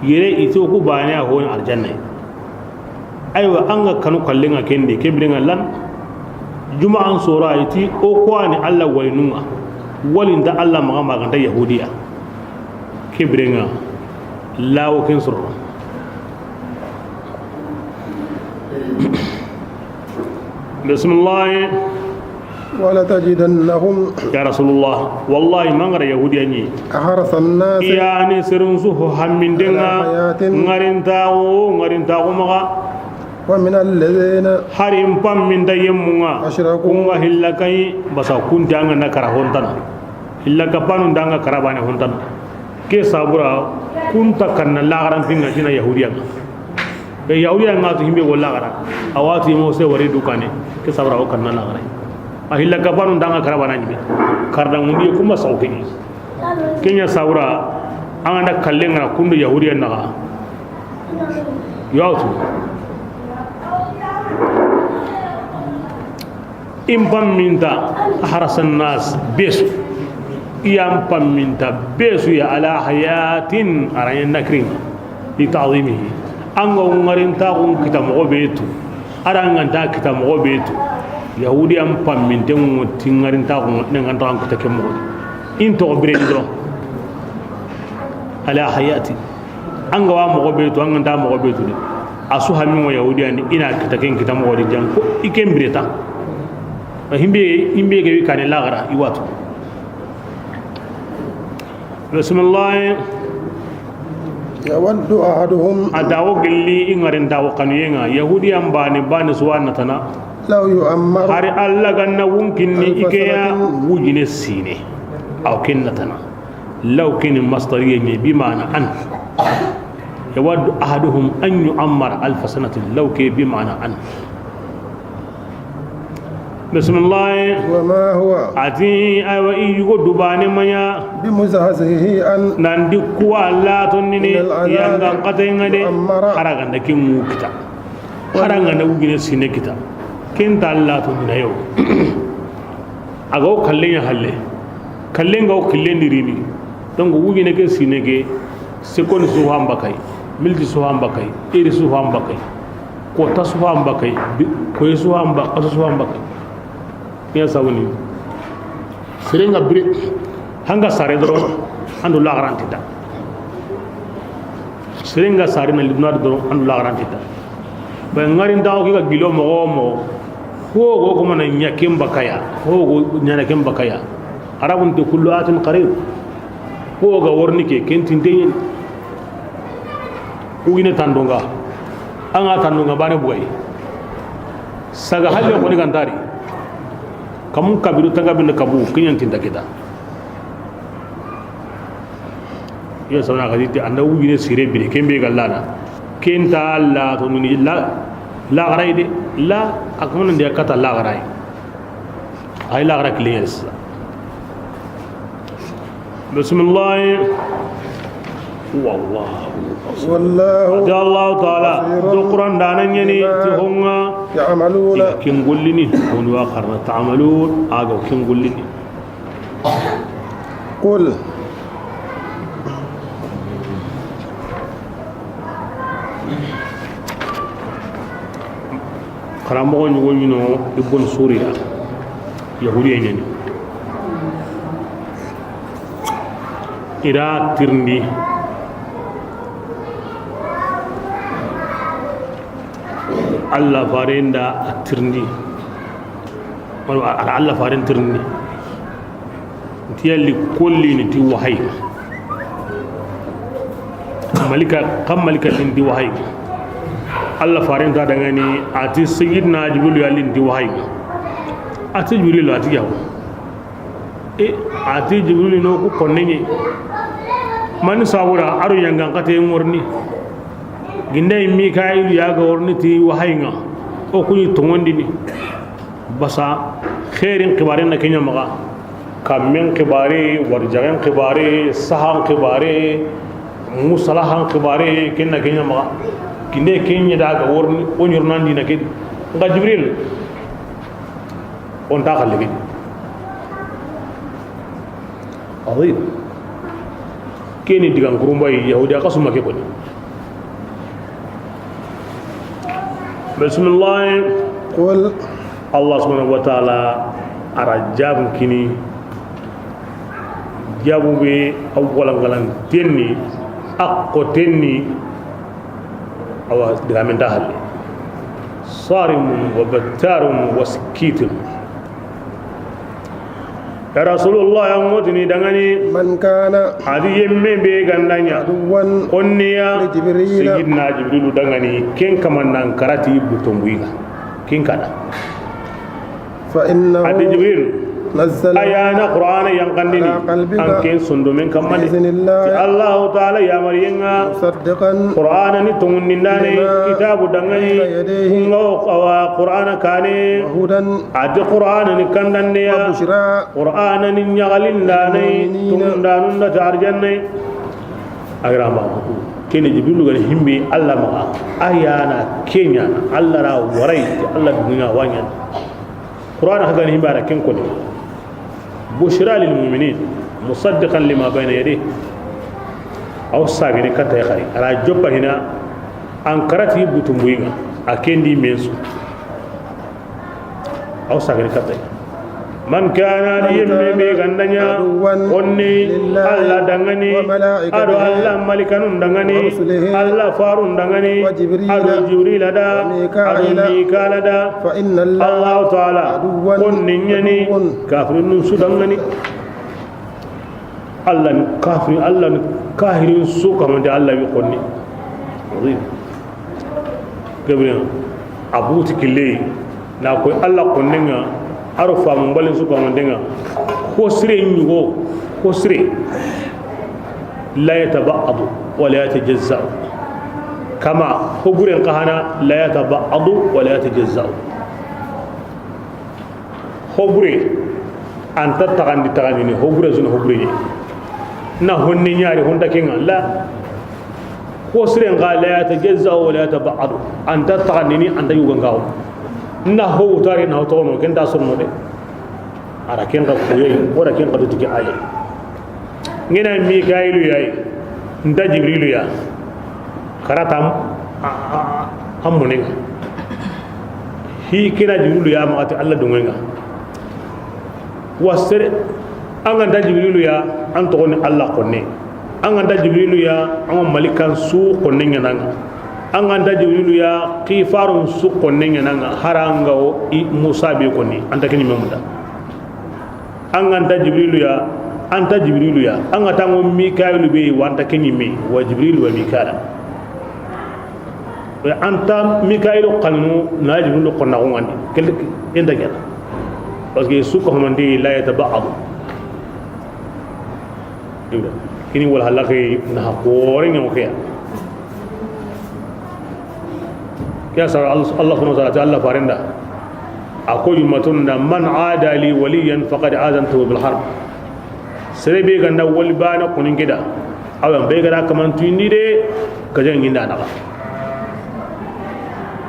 Yere, i to ku bane a honi arjanna. Aywa, an ga kanu kallen ŋa ken di, ke biren ŋa lan, juma n sora, i ti o ko ani Alla walinun ŋa, wali nta Alla maxa ma ga nta Yahudiya. Ke biren ŋa, lawo ken soro. Bismillah. ولتجدنهم. Ya Rasulullah, wallahi, ma ŋa ra Yahudiya ni. أحرص الناس. Yani, seren su ho hammindenŋa. على حياة. Ŋarintaxu, ŋarintaxu maxa. ومن الذين. Hari n pamminta yemmunŋa. أشركوا. Ku ŋa hilla kayi, basa kun ta ŋa na kara hontana. Hilla kapanu n ta ŋa kara bane hontana. Ke sabura, kun ta kanna laxaran pinŋa dina Yahudiya. Be Yahudiya ŋa tu himbe go laxara. A wa tu mo se wari du kane. Ke sabura o kanna laxara. A hilla kapanu n ta ŋa kara bana ɲime. Karda mundi kuma sauke. Kenya sabura, an ga na kallen ŋa ra kundu Yahudiya naxa. Yawtu. In pamminta, أحرص الناس, besu. I yan pamminta besu ya, على حياة, a ra ɲa nakrin, لتعظيمه. An ga ŋarintaxun kita moxo be tu, a ra ŋa nta kita moxo be tu. Yahudiyan pamminten ŋo ti ŋarintaxun ne ŋa nta an kita ke moxo. In toxo bire ni doron. على حياة. An ga wa moxo be tu, an ga nta moxo be tu de. A su hammi ŋo Yahudiya ni, i na kita ken kita moxo di jan ko, i ken bire ta. Himbe, himbe ke wi kane laxara, i wa tu. Bismillah. يود أحدهم. A da wo gelli i ŋarintaxu xanuyen ŋa, Yahudiyan bane, bane su wa natana. لو يعمر. Hari Alla ga na wun kinni i ke ya. ألف سنة. Wujine sine. Aw ken natana. Law ken masdariya ni bi ma'ana an. يود أحدهم أن يعمر ألف سنة. Law ke bi ma'ana an. Bismillah. وما هو. A ti, aywa, i yugo dubane ma ɲa. بمزحزحه أن. Nan di kuwa latondini. من العذاب. Yanga kata ŋa de. يعمر. Hara ga nda ken ŋu kita. Hara ga nda wujine sine kita. Ken ta latondina yo. A ga wo kallen ɲa halle. Kallen ga wo killen di rini. Donc, wujine ke sine ke, seconde su han bakay, minute su han bakay, heure su han bakay, kota su han bakay, bi-, koye su han ba-, xaso su han bakay. Ken ya sawuni. Seren ga bire, hanga sare doron, an do laxaran ti ta. Seren ga sare na li duna doron, an do laxaran ti ta. Ba ŋarintaxu ke ga gilo moxo wo moxo, ho go ko mana ɲa ken bakaya, ho go ɲa na ken bakaya. Arabun ti kullu atin qarib. Ho ga worni ke, ken tinten ɲi. Wujine tandonga. An ga tandonga bane bugay. Saga halle xoni ga nta ri. Kamun kabiru tanga bin kabu, ken ɲa n tinta kita. Yo, sabana xadi ti an da wujine sire bire, ken be ga lana. Ken ta latondini la, laxaray de, la, a kuma ndi a kata laxaray. Ay laxara kiliyen sa. Bismillah. والله. والله. A ti Allahu Taala, بصير. Do Quran dana ɲeni, بما. Ti ho ŋa. تعملون. I ga ken gollini, honu wa xarana تعملون, a ga ken gollini. قل. Xaranmoxo ɲogo ɲi no Ibn Suriya, Yahudiya ɲa ni. I da tirindi, Alla faren da a tirindi. Wala a da Alla faren tirindi. Nti yalli kollini ti wahayi. Malika, kan malika ti nti wahayi. Alla faren ta dangani, a ti Sayyidina Jibril yalli nti wahayi. A ti Jibril, a ti yaw. E, a ti Jibril no ku konne ɲi. Mani sabura, aro yangan kate ŋorni. Gindey Mikayilu ya ga worni ti wahayi ŋa. O kuni tongondini. Basa, xeerin xibaare na ke ɲa maxa. Kammen xibaare, warijaxen xibaare, sahan xibaare, musalahan xibaare, ken na ke ɲa maxa. Kinde ke ɲa da ga worni, o ɲornandi na ke. Nxa Jibril, o nta xalle ke. Azim. Keni digan kurumbayi, Yahudiya xasu ma ke koni. Bismillah. قل. Allah subhanahu wa ta'ala a ra jaabun kini. Jaabu be awwalan galan tenni, akko tenni, awa digamen ta halle. صارم وبتار وسكيت. Ya Rasulullah, ya ŋotini dangani. من كان A di yemme be ga nda ɲa عدوا xonniya لجبريل Sayidina Jibrilu dangani, ken kaman nan karati butumbuyi ŋa. Ken kada. فإنه A di Jibril, نزل a ya na Qur'ana yanqandini على قلبك an ken sondomen kamma de. بإذن الله Ti Allahu Ta'ala yamariyen ŋa. مصدقا Qur'ana ni tonŋundindaana لما kitabu dangani. بين يديه Kunga awa Qur'ana kane. وهدى A di Qur'ana ni kandandeya. وبشرى Qur'ana ni ɲaxalindaana للمؤمنين tonŋundanun da ti arjanna. A ga ra ma ku. Ken Jibrilu ga ni himbe Alla maxa. A ya na ken ɲa na Alla ra waray, Alla dunya wa ɲa. Qur'ana xa ga ni himbe a ra ken koni. بشرى للمؤمنين مصدقا لما بين يديه. Aw sagini katta xari. A ra joppa hina an karati butumbuyi ŋa. A ken di mensu. Aw sagini katta. من كان A di yemme be ga nda ɲa عدوا xonni لله Alla dangani, وملائكته a do Alla malikanun dangani, ورسله Alla farun dangani, وجبريل a do Jibrila da, وميكائيل a do Mikala da. فإن الله Allahu Ta'ala عدوا xonni ɲa ni عدو kafirinun su dangani. Alla ni kafiri, Alla ni kahirin su kamante Alla wi xonni. Gabriel Abu ti kille na koy Alla xonnen ŋa, a ro famu mbalen su kamanten ŋa. Ko sire ɲugo, ko sire. لا يتبعض ولا يتجزأ. Kama hoburen kahana لا يتبعض ولا يتجزأ. Hobure anta taxandi taxandini, hobure suna hobure ni. Na honne ɲari honta kenga la. Ko siren ga لا يتجزأ ولا يتبعض. Anta taxandini, anta yugangawo. Na ho wutari na ho tono kenta sonno de. Ara kenga kuye, ora kenga dutike aye. Ngena Mikailu yayi, nta Jibrilu ya. Karatam a, a, a, a muninga. Hi kina Jibrilu ya maxati Alla dungenga. Wa sere, an ga nta Jibrilu ya, an toxoni Alla xonne. An ga nta Jibrilu ya, an ga malikan su xonne ɲananga. An ga nta Jibrilu ya, xifarun su xonne ɲananga. Haranga o i Musa be konni, anta kini memuda. An ga nta Jibrilu ya, anta Jibrilu ya. An ga tango Mikailu be, wanta kini me, wa Jibrilu wa Mikaila. Anta Mikailu xannu na Jibrilu xonna ko ngandi. Kel enta gela. Parce que su ko mandi لا يتبعض. Kini wala halaki na xore ɲoxeya. Ke ya sara Allah, Allah subhanahu wa ta'ala, Allah farenda. A ko yumma tunda, من عادى لي وليا فقد آذنته بالحرب. Sere be ga nda wali bana kunin kida. Awa be ga da kaman tuindi de, gajan ginda na.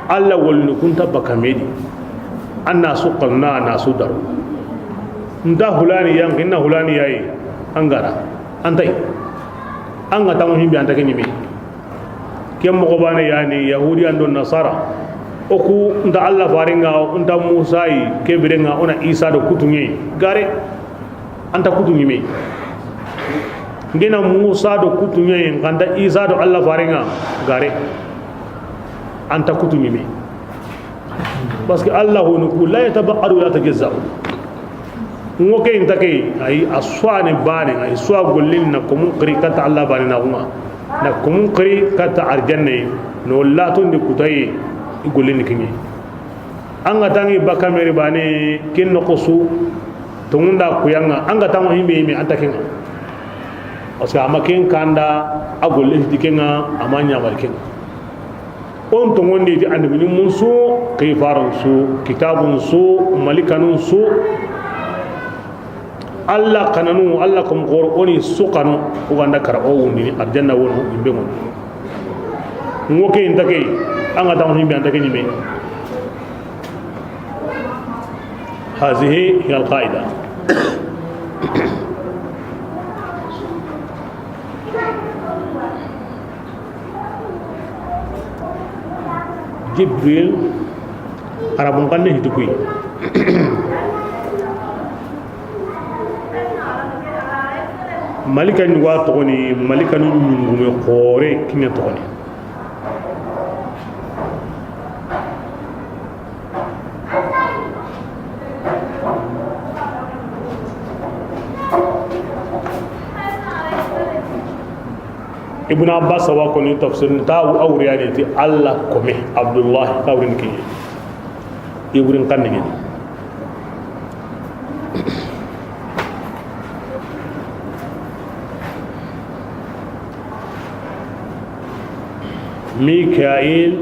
Allah walnu kunta baka medi. Anna su qanna, anna su daru. Nda hulani yan, inna hulani yayi. Angara. Antai. Anga tamu himbi anta ke ɲimi. Ken moxo bane yani Yahudi ando Nasara. O ku nta Allah farenga, nta Musa yi, ke birenga o na Isa do kutunye. Gare. Anta kutu ɲime. Ngena Musa do kutu ɲayi, nganta Isa do Allah farenga gare. Anta kutu ɲime. Parce que Allah honu ku لا يتبعض ولا يتجزأ. Ngo ke inta ke, ay aswani bane, ay swa gollin na komun qiri kata Allah bane na kuma. Na komun qiri kata arjanne, no laton de kutaye, i gollin kinye. An ga tangi baka meri bane, ken no kosu, tongunda kuyanga, an ga tango himbe himbe anta kenga. Parce que ama ken kanda, a golle hiti kenga, ama ɲamar kenga. On tongondi ti annabi ni mun su, kifarun su, kitabun su, malikanun su. Allah kananu, Allah kom goro oni su kanu, o ganda kara o wundini, arjanna wono, imbe mon. Ngo ke inta ke, an ga tango himbe anta ke ɲime. هذه هي القاعدة. Jibril, Arabun xanne hiti kuyi. Malika ni wa togoni, malika ni ɲungume xore kiɲa togoni. Ibn Abbas wa ko ni tafsir ni tawu awriyani ti Allah kome Abdullah tawrin ki. Ibrin kanni. Mikail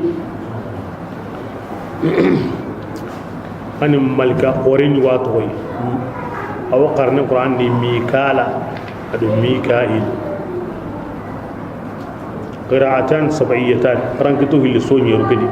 ani malika xoore ɲi wa toxoyi. Awa xarne Qur'an di Mikala ado Mikail. Qira'atan sab'iyatan, rankito hilli so ɲeru kedi.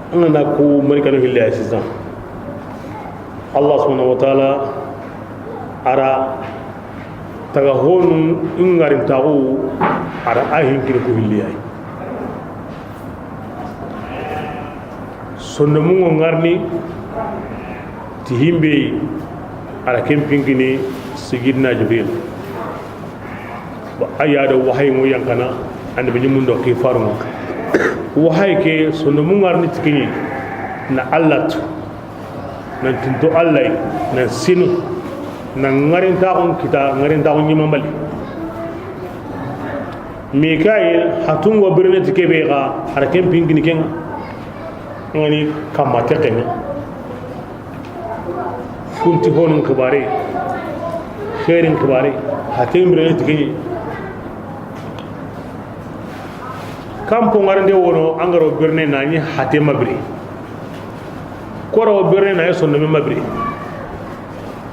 An ga na ku malikanu hilli ya sisan, Allah subhanahu wa ta'ala a ra taga honu i ŋarintaxu, a ra a hinkini ku hilli ya yi. Sondomun ŋa ŋarini ti himbe, a ra ken pinkini Sayyidina Jibril. Ba a ya do wahayi ŋo yankana, andi be ɲimundo ki faru ŋa. Wahayi ke sondomun ŋarini ti kiɲi na Allah tu, nan tinto Allah yi, nan sinu, nan ŋarintaxun kita, ŋarintaxun ɲimambali. Mikail, hatun ŋo birene ti kebe ga, a ra ken pinkini ken ŋa. Ngani kamma teqen ŋa. Kunti honun kibare, xeerin kibare, haten birene ti kiɲi. Kampo ŋarande wono, an ga ro birene na ɲi hate ma bire. Koro birene na ɲi sondome ma bire.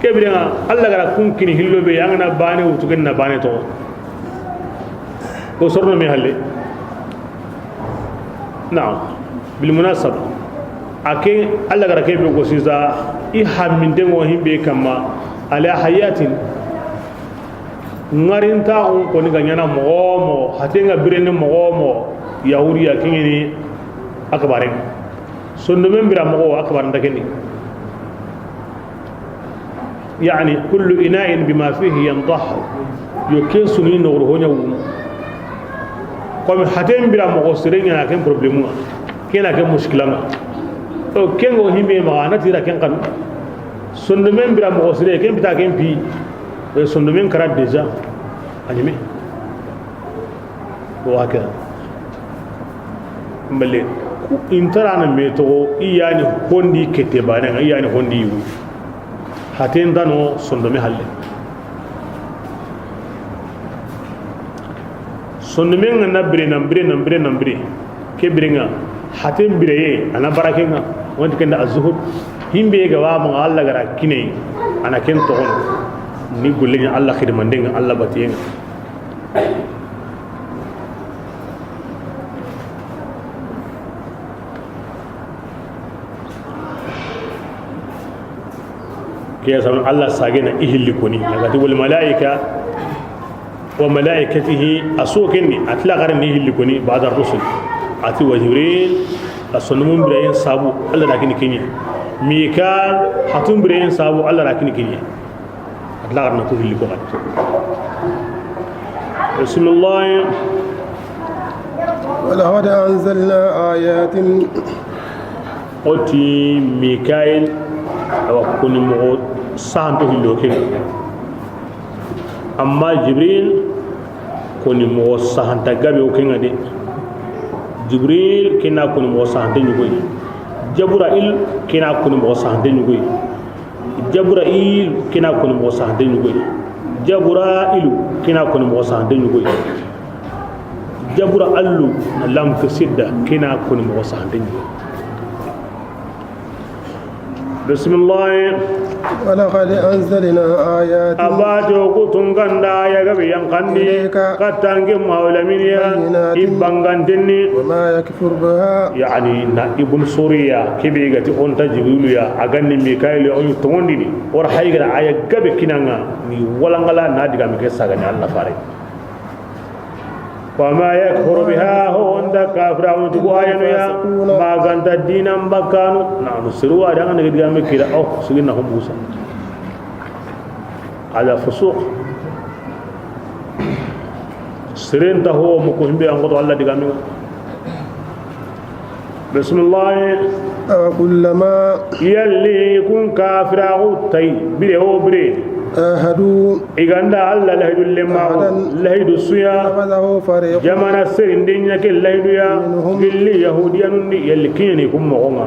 Ke bire ŋa, Allah ga ra kun kini hillo be, an ga na bane wutu ken na bane to. Ko sorno mi halle. Naam. Bil munasaba. A ke, Allah ga ra ke be ko sisa, i hamminte ŋo himbe kamma, ala hayatin. Ŋarintaxu ko ni ga ɲaana moxo wo moxo, hate ŋa birene moxo wo moxo, Yahudiya kiɲini a kibaren. Sondomen bira moxo a kibaren ta kendi. Yani, kullu ina'in bima fihi yandah. Yo, ken suni noxoro hoɲa wu. Comme haten bira moxo sere ɲaana ken problème ŋa. Ken na ken muskila ŋa. To, ken ŋo himbe maxa, na tira ken kanu. Sondomen bira moxo sere, ken bita ken pi. E, sondomen kara déjà. A ɲime. Wa hakaza. Mbale, ku intarana me toxo, i yani hondi kete bane ŋa, i yani hondi yu. Haten dano sondome halle. Sondome ŋa na bire, na bire, na bire, na bire. Ke bire ŋa, haten bireye, a na barake ŋa, wonti kenda azuhud. Himbe ga wa ma Allah ga ra kine, a na ken toxono. Ni golle ɲa Allah xidimande ŋa, Allah batiye ŋa. Ke ya sanu Allah sage na i hilli koni. A ga ti wal malaika wa malaikatihi, a so kendi, a tila gare ni hilli koni, ba'da rusul. A ti wa Jibril, a sondomun birayen sabu, Allah da kini kenye. Mikal, hatun birayen sabu, Allah da kini kenye. A tila gare na ku hilli ko gadi. Bismillah. ولقد أنزلنا آيات. O ti Mikail, awa koni moxo sahanto hillo ke. Amma Jibril, koni moxo sahanta gabe o ke ŋa de. Jibril, kena koni moxo sahante ɲugoyi. Jabrail, kena koni moxo sahante ɲugoyi. Jabrail, kena koni moxo sahante ɲugoyi. Jabrailu, kena koni moxo sahante ɲugoyi. Jabrailu, na lam ke sidda, kena koni moxo sahante ɲugoyi. Bismillah. ولقد أنزلنا آيات. A ba to ku tunganda ya gabe yan kandi. إليك. Katta an ke Mawla min ya. بينات. I bangantenni. وما يكفر بها. Yani na Ibn Suriya, kebe ga ti o nta Jibrilu ya, a ga ni Mikail ya, o ni tongondini. Ora haygara aya gabe kinanga, ni walangala na diga mi ke saga ni Allah fare. وما يكفر بها, ho nta kafira, o nta ko ayanu ya, الفاسقون. Ma ganta dinan bakkanu, na no siruwa da ngana diga mi kira, o, sigina hum Musa. Ala fusuq. Seren ta ho mu ko himbe an goto Allah diga mi. Bismillah. أوكلما. Yalli kun kafiraxu tay bire o bire. عاهدوا. I ga nda Allah lahidu lemma. عهدا. Lahidu su ya. نبذه فريق. Jamana seren de ɲa ke lahidu ya. منهم. Gilli yahudiyanun di yalli kiɲeni kun moxo ŋa.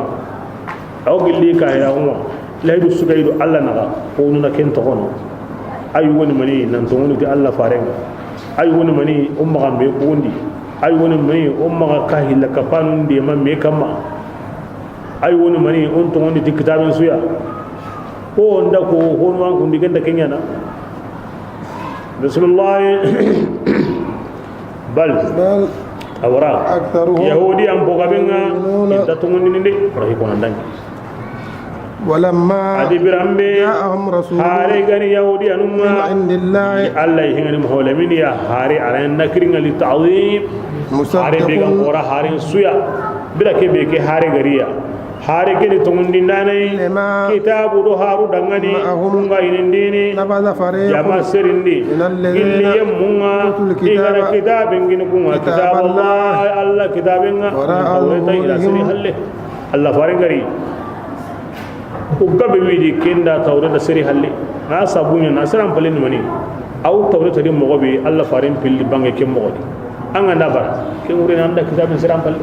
Aw gilli ka ya umma. Lahidu su ga i do Allah naxa, ko nuna ken toxono. Ay woni mani nan toxono ti Allah faren ŋa. Ay woni mani o maxa me kundi. Ay woni mani o maxa kahilla kapanun de ma me kamma. Ay woni mani on toxono ti kitaben su ya. Ko nda ko honu an kundi genda kenyana. Bismillah. Bal. بل. Awara. أكثرهم. Yahudi an boga benga. يؤمنون. Inta tongoni de. Rahi kono dangi. ولما. Adi birambe. جاءهم رسول. Hare gani Yahudi anuma. من عند الله. Allah hingani muholamin ya hare aran nakiringa li ta'zim. مصدق. Hare be ga qora hare su ya. Bira ke be ke hare gariya. Hare ke ni tongondindanai. لما. Kitabu do haru dangani. معهم. Kunga inindini. نبذ فريق. Jama serindi. من الذين. Gilli yemmunga. أوتوا الكتاب. Igara kitabe ngini kunga. كتاب الله. Kitab Allah, Allah kitabenga. وراء ظهورهم. Tawreta ila seri halle. Allah faren gari. Ko gabe widi kenda Tawreta seri halle. Na sabunya na seran palen mani. Aw Tawreta di mogo be Allah faren pilli bange ke mogo di. Anga na bara. Ke ngure na anda kitabe seran palle.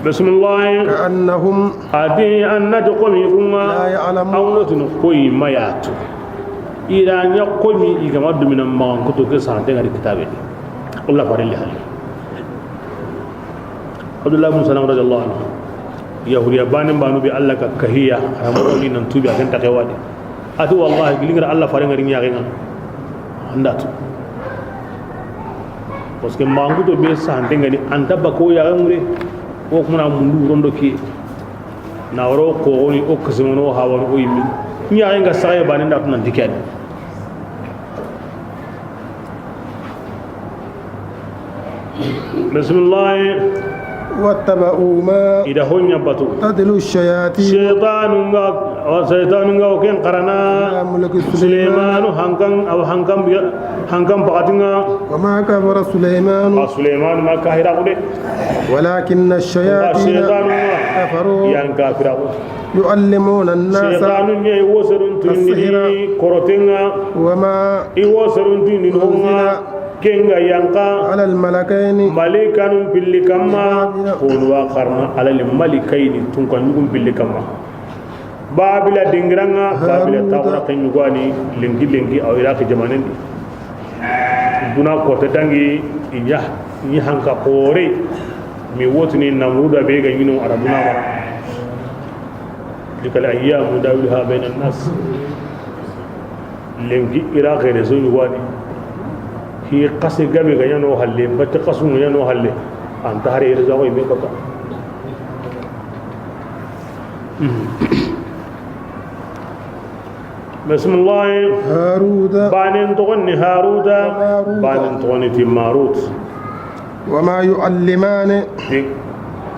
Bismillah. كأنهم. Ati annati komi kunga. لا يعلمون. Awnatun koyi mayatu. Ira nya komi igama dumina magan kuto ke sante ngari kitabe. Allah faren li halle. Abdullah bin Salam radiyallahu anhu. Yahudiya banin banu bi Allah ka kahiya. Amoni nan tubi akan takewadi. Ati wallahi gilingira Allah faren ngari nya renga. Andatu. Parce que mangudo be sante ngani anta bako ya ngure. O kuma mundu rondo ki. Na waro ko woni o kasimono hawano o yimmi. Nya renga saye banin da tunan dikani. Bismillah. واتبعوا ما. Ida honya batu. تتلو الشياطين. Shaytanu nga, shaytanu nga o ken qarana. على ملك سليمان. Sulaymanu hankan, aw hankan biya, hankan pakatinga. وما كفر سليمان. A Sulaymanu ma kahira kude. ولكن الشياطين. Shaytanu nga. كفروا. Yan kafira kude. يعلمون الناس. Shaytanu nya i woserun tundi. السحر. Korotenga. وما. I woserun tundi nonga. أنزل. Kenga yanka. على الملكين. Malikanun pilli kamma. ببابل. Konu wa karna alal malikaini tunka ɲugun pilli kamma. Babila dingiranga, Babila هاروت. Tawra kan ɲugani, lengi lengi, aw Iraq jamanen di. Duna kota dangi, inya, ni hanka kore. Mi wotini Namruda be ga ɲino ara duna mara. تلك الأيام نداولها بين الناس. Lenki Iraq réseau ɲugani. Hi xase gabe ga ɲano halle, batte xasu ga ɲano halle. Anta hare réseau ko ibe kota. Bismillah. هاروت. Banen toxon ni Haruta. وماروت. Banen toxon ni ti Marut. وما يعلمان.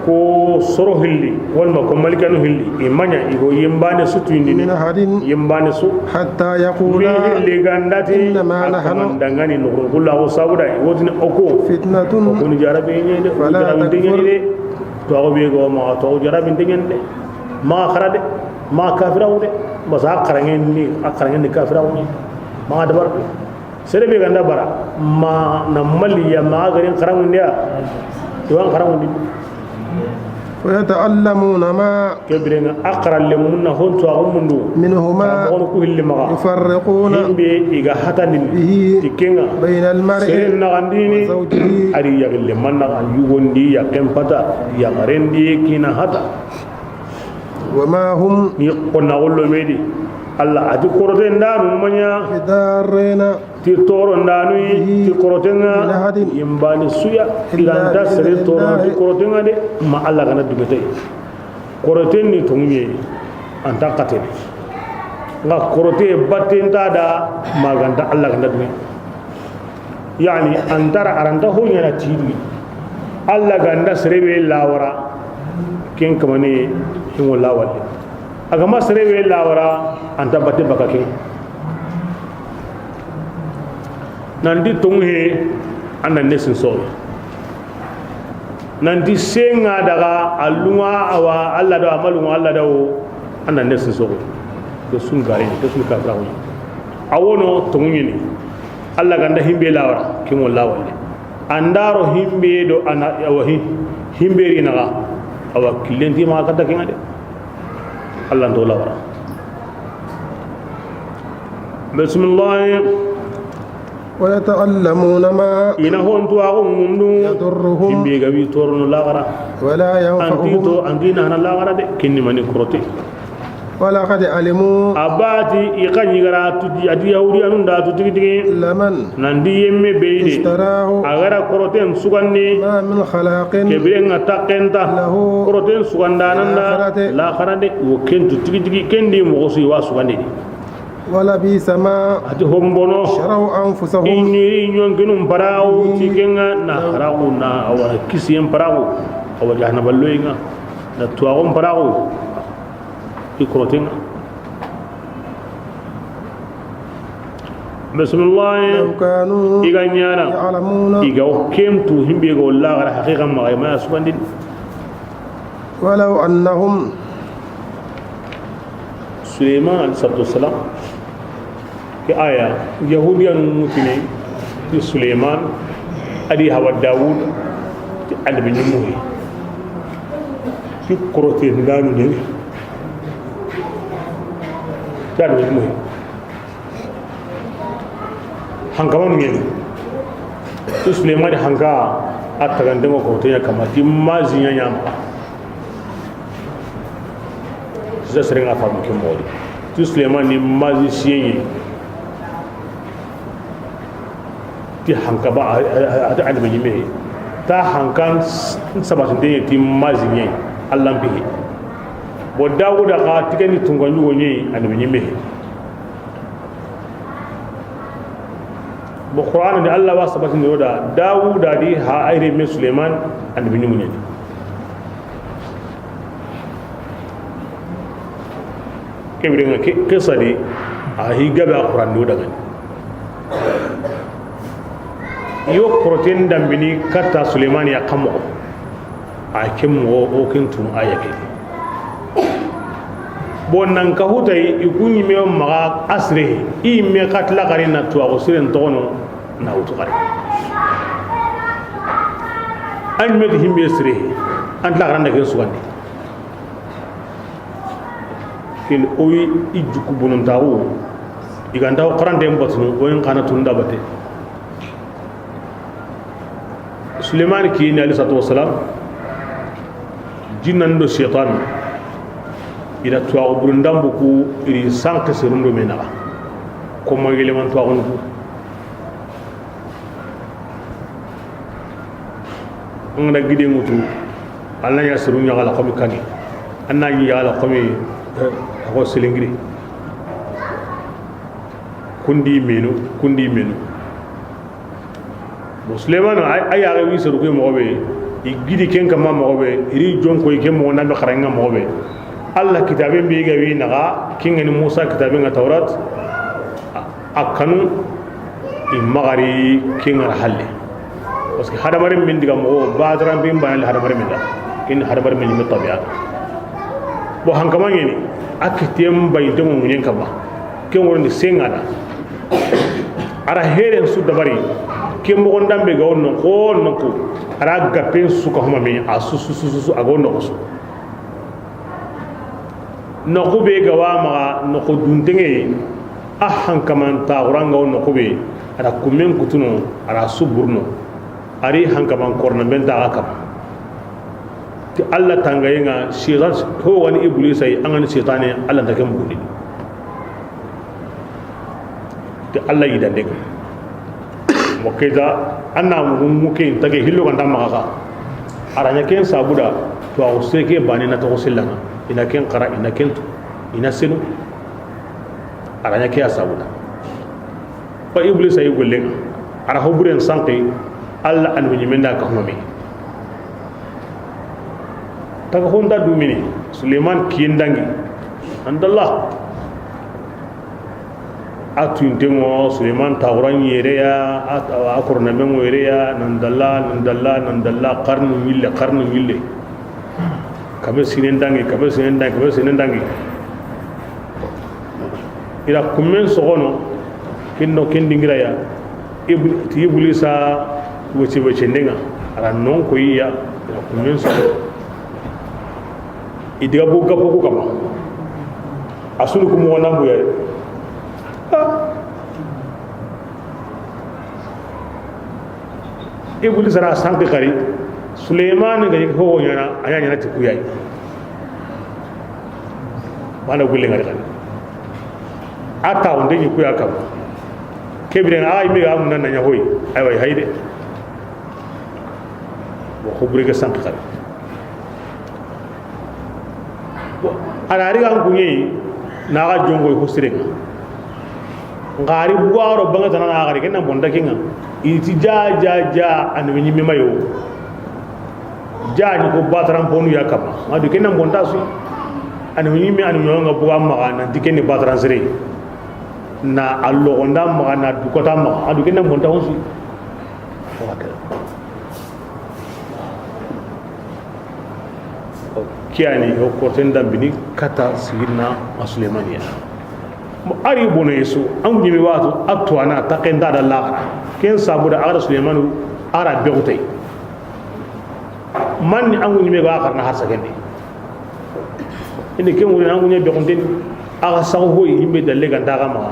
Ko soro hilli, walma ko malikanu hilli, i maɲa, i go yembane su tuyindini. من أحد. Yembane su. حتى يقولا. Ni hilli gandati. إنما نحن. Dangani no ko la ko sabuda, wotini oko. فتنة. Ko ni jarabe ni de, فلا تكفر. Jarabe ni de. To go be go ma, to jarabe ni de. Ma xara de, ma kafira wude. Basa xarangen ni, a xarangen ni kafira wude. Ma dabar. Sere be ganda bara, ma na maliya ma garin xarangundiya. Iwan xarangundi. ويتعلمون ما. Kebirenga a xaralle munna honto a mundu. منهما. Xaranmoxonu ku hilli maxa. يفرقون. Himbe i ga hatandini. به. Ti kenga. بين المرء. Sere na gandini. وزوجه. Ari yagille manna yugondi ya kempata ya garendi kina hata. وما هم. Ni konna gollo medi. Allah ati korote ndanu maɲa. بضارين. Ti toro ndanu yi, ti korotenga, yimbani suya, ilanta sere toro ti korotenga de, ma Allah gana dumetey. Koroten ni tonguye, anta katene. Nga korote batten ta da, ma ganta Allah gana dume. Yani, antara aranta ho ɲana tidi. Allah ganda serebe lawara, ken kamane, hingo lawalle. Agama serebe lawara, anta batte baka ken. Nanti tonŋu he, an da ne sin soxo. Nanti senga daga a lunga awa Alla da, a ma lunga Alla da wo, an da ne sin soxo. Ke su n gare, ke su n kafira wo. A wono tonŋu ɲi ni. Alla ga n da himbe lawara, ke mo lawalle. An da ro himbe do ana, awa hi, himbe ri naxa. Awa killen ti ma kata ke ŋa de. Alla n to lawara. Bismillah. ويتعلمون ما I na hon tuwaxu mundu. يضرهم Himbe ga wi torono laxara. ولا Anti ينفعهم to, anti na hana laxara de. Kinni mani korote. ولقد علموا A bati i xa ɲi gara tuti, a di Yahudiyanun da tu tigi tigi. لمن Nandi yemme be yi de. اشتراه A gara koroten sugandi. ما من خلاق Ke biren ŋa takkenta. له Koroten sugandanan da. الآخرة Laxara de. Wo ken tu tigi tigi, ken di moxo su i wa sugandi. ولبئس ما Ati hombono. شروا أنفسهم Iɲi ɲonkinun paraxu, ti kenga na haraxu na awa kisiyen paraxu, awa jahannaba loyinga, na tuwaxun paraxu, i korotenga. Bismillah. لو كانوا I ga ɲana. يعلمون I ga o ken tu himbe ga o laxara haqiqa maxa, i ma ya sugandini. ولو أنهم Suleyman alayhi salatu wassalam. Ke aya, Yahudiyanun mutine, ti Suleyman, a di hawa Dawud, ti annabi ɲimmu he. Ti korote ndanu ne. Ti annabi ɲimmu he. Hankamanu ɲeni. Ti Suleymani hanka, a tagandengo ko teɲa kama, ti mazi ɲa ɲama. Sisa serenga famu ke modi. Ti Suleymani mazi siyenye. Ti hanka ba, a, a, a, a, annabi ɲime. Ta hankan s-, sabatinde ti mazi ɲe. Allan bihi. Bo Dawuda ga tigani tunga ɲugo ɲe, annabi ɲime. Bo Qur'an di Allah wa sabatindi o da, Dawuda di ha ayre me Suleiman, annabi ɲugo ɲe. Ke birenga ke, ke sadi, a hi gabe a Qur'an do daga. Yo koroten dambini katta Suleymani ya kamo. A ke moxo, o ken tun a ya ke. Bon, nan ka hutay, i ku ɲime maxa a sire, i me katla xari na tuwaxu siren toxono na wutu xari. An me ti himbe sire, an tla xaranda ken sugandi. Ken o yi i juku bonontaxu, i ga nta o xarante n batunu, o yin xana tunda bate. Suleymani kiyindi alayhi salatu wasalam, jinnan do shaytan, i da tuwaxu burundambu ku, i ri sanke serundo me naxa. Ko ma yeleman tuwaxunu ku. An ga na gide ŋutu, an na ɲa seru ɲaxala xomi kani, an na ɲi yaxala xomi, eh, a xo selengiri. Kundi menu, kundi menu. Bon, Suleymanu, a, a yaxe wi seru ke moxo be, i gidi ken kama moxo be, i ri jonko i ke moxo na be xaranŋa moxo be. Allah kitabe be ga wi naxa, ken ga ni Musa kitabe ŋa Tawrat, a, a kanu, i maxari ken ŋa ra halle. Parce que hadamaren min diga moxo, badaran bin banali hadamaren min da. Ken hadamaren min mi tabiya. Bon, hankama ɲeni, a kitem bay demo ŋuɲen kama. Ken woni senga da. A ra heren su dabari, ke moxon dambe ga wonno, xo noxu, a ra gapen su ka huma me, a su, su, su, su, su, a ga wonno su. Noxu be ga wa maxa, noxu dunteŋe, a hankaman taxuranga wo noxu be, a ra kumen kutuno, a ra su burno, a ri hankaman korna ben taxa kam. Ti Allah tangayenga, shaytan, ho wani Iblisa yi, an ga ni shaytane, Allah nta ken bugundi. Ti Allah yidande ga. Mo keta, an na mugu mugu ke, nta ke hillo ga nta maxa xa. A ra ɲa ken sabuda, to a seke bane na to sillanga. I na ken xara, i na ken tu, i na senu. A ra ɲa ke a sabuda. Fa Iblisa yi gollen, a ra hoburen sanki, Allah an wini menda ka home. Taga honda dumini, Suleiman kiyen dangi. Andallah. A tunte ŋo Suleiman taxura ɲi yere ya, a, a korona me ŋo yere ya, nan dalla, nan dalla, nan dalla, xarnu ɲille, xarnu ɲille. Kabe sinen dangi, kabe sinen dangi, kabe sinen dangi. I ra kummen soxono, ken do ken dingira ya. Ibl-, ti Iblisa wece wece ndenga, a ra non ko iya, i ra kummen soxono. I diga bu gapo ku kama. A sunu ku moxo na buya. Ah. Iblis ra sanki xari. Suleymani ga yi ho ɲana, a ɲa ɲana ti kuyayi. Mana gulle ngari xari. A ta wonde ni kuya kam. Kebire a yi me ga mun na ɲa hoyi. Aywa, hayde. Wo xo bure ke sanki xari. A na ri ga n kuɲe yi, na ga jonko yi fo siren ŋa. N xari buwa ro banga tana na xari, ken na bonta ken ŋa. I ti ja, ja, ja, a na ɲi me mayo. Ja ni ko bataran ponu ya kama. Ma du ken na bonta su. A na ɲi me, a na ɲi ŋa buwa maxa, nan ti ken ni bataran sere. Na a loxo nda maxa, na du kota maxa. A du ken na bonta su. Kiyani yo korten dambini kata sigina a Sulemaniya. Ari bono yesu, an ɲimi watu, a tuwana, taken da da laxara. Ken sabu da a ga da Sulemanu, a ra bexutey. Man ni an ɲimi ga xarana harsa kende. Ini ke ŋuri na ŋuɲe bexunten, a ga saxu hoyi himbe dalle ganta ga maxa.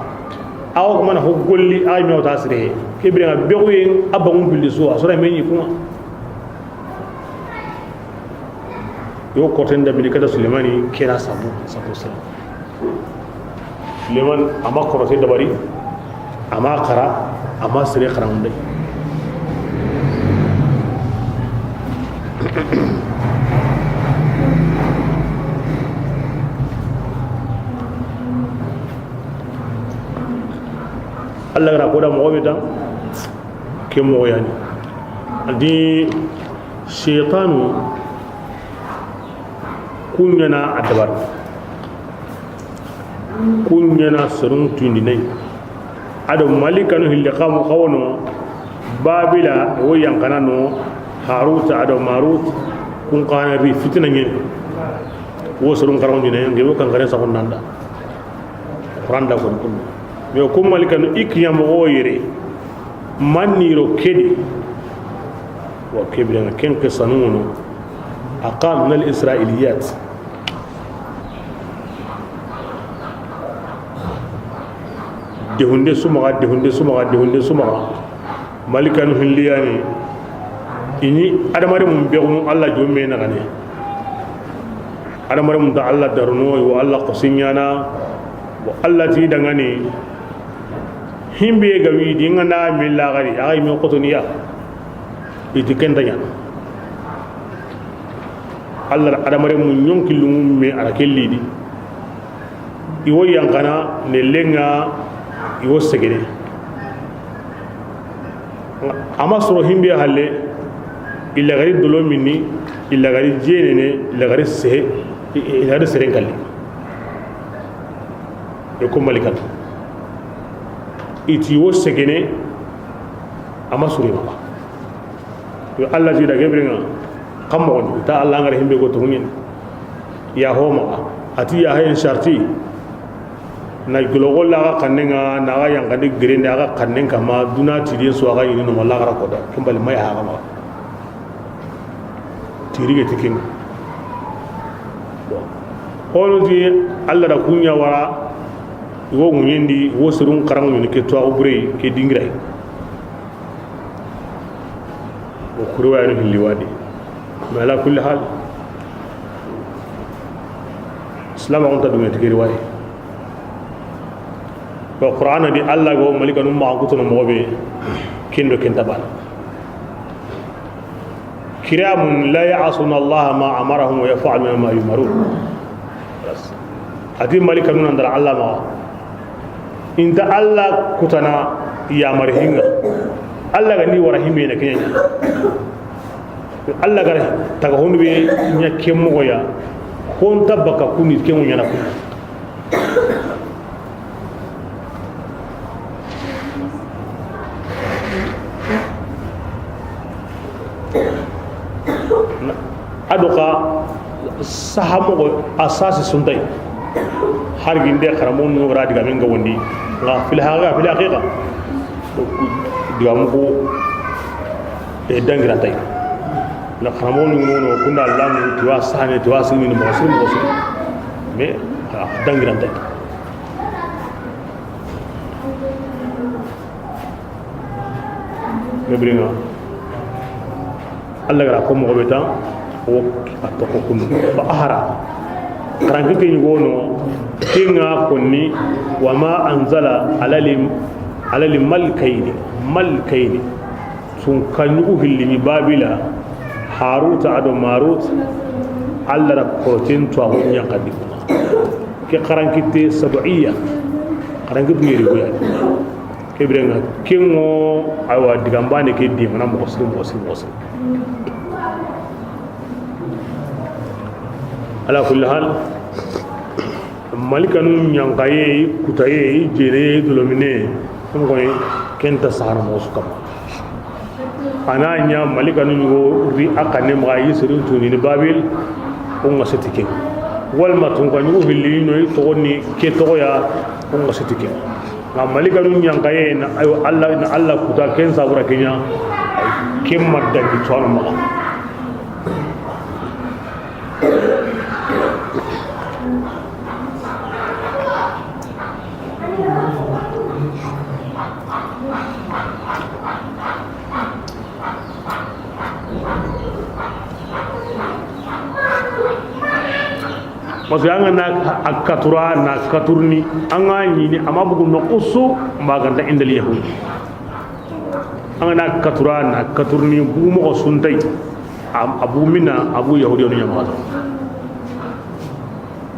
A ga kuma na ho golli, a ga me wota sire. Ke bire ŋa bexuye, a bangun pilli su, a sora me ɲi kuma. Yo korten da bini kata Sulemani, kena sabu, sabu sala. Suleman, a ma korote dabari, a ma xara, a ma sere xaranŋunde. Allah ga ra ko da moxo be tan, ke moxo yani. A di seytanu, ku ɲana a dabar. Ku ɲana serun tundinay. A do malikanu hilli xamu xawono. Babila wo yanxana no. Harut a do Marut. Kun xana ri fitina ɲen. Wo serun xaranŋundinay, nge wo kan xare saxun nanda. Quran da kon kun. Yo kun malikanu i kiɲa moxo yere. Manniro kedi. Wa kebirana ken qissanu no. Aqa min al israiliyat. Dehunde sumaxa, dehunde sumaxa, dehunde sumaxa. Malikanu hilliyani. Ini adamare mun bexunu Allah jomme na gane. Adamare mun ta Allah daruno, wo Allah qosiɲana. Wo Allah ti dangani. Himbe ga wi di ngana mi lagari, ay mi qotoniya. Iti kentanya. Allah adamare mun ɲonki lungu me ara kellidi. I wo yanxana ne lenga, i wo segene. A ma soro himbe halle, i lagari dolo minni, i lagari jenene, i lagari sehe, i lagari seren kalli. E ko malikan. I ti wo segene, a ma soro i maxa. Yo Allah ti da gebringa. Kam mo ta Allah ngara himbe go to ngin. Ya ho maxa. A ti ya hayen sharti. Na gologolla ga kannenga, na ga yanxandi girinde, a ga kannen kama, duna tidiyen su a ga yini no, walla a ga ra koda. Kimbali may ha ga ma. Tirige tikin. Hono ti Allah da kuɲa wara, wo ŋuɲendi, wo serun xaranŋu ni ke to a burey, ke dingiray. O ku riwayanu hilli wadi. Mais ala kulli hal, Islam on ta dunga tigi riwaye. Wa Qur'ana di Allah go malikanu ma kutono moxo be, kendo ken ta bana. Kiramun la ya'suna Allah ma amarahum wa yaf'aluna ma yu'marun. A ti malikanu nan dara Allah ma. Inta Allah kutana yamari hinga. Allah ga ni wara himbe na kenya. Allah ga taga honu be nya kemo ya. Hon tabaka kuni kemo nya na kuni. Saha moxo a sasi suntay. Har ginde xaramoxo nu ga ra digamen ga wondi. Nga fil haqiqa, fil haqiqa, digamu ko e dangirantay. Na xaramoxo nu no kunda lamu tiwa sahane tiwa sini moxo siri moxo siri. Mais a dangirantay. Mebringa. Allah ga ra ko moxo be ta, o a toxo kunu. Fa ahara. Xarankite ni gono, kinga konni, wa ma anzala alali, alali malkaini, malkaini. Sun kanyugu hillini Babila, Haruta ado Marut, Allah ra koten to a ɲa kadi. Ke xarankite sab'iyya, xarankite ni rigoya. Ke birenga, kengo, aywa, digambane ke di, mana moxo siri, moxo siri, moxo siri. Ala kulli hal, malikanu ɲankaye, kutaye, jere, dolomine, ngoy, kenta sahara moxo su kama. A na ɲa malikanu ɲugo ri a xanne maxa yi sirin tunini Babil, o nga seti ke. Walma tunka ɲugo hilli no yi toxo ni ke toxo ya, o nga seti ke. Nga malikanu ɲankaye na, ayo, Allah, na Allah kuta ken sabura kenya, ken madda ni tuwano maxa. Parce que an ga na a katura na katurni, an ga ɲini a ma bugu no qusu ma ganta indal yahudi. An ga na katura na katurni bugu moxo suntay. A bugu mina a bugu yahudi no ɲama.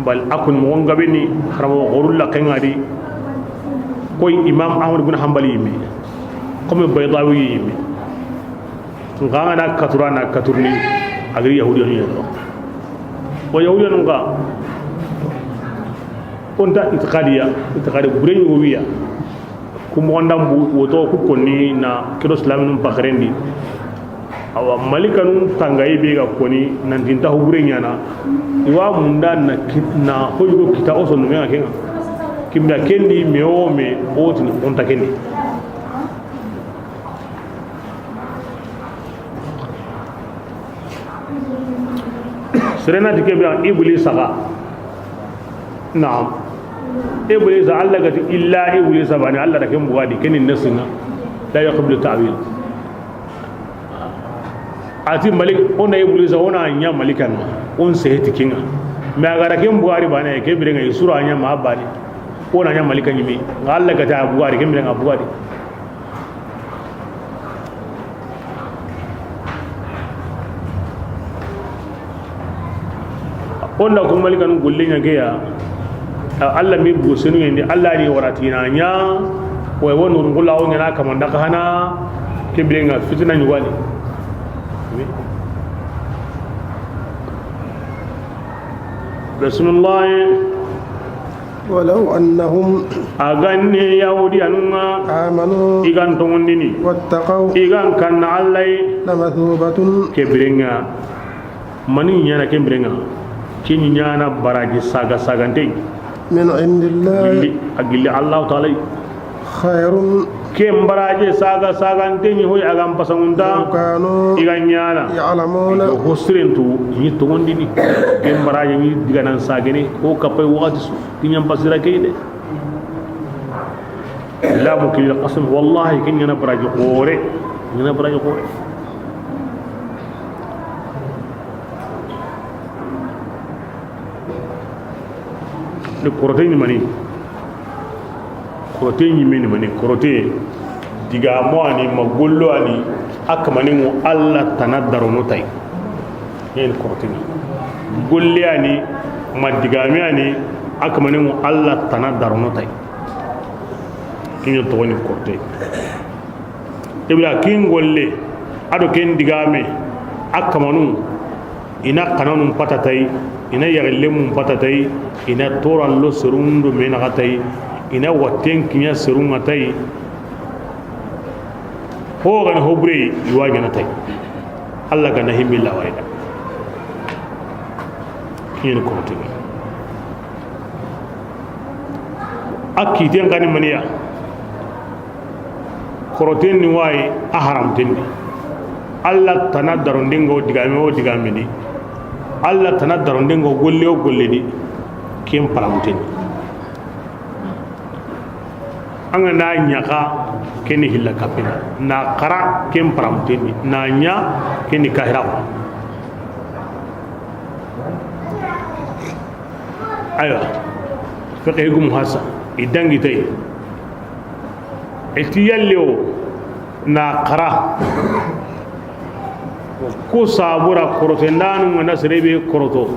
Bal a kun moxo nga be ni haramo xorulla kengadi. Koy Imam Ahmad bin Hanbali yimi, comme Baydawi yimi. Nga an ga na katura na katurni a giri yahudiyanu ɲa no. Wa yahudiyanu nga o nta itiqadiya, itiqadi bure ɲugo wiya. Ku moxo ndambu woto ku konni na kedo silaminun paxarendi. Awa, malikanu tangayi be ga koni nanti nta hubure ɲana. Iwa munda na ki-, na hoyugo kita o sonnu menga kenga. Kimda kendi me o me o tini onta kendi. Serena ti kebe an Iblisa ga. Naam. Iblisa, Allah ga ti illa Iblisa bani, Allah da ken bugadi, ken ni nasinga. La yaqbalu ta'wil. A ti malik, o na Iblisa, o na ɲa malikan, o n seheti kinga. Mais a ga da ken bugadi bani, ke birenga i sura ɲa ma bani. O na ɲa malikan ɲimi. Nga Allah ga ta bugadi, ken birenga bugadi. Onda ko malikanu golle ɲa ke ya. A, Allah mi bugu senu yendi, Allah ni waratina ɲa. Wa wa nurun kula o ɲana kamanda ka hana. Ke birenga fitina ɲugani. Bismillah. ولو أنهم A ganni Yahudiyanun ŋa, آمنوا i gan tongondini, واتقوا i gan kanna Alla yi, لمثوبة ke biren ŋa, mani ɲaana ke biren ŋa, ke ɲaana baraji saga sagante, من عند الله gilli, a gilli Allahu Taala yi. خير Ken baraji saga sagante ɲi hoy a gan pasangunta, لو كانوا i ga ɲaana, يعلمون i ga hosirentu, i ɲi tongondini. Ken baraji ɲi diganan sagene, o kapay waxati su, ti ɲan pasira ke de. Lamu kil qasam, wallahi, ken ɲaana baraji xoore, ɲaana baraji xoore. Ni korote ni mani? Korote ɲi meni mani? Korote digamo ani ma gollo ani a kamani ŋo Alla tana darono tay. Yen korote ni golle ani ma digame ani a kamani ŋo Alla tana darono tay. Kiɲo togoni korote. Ibra kin golle, ado ken digame, a kamanu, i na kananun patatay, i na yaxillenmun patatay, i na torallo serun do menaxatay, i na watten kiɲa serun ŋa tay. Ho gani ho bure i wa ɲaana tay. Alla gana himmi lawarida. Ɲini korote ni. A kiten xa ni maniya. Koroten ni wayi a haramten ni. Alla tana darondingo digame o digame ni. Alla tana darondingo golle o golle ni. Ken paramten ni. An ga na ɲaxa, ken ni hilla kapina. Na xara, ken paramten ni. Na ɲa, ken ni kahira. Aywa. Fiqhi gum hasa. I dangi tay. I ti yalli o na xara. Ku sabura korote ndanu nga na sere be koroto.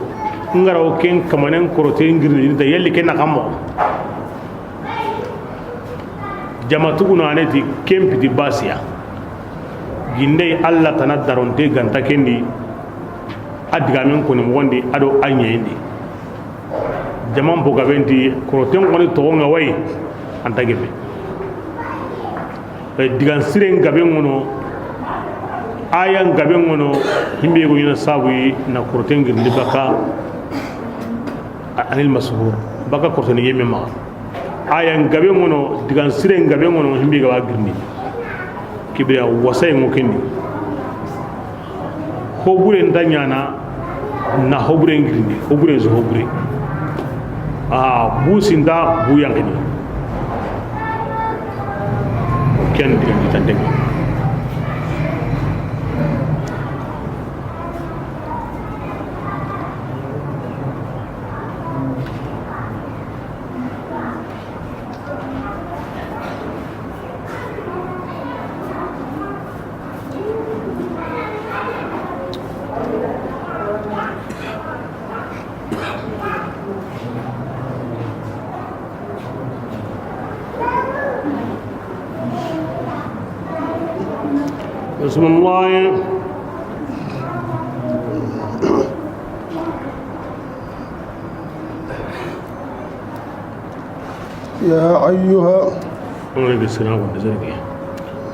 Ngara o ken kamanen korote ngirni ta yalli ken na kamo. Jama tuguna ne ti ken piti basiya. Gindey Alla tana daronte ganta kendi. A digamen koni moxondi a do a ɲeyindi. Jaman bo gaben ti koroten koni toxo nga wayi. Anta gebe. Eh, digan siren gaben ŋono. Ayan gaben ŋono. Himbe go ɲina sabu yi na koroten girndi baka. A-, anil mashhur. Baka koroten yemme ma. Ayan gaben ŋono, digan siren gaben ŋono, himbe ga wa girndi. Kibriya wasay ŋo kendi. Hobure nta ɲana na hobure ngirindi, hobure zo hobure. A bu sinda bu yankini. Ken digan di tande. بسم الله. يا أيها.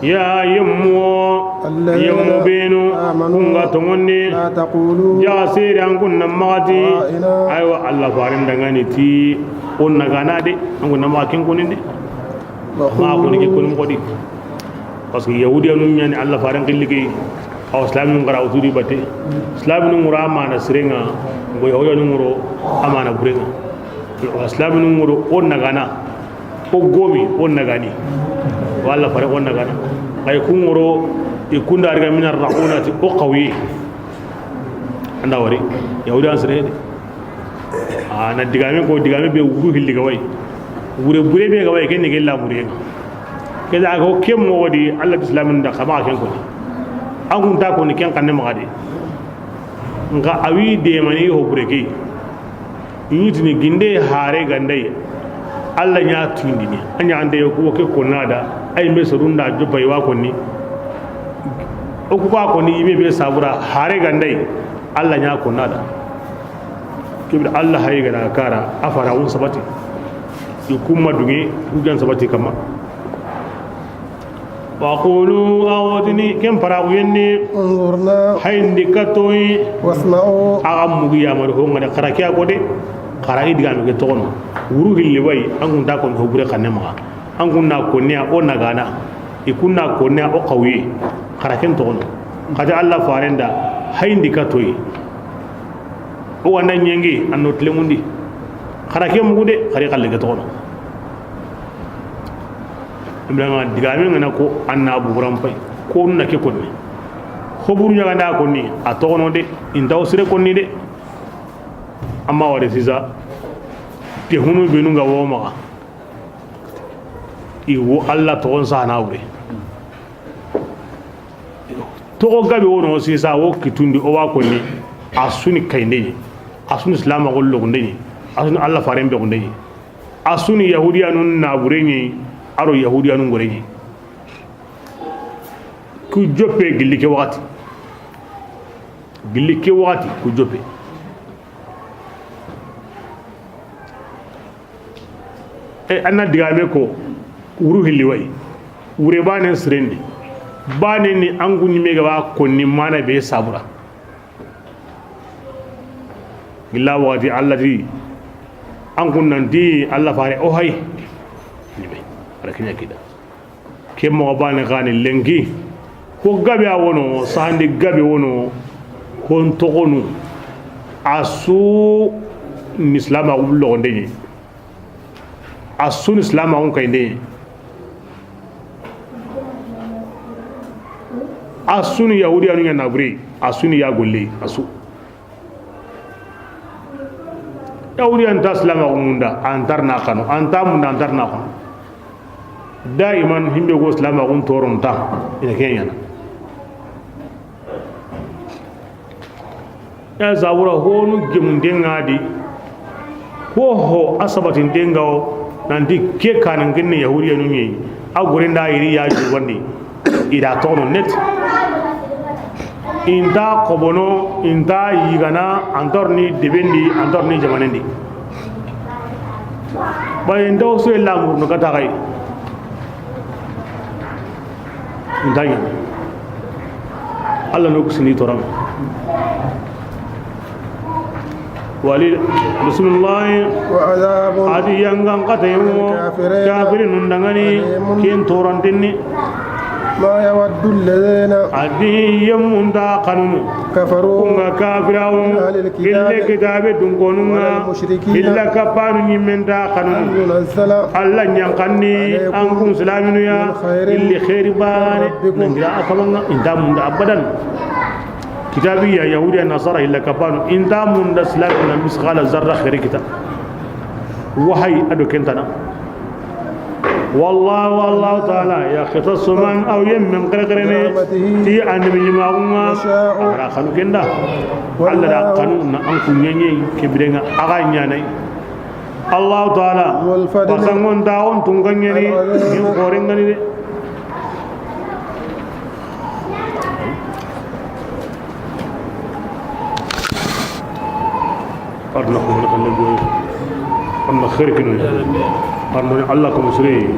Ya yemmo, الذين yemmo benu, آمنوا kunga tongondi, لا تقولوا ja sere an kunna magati, راعنا. Aywa, Alla faren dangani ti, o nagana de, an kunna makin kuninde. Ma koni ke koni modi. Parce que Yahudiyanun ɲani Alla faren xilli ke, awa Islaminun xara wutudi bate. Islaminun ŋura amana sirenga, bo Yahudiyanun ŋuro amana burenga. Awa Islaminun ŋuro o nagana, o gomi, o nagani. Walla fare o nagana. Ay kun ŋuro, i kunda arga mina raunati o qawiye. Anda wari, Yahudiyan sire de. A na digame ko, digame be wuru hilli ga way. Wure bure be ga way, ken ni gella mure. Ke da ko kem mo wadi Allah Islamin da kama ken ko. An kun ta ko ni ken kanne ma gadi. Nga awi de mani ho bure ke. Yitini ginde hare gandai. Allah ɲa tundini. Anya ande ko ke ko nada. Ay me sorunda jopa iwa ko ni. O ku ba ko ni ibe be sabura hare gandai. Allah ɲa ko nada. Kibir Allah hay gana kara afara un sabati. Ikumma dungi ujan sabati kama. Wa qulu awdini kem para uyenni. انظرنا. Hayndi katoyi. واسمعوا. Aga mugi yamari ho ngada kara kiya gode. Kara i digame ke togono. Wuru hilli way an kun ta ko ho bure kanne ma. An kun na ko ne o nagana. I kun na ko ne o qawiye. Kara ken togono. Kadi Allah farenda hayndi katoyi. O wanda ɲengi anno tilemundi. Xara ke mugu de, xari xalle ke toxono. Ibrahima digame ngana ko anna buguran pay. Ko na ke konni. Xoburu ɲaganda konni, a toxono de, intaw sire konni de. Amma wari sisa, ke hunu benu nga wo maxa. I wo Allah toxon sana wure. Toxo gabe wono sisa wo kitundi o wa konni a suni kayinde ɲi, a suni silama gollo gunde ɲi, a suni Allah faren be gunde ɲi, a suni yahudiyanun nabure ɲi, aro yahudiyanun gore ɲi. Ku joppe gilli ke waxati, gilli ke waxati ku joppe. E, anna digame ko, wuru hilli way. Wure bane sirendi. Bane ni angu ni mega wa konni mana be sabura. Illa waxati Alla ti, an kun nanti Alla fare o hay. Ni be, ala kinya kida. Ke moxo bane xani lenki. Ko gabe a wono, sahandi gabe wono, kon toxonu. A su ni silamaxu loxonde ɲi. A su ni silamaxun kayinde ɲi. A su ni yahudiyanu ɲa nabure. A su ni ya golle. A su. Yahudi an ta silamaxu munda, an tar na xanu, an ta munda, an tar na xanu. Daiman himbe go silamaxun toronta, ina ke ɲana. Ya zabura honu gemunden ŋa di, ko ho a sabatinten ŋa o, nanti ke kanan kenne yahudiyanu ɲi, a gorenda iri ya jubandi. I da toxono net. Inta xobono, inta yigana, antor ni debendi, antor ni jamanendi. Ba inta o soye lamurno kata xay. Inta ɲa. Alla no kusini toram. Wali, bismillah. وعذاب A di yangan kata yemo, للكافرين kafirinun dangani, أليم ken torantenni. ما يود الذين A di yemunda kanunu. كفروا Kunga kafirawo, من أهل الكتاب ille kitabe dunkonunga, ولا المشركين illa kapanu ɲimmenda kanunu. أن ينزل Alla ɲankanni عليكم an kun silaminu ya, من خير illi khairi bane, من ربكم nangira akamanga, inta munda abadan. Kitabiya, Yahudiya, Nasara, illa kapanu, inta munda silami na misqala zarra khairi kita. Wahayi a do kentana. Wallahu, Allahu Taala, يختص من أو يمن قرقرني برحمته ti annabi ɲimaxunga, يشاء a ga ra xanu kenda. Alla da والله xanu na an kunɲaɲe kebirenga a ga ɲanai. Allahu Taala, ذو الفضل basangon ta on tunga ɲani, العظيم nin xorengani de. Arna ko na kan go. Amma khair kinu. Arna Allah ko musri.